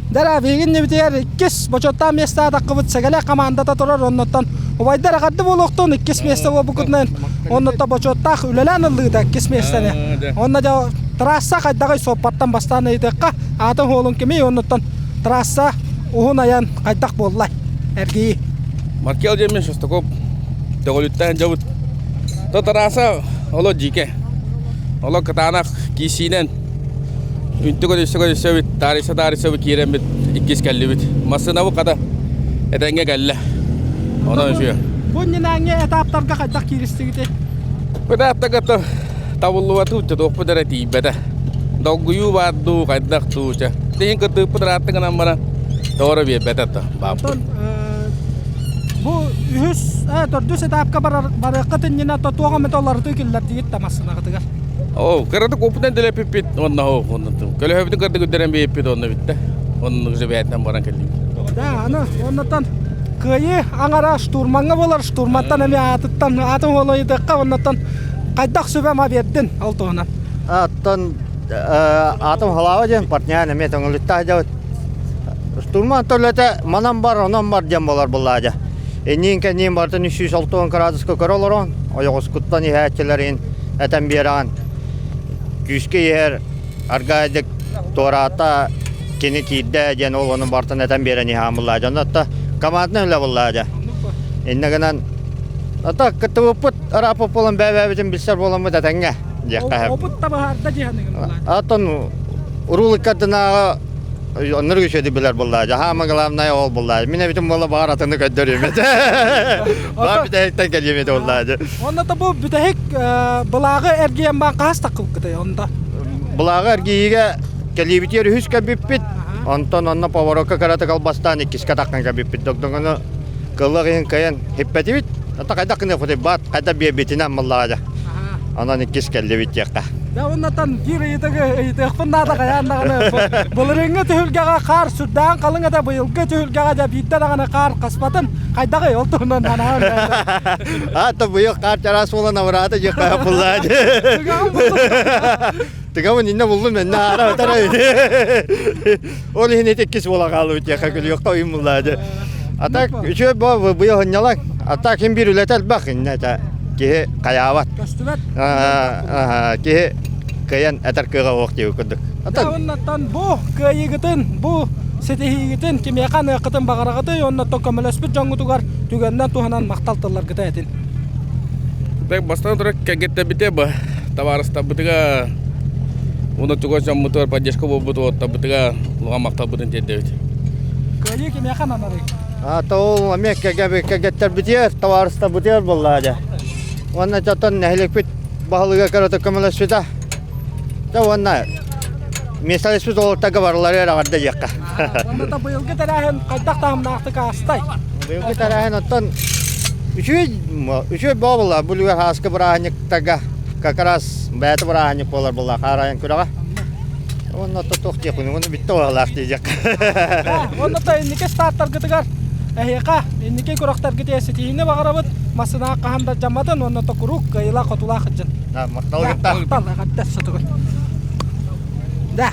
Дара биһигин небитигэр иккис бочуоттаах миэстэ атаххыбыт Сэгэлэ командата турар оннуттан убайдар эҕэрдэ буолуохтун иккис миэстэ буолбуккутунан оннуттан бочуоттаах үлэлээн ыллыыта иккис миэстэни. Онно дьэ трасса хайдаҕый суоппартан бастаан ыйытыахха аатын уолун кимий оннуттан трасса уһун айан хайдах буоллай эргийии. Маркел диэммин Шостаков төҕөлүттэн дьабыт. То трасса оло дьиикэ. Оло кытаанах киисиинэн Үнтү көрүсэ көрүсэбит, таарыйса таарыйсабыт киирэммит иккис кэллибит. Массыынабыт хата этэҥҥэ кэллэ. Онон үчүгэй. Бу иннинээҥҥи этаптарга хайдах кииристигитий? Этаптарга табыллыбатыбыт, туохпут эрэ тиийбэтэ. Долгуйуу баар дуу, хайдах дуу, чэ. Тиһин кытыыппыт ырааттык гынан баран, тоҕо биэрбэтэ то бааппыт. Бу үһүс, төрдүс этапка барыаххыт иннинэ туох эмит уларытыы киллэрдигит да массыынаҕытыгар? Оо, кыратык опытан дэлэппиппит уонна оо, көлөһөбүтүн кырдык үрдэрэн биэппит уонна бүттэ. Оннук же бэйэтинэн баран кэллибит. Да, аны оннуттан кыайыы аҥара штурмаҥҥа буолар, штурмантан эмиэ аатыттан атын уолайдыахха оннуттан хайдах сүбэ-ама биэрдин ол туһунан. Аттан атом халаава диэн партнер эмиэ төҥүлүттаах дьабыт. Штурман төлөтө манан бар, онон бар диэн болар буллаадьа. Инниин кэнниин барытын 360 градуска көрө олорон, ойоҕоскуттан иһээччилэрин этэн биэрэҕин. Күүскэ иһэр аргаайдык туораата кини киирдэ диэн ол ону барытын этэн биэрэн иһаан буллаа дьон отто командный үлэ буллаа дьэ. Иннэ гынан ата кыттыбыппыт арааппыт буолан бэйэ-бэйэбитин билсэр буоламмыт этэҥҥэ диэххэ Опыт табаһарда дьиһаныгын Аттан уруулыккардынааҕы Оннук үчүгэйдик билэр буоллаа. Хаама главное ол буоллаа. Мин эбитим буолла баҕар атыны көрдөрүөм этэ. Баар бүтэһиктэн кэлиэм этэ буоллаа. Онно да бу бүтэһик былааҕы эргийэн баан хаһыс таккыбыккытай онда? Былааҕы эргийиигэ кэлиибитигэр үһүс кэлбиппит. Онтон онно поворотка кыратык албастаан иккискэ таххан кэлбиппит. Догдоҥону кыллах иһин кыайан хиппэтибит. Ата хайдах гыныахпытый баат хайдах биэрбитинэн буоллаҕа дьэ. Онон иккис кэллибит диэххэ. Дьэ оннотон биир ыйытыгы ыйытыахпын наада хайаан даҕаны былырыыҥҥы түһүлгэҕэ хаар сүрдээҕин халыҥ этэ быйылгы түһүлгэҕэ дьэ биирдэ даҕаны хаар хаспатын хайдаҕый ол туһунан анаан А то быйыл хаар чараас буолан абыраата дьиэххэ буллаа Тыгабын иннэ буллум эннэ аара ытара Ол иһин ити иккис буола хаалбыт диэххэ күлүөххэ уйун буллаа дьэ. А так үчүгэй бо быйыл хынньалаҥ. А так ким биир үлэтэ элбэх иннэ этэ киһи хайаабат. Көстүбэт. Киһи кыайан этэр кыаҕа суох диэбит курдук. Оннуттан бу кыайыыгытын, бу ситиһиигитин кимиэхэ аныаххытын баҕараҕытый уонна көмөлөспүт дьоҥҥутугар түгэнинэн туһанан махтал тылларгыта этин. Так бастан турар кэргэттэбите ба табаарыстарбытыгар уонна чугас дьоммутугар поддержка буолбут уоттарбытыгар улахан махталбытын тиэрдэбит. Кыайыы кимиэхэ ананарый? А ол эмиэ кэргэттэрбитигэр, табаарыстарбытыгар буоллаҕа дьэ. Уонна дьонтон нэһилиэкпит баһылыга кырата көмөлөспүтэ. Дьэ уонна миэстэлэспит уолаттарга барыларыгар эҕэрдэ диэххэ. Уонна да быйылгы тэрээһин хайдах таһымнаахтык аастай? Быйылгы тэрээһин оттон Үчүгэй үчүгэй буолла бу үлүгэр ааскы бырааһынньыктарга как раз бэйэтэ бырааһынньык буолар буолла хаарайан күрэҕэ. Уонна туох диэхпин уонна бүттэ уһалаах диэжэх. Уонна то инники стартаргытыгар эһиэхэ инники күрэхтэргитигэр ситиһиини баҕарабыт. Массыынаҕа хаһан да дьамматын уонна то куруук кыайыылаах хотуулаах сылдьын. Махтал гытта. Махтал эҕэрдэ сотугун. Да.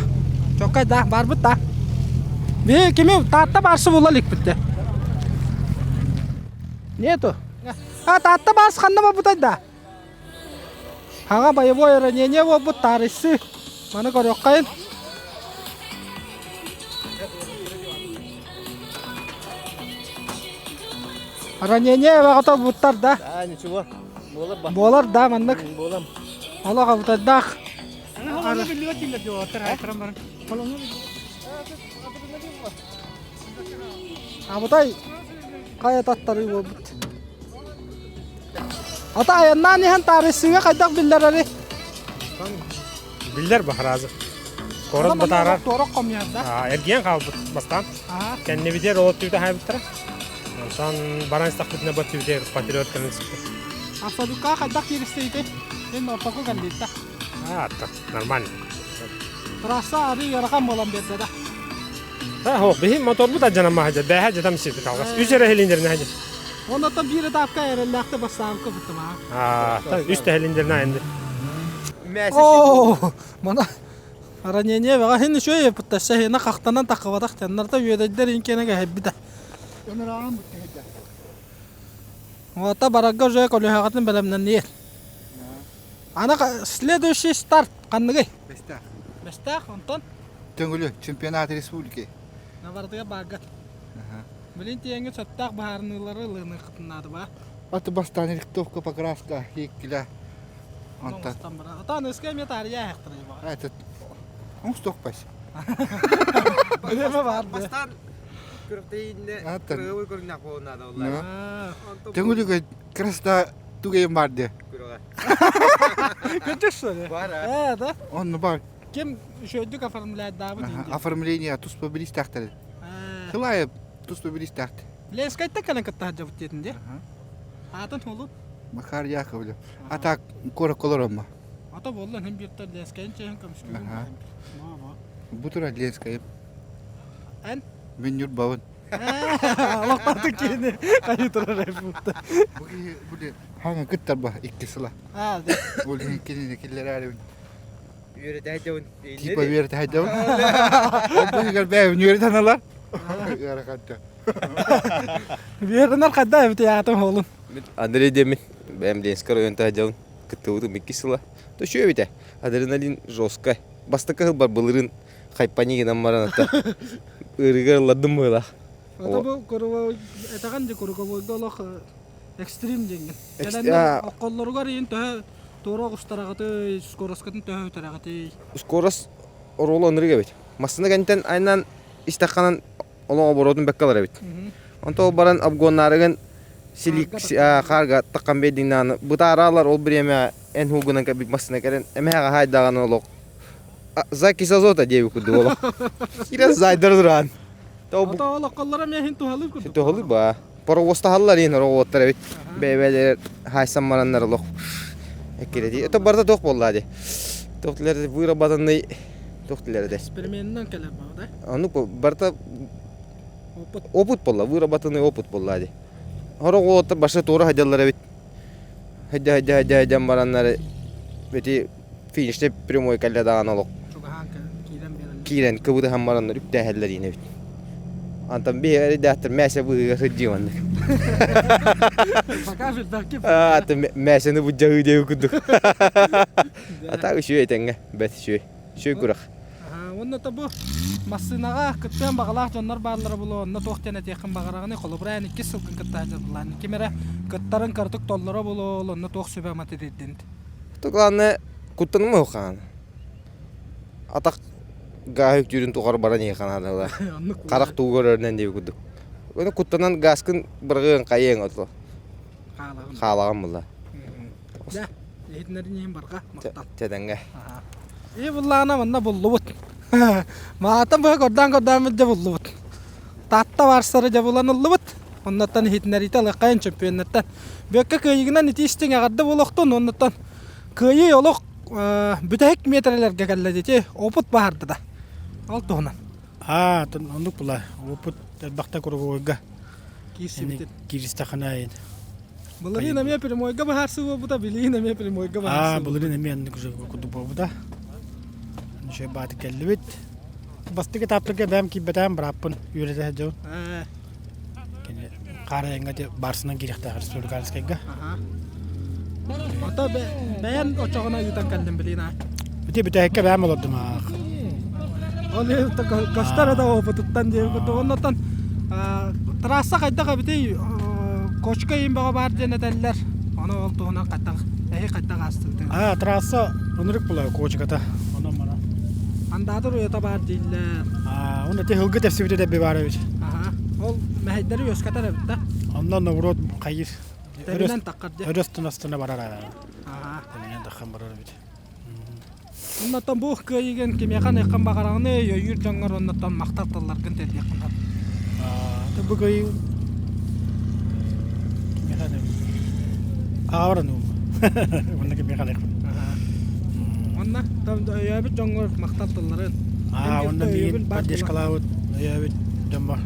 Чоккай да барбыт да. Би кими Таатта барсы була иликпит де. Нету. А Таатта барс ханна барбытай да? Хаҥа боевой ранение буолбут таарыйсыы. Маны көрүөххэйин. Ранение эбэҕэ буттар да. Да, ничего. Буолар ба. Буолар да маннык. Буолам. Олох абытайдаах. Абытай хайа таттарыы буолбут. Ата айаннаан иһэн таарыйсыыга хайдах биллэрэри? Биллэр баһаразы. Корот батаарар. Туорах хомуйарда. Эргийэн хаалбыт бастаан. Кэннибитигэр ол түбүтэ хаайбыттара. Онтон баран истэхпитинэ бу түбүтэ патриот кэлэн сыппыт. Абсолютка хайдах кииристэйтэй? Эн ортоку кэллиитэ. А, нормально. Трасса арыы ыарахан буолан биэрдэ да. Ха, биһи моторбут адьанамма хадьа, бэһэ дьатам сирбит алгас. Үс эрэ хилиндерин хадьа. Оннотон биир этапка эрэллээхтэ бастаабыкка буттум аа. Аа, үс тэһилиндерин айанды. Оо, мана ранение баҕа хин үчүгэй эппиттэ сэһина хахтанан таххыбатах теннарта үөдэйдэр инкенеге хэббитэ. Ота барарга уже көлөһөҕөтүн бэлэмнэнниэр. Аны следующий старт ханныгый? Бэстээх. Бэстээх, онтон? Төҥүлү, чемпионат республики. Навардыга бааргат. Билин тиэҥҥэ сөптөөх быһаарыныылары ылыныаххытын наада баа. Аты бастаан рихтовка покраска иккилэ. Онтон. Отон өскө эмиэ таарыйа аһахтарай баҕа. Этот оҥостуохпас. Бириэмэ баар. Бастаан күрэхтэһииннэ кыргыбы көрүннэх буолуон наада буолла. Төҥүлүгө краста тугайым бар де. Көтөр что ли? Бар. Э, да? Онну бар. Ким үчүгэйдик оформляйдаабыт инде. Оформление туспа билистээхтэр. Хылайы туспа билистээхт. Ленскайтан кэлэн кытта сылдьабыт диэтин дии. Аатын холу? Макар Яковлев. А так куоракка олоромма. Ата буолла хин бииртэ Ленскайын чэһин көмүскүүгүн. Бу тура Ленскайым. Эн? Мин Ньурбабын. Олохтоохтук киһини хайыы турар эбиппут. Бу киһи бу хаҥа кыттарба икки сыла. Ол иһин кинини киллэрээрибин. Үөрэтэ сылдьабын. Типа үөрэтэ сылдьабын. Ол быыһыгар бэйэбин үөрэтэн ылар. Ыараханта. Үөрэнэр хайда эбит аатым уолун. Андрей диэммин. Бэйэм Ленскэй районта сылдьабын. Кыттыбытым икки сыла. То үчүгэй эбитэ. Адреналин жесткай. Бастакы сылбар былырыын хайпани гынан баран ата ыарыыга ыллардым быһыылаах. Ата бу куруговой этэҕин дии куруговойга олох экстрим диэҥҥин. Кэлэннэр окколлоругар иин төһө туора оҕустараҕытый, скоросткатын төһө үтэрэҕитий? Скорость оруолу оннук эбит. Массыына кэнниттэн айаннаан истэххинэн олох оборотун бэккэ ылар эбит. Онто ол баран обгоннаарыгын силик хаарга таххан биэрдиҥ бытаараалар ол бириэмэ эн һуугунан кэлбит массыына кэлэн эмэһэҕэ хаайдаҕына олох закись азота диэбит курдук олох. Кирэ зайдар тураан. Ото ол окколлоро эмиэ иһин туһалыыр курдук. Туһалыыр баа. Паровозтаһаллар иһин роботтар эбит. Бэйбэлэр хайсан бараннар олох эккирэтии. Это барыта туох буолла дии. Туох дилер выработанный туох дилер де. Эксперименинэн кэлэр баа да. Ону барыта опыт буолла, выработанный опыт буолла дии. Хорох уолаттар башы туора хадьаллар эбит. Хадьа хадьа хадьа хадьан бараннар эти финиште прямой кэллэ даҕаны олох киирэн кыбытыһан бараннар үктээһэллэр иинэбит. Антон биһи эрдэхтэр мээсэ быыһыгар сылдьыы маннык. Аты мээсэни буддьаһыы диэби курдук. А так үчүгэй этэҥҥэ бэт үчүгэй. Үчүгэй күрэх. Уонна то бу массыынаҕа кыттыан баҕалаах дьоннор бааллара буолуо, онно туох диэн этиэххин баҕараҕыный? Холобура, эн иккис сылгын кытта сылдьар Ким эрэ кыттарын кыратык толлоро буолуо, онно туох сүбэ-ама тириэрдинт? То главное, куттаныма хаан. Атах гааһы үктүүрүн тухары баран иһэ ханаадала. Харах тугу көрөрүнэн диэби курдук. Оны куттанан гааскын бырҕыан хайыаҥ ото. Хаалаҕын булла. Дьэ, иһитиннэрин иһин барҕа махтал. Тэдэҥҥэ. И буллаҕына манна буллубут. Маатан быһа көрдөөн көрдөөн дьэ буллубут. Таатта барсары дьэ булан ыллыбыт. Оннуттан иһитиннэриитэ ылыаххайын чөмпүйүөннэртэн. Бүөккэ кыайыыгынан ити истиҥ эҕэрдэ буолуохтун, оннуттан кыайыы олох бүтэһик миэтэрэлэргэ кэллэ дии, опыт баһарда да. Ол туһунан. Аа, оннук була. Опыт элбэхтэ круговойга. Киирсибитин. Кииристэххинэ Былырыын эмиэ прямойга быһаарсыы буолбута, билигин эмиэ прямойга быһаарсыы. Аа, былырыын эмиэ оннук уже курдук буолбута. Үчүгэй бааты кэллибит. Бастакы этаптарга бэйэм киирбэтэҕим бырааппын үөрэтэ сылдьабын. Кини хаарайаҥҥа ити барсынан киириэхтээх республиканскайга. Ото бэйэн очоҕуна ыытан кэллим билигин аа. Ити бүтэһиккэ бэйэм олордум аах. Ол көстөр да опытыттан диэн курдук. Оннотон трасса хайдах эбитий кочка иин бөҕө баар диэн этэллэр. Ону ол туһунан хайдах эһи хайдах аастыбытый? Аа, трасса ынырык була кочката. Онон мана. Андаатыр уйата баар дииллэр. Аа, оны те хылгы тепсибите дебби баар эбит. Аха. Ол мэһэйдэри үөскэтэр эбит да. Онно наоборот хайыр. Тэбинэн таххар дьэ. Өрөстөн астына барар. Аа. Тэбинэн таххан барар эбит. Оннотон бу кыайыгын кимиэхэ аныаххын баҕараҕыный, өйүүр дьоҥҥор оннотон махтал тылларгын тиэрдиэххин сөп. Аа, бу кыайыы кимиэхэ аныыбын? Аҕабар аныыбын. Онно кимиэхэ аныахпын. Онно өйөөбүт дьоҥҥор махтал тылларын. Аа, онно миигин поддержкалаабыт, өйөөбүт дьоммор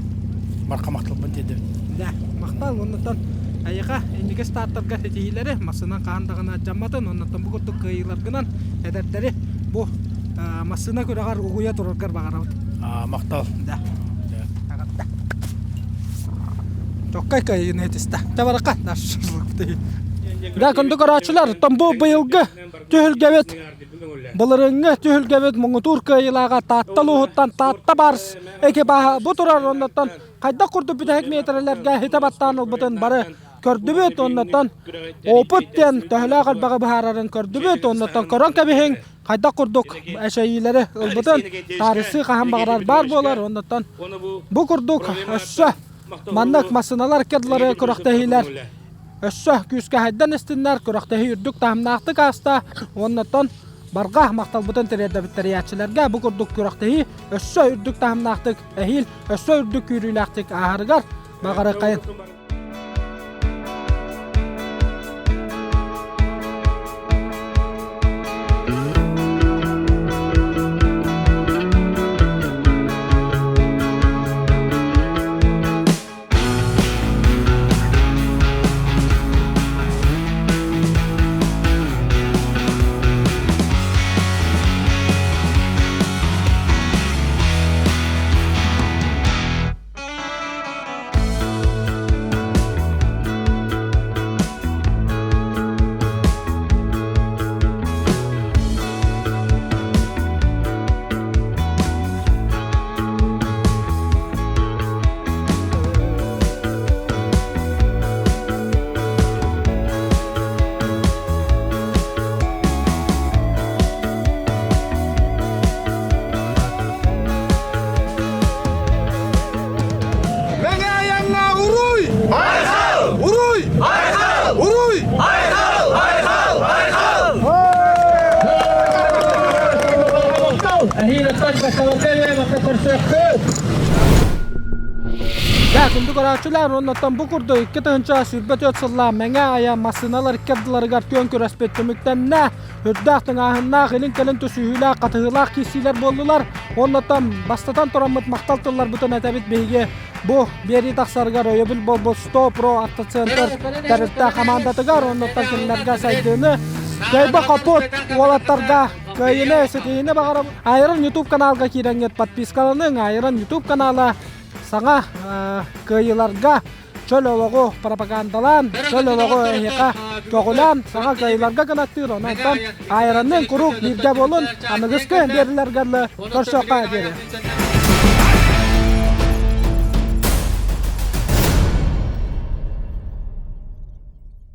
барха махталбын тиэрдэбин. Да, махтал оннотон Эйиэхэ инники стартарга ситиһиилэри массыынан хаһан даҕаны алдьамматын, оннуттан бу курдук кыайыыларгынан эдэрдэри бу массыына күрэҕэр угуйа тураргар баҕарабыт. Махтал. Да. Чоккай кыайыыны этистэ. Табаракка наш Да, күндү көрөөччүлэр, бу быйылгы түһүлгэбит былырыҥҥы түһүлгэбит муҥутуур кыайыылааҕа Таатта улууһуттан Таатта Барс экипаһа бу турар оннуттан Хайдах курдук бүтэһик миэтэрэлэргэ хитэ баттаан ылбытын бары көрдүбүт, оннуттан опыт диэн төһөлөөх элбэҕи быһаарарын көрдүбүт, оннуттан көрөн кэбиһиҥ, хайдах курдук эчэйиилэри ылбытын таарыйсыы хаһан баҕарар баар буолар, оннуттан бу курдук өссө маннык массыыналар кедлары күрэхтэһиилэр өссө күүскэ хайдан истиннэр, күрэхтэһии үрдүк таһымнаахтык ааста, оннуттан барҕа махталбытын тириэрдэбит тэрийээччилэргэ бу курдук күрэхтэһии өссө үрдүк таһымнаахтык эһиил өссө үрдүк күүрүүлээхтик ааһарыгар баҕарыаххайын. Мэҥэ айаҥҥа уруй! Айхал! Уруй! Айхал! Уруй! Айхал! Айхал! Айхал! Дьэ, күндү көрөөччүлэр, оннуттан бу курдук 2024 сыллаах Мэҥэ айан массыыналар икки ардыларыгар күөн күрэспит түмүктэннэ. Үрдээх тыҥааһыннаах, илин-кэлин түсүһүүлээх, хатыһыылаах киирсиилэр буоллулар. Оннуттан бастатан тураммыт махтал тылларбытын этэбит биһиги бу биэрии тахсарыгар өйөбүл буолбут 100 Про автоцентр тэрилтэ хамаандатыгар, оннуттан кинилэргэ сайдыыны, кыайба хоппут уолаттарга кыайыыны, ситиһиини баҕарабыт. Айрон YouTube каналга киирэҥҥит подпискаланыҥ. Айрон YouTube канала саҥа кыайыыларга чөл олоҕу пропагандалаан, чөл олоҕу эһиэхэ көҕүлээн, саҥа кыайыыларга кынаттыыр. Онон Айронныын куруук бииргэ буолун, аныгыскы биэрилэргэ көрсүөххэ диэри.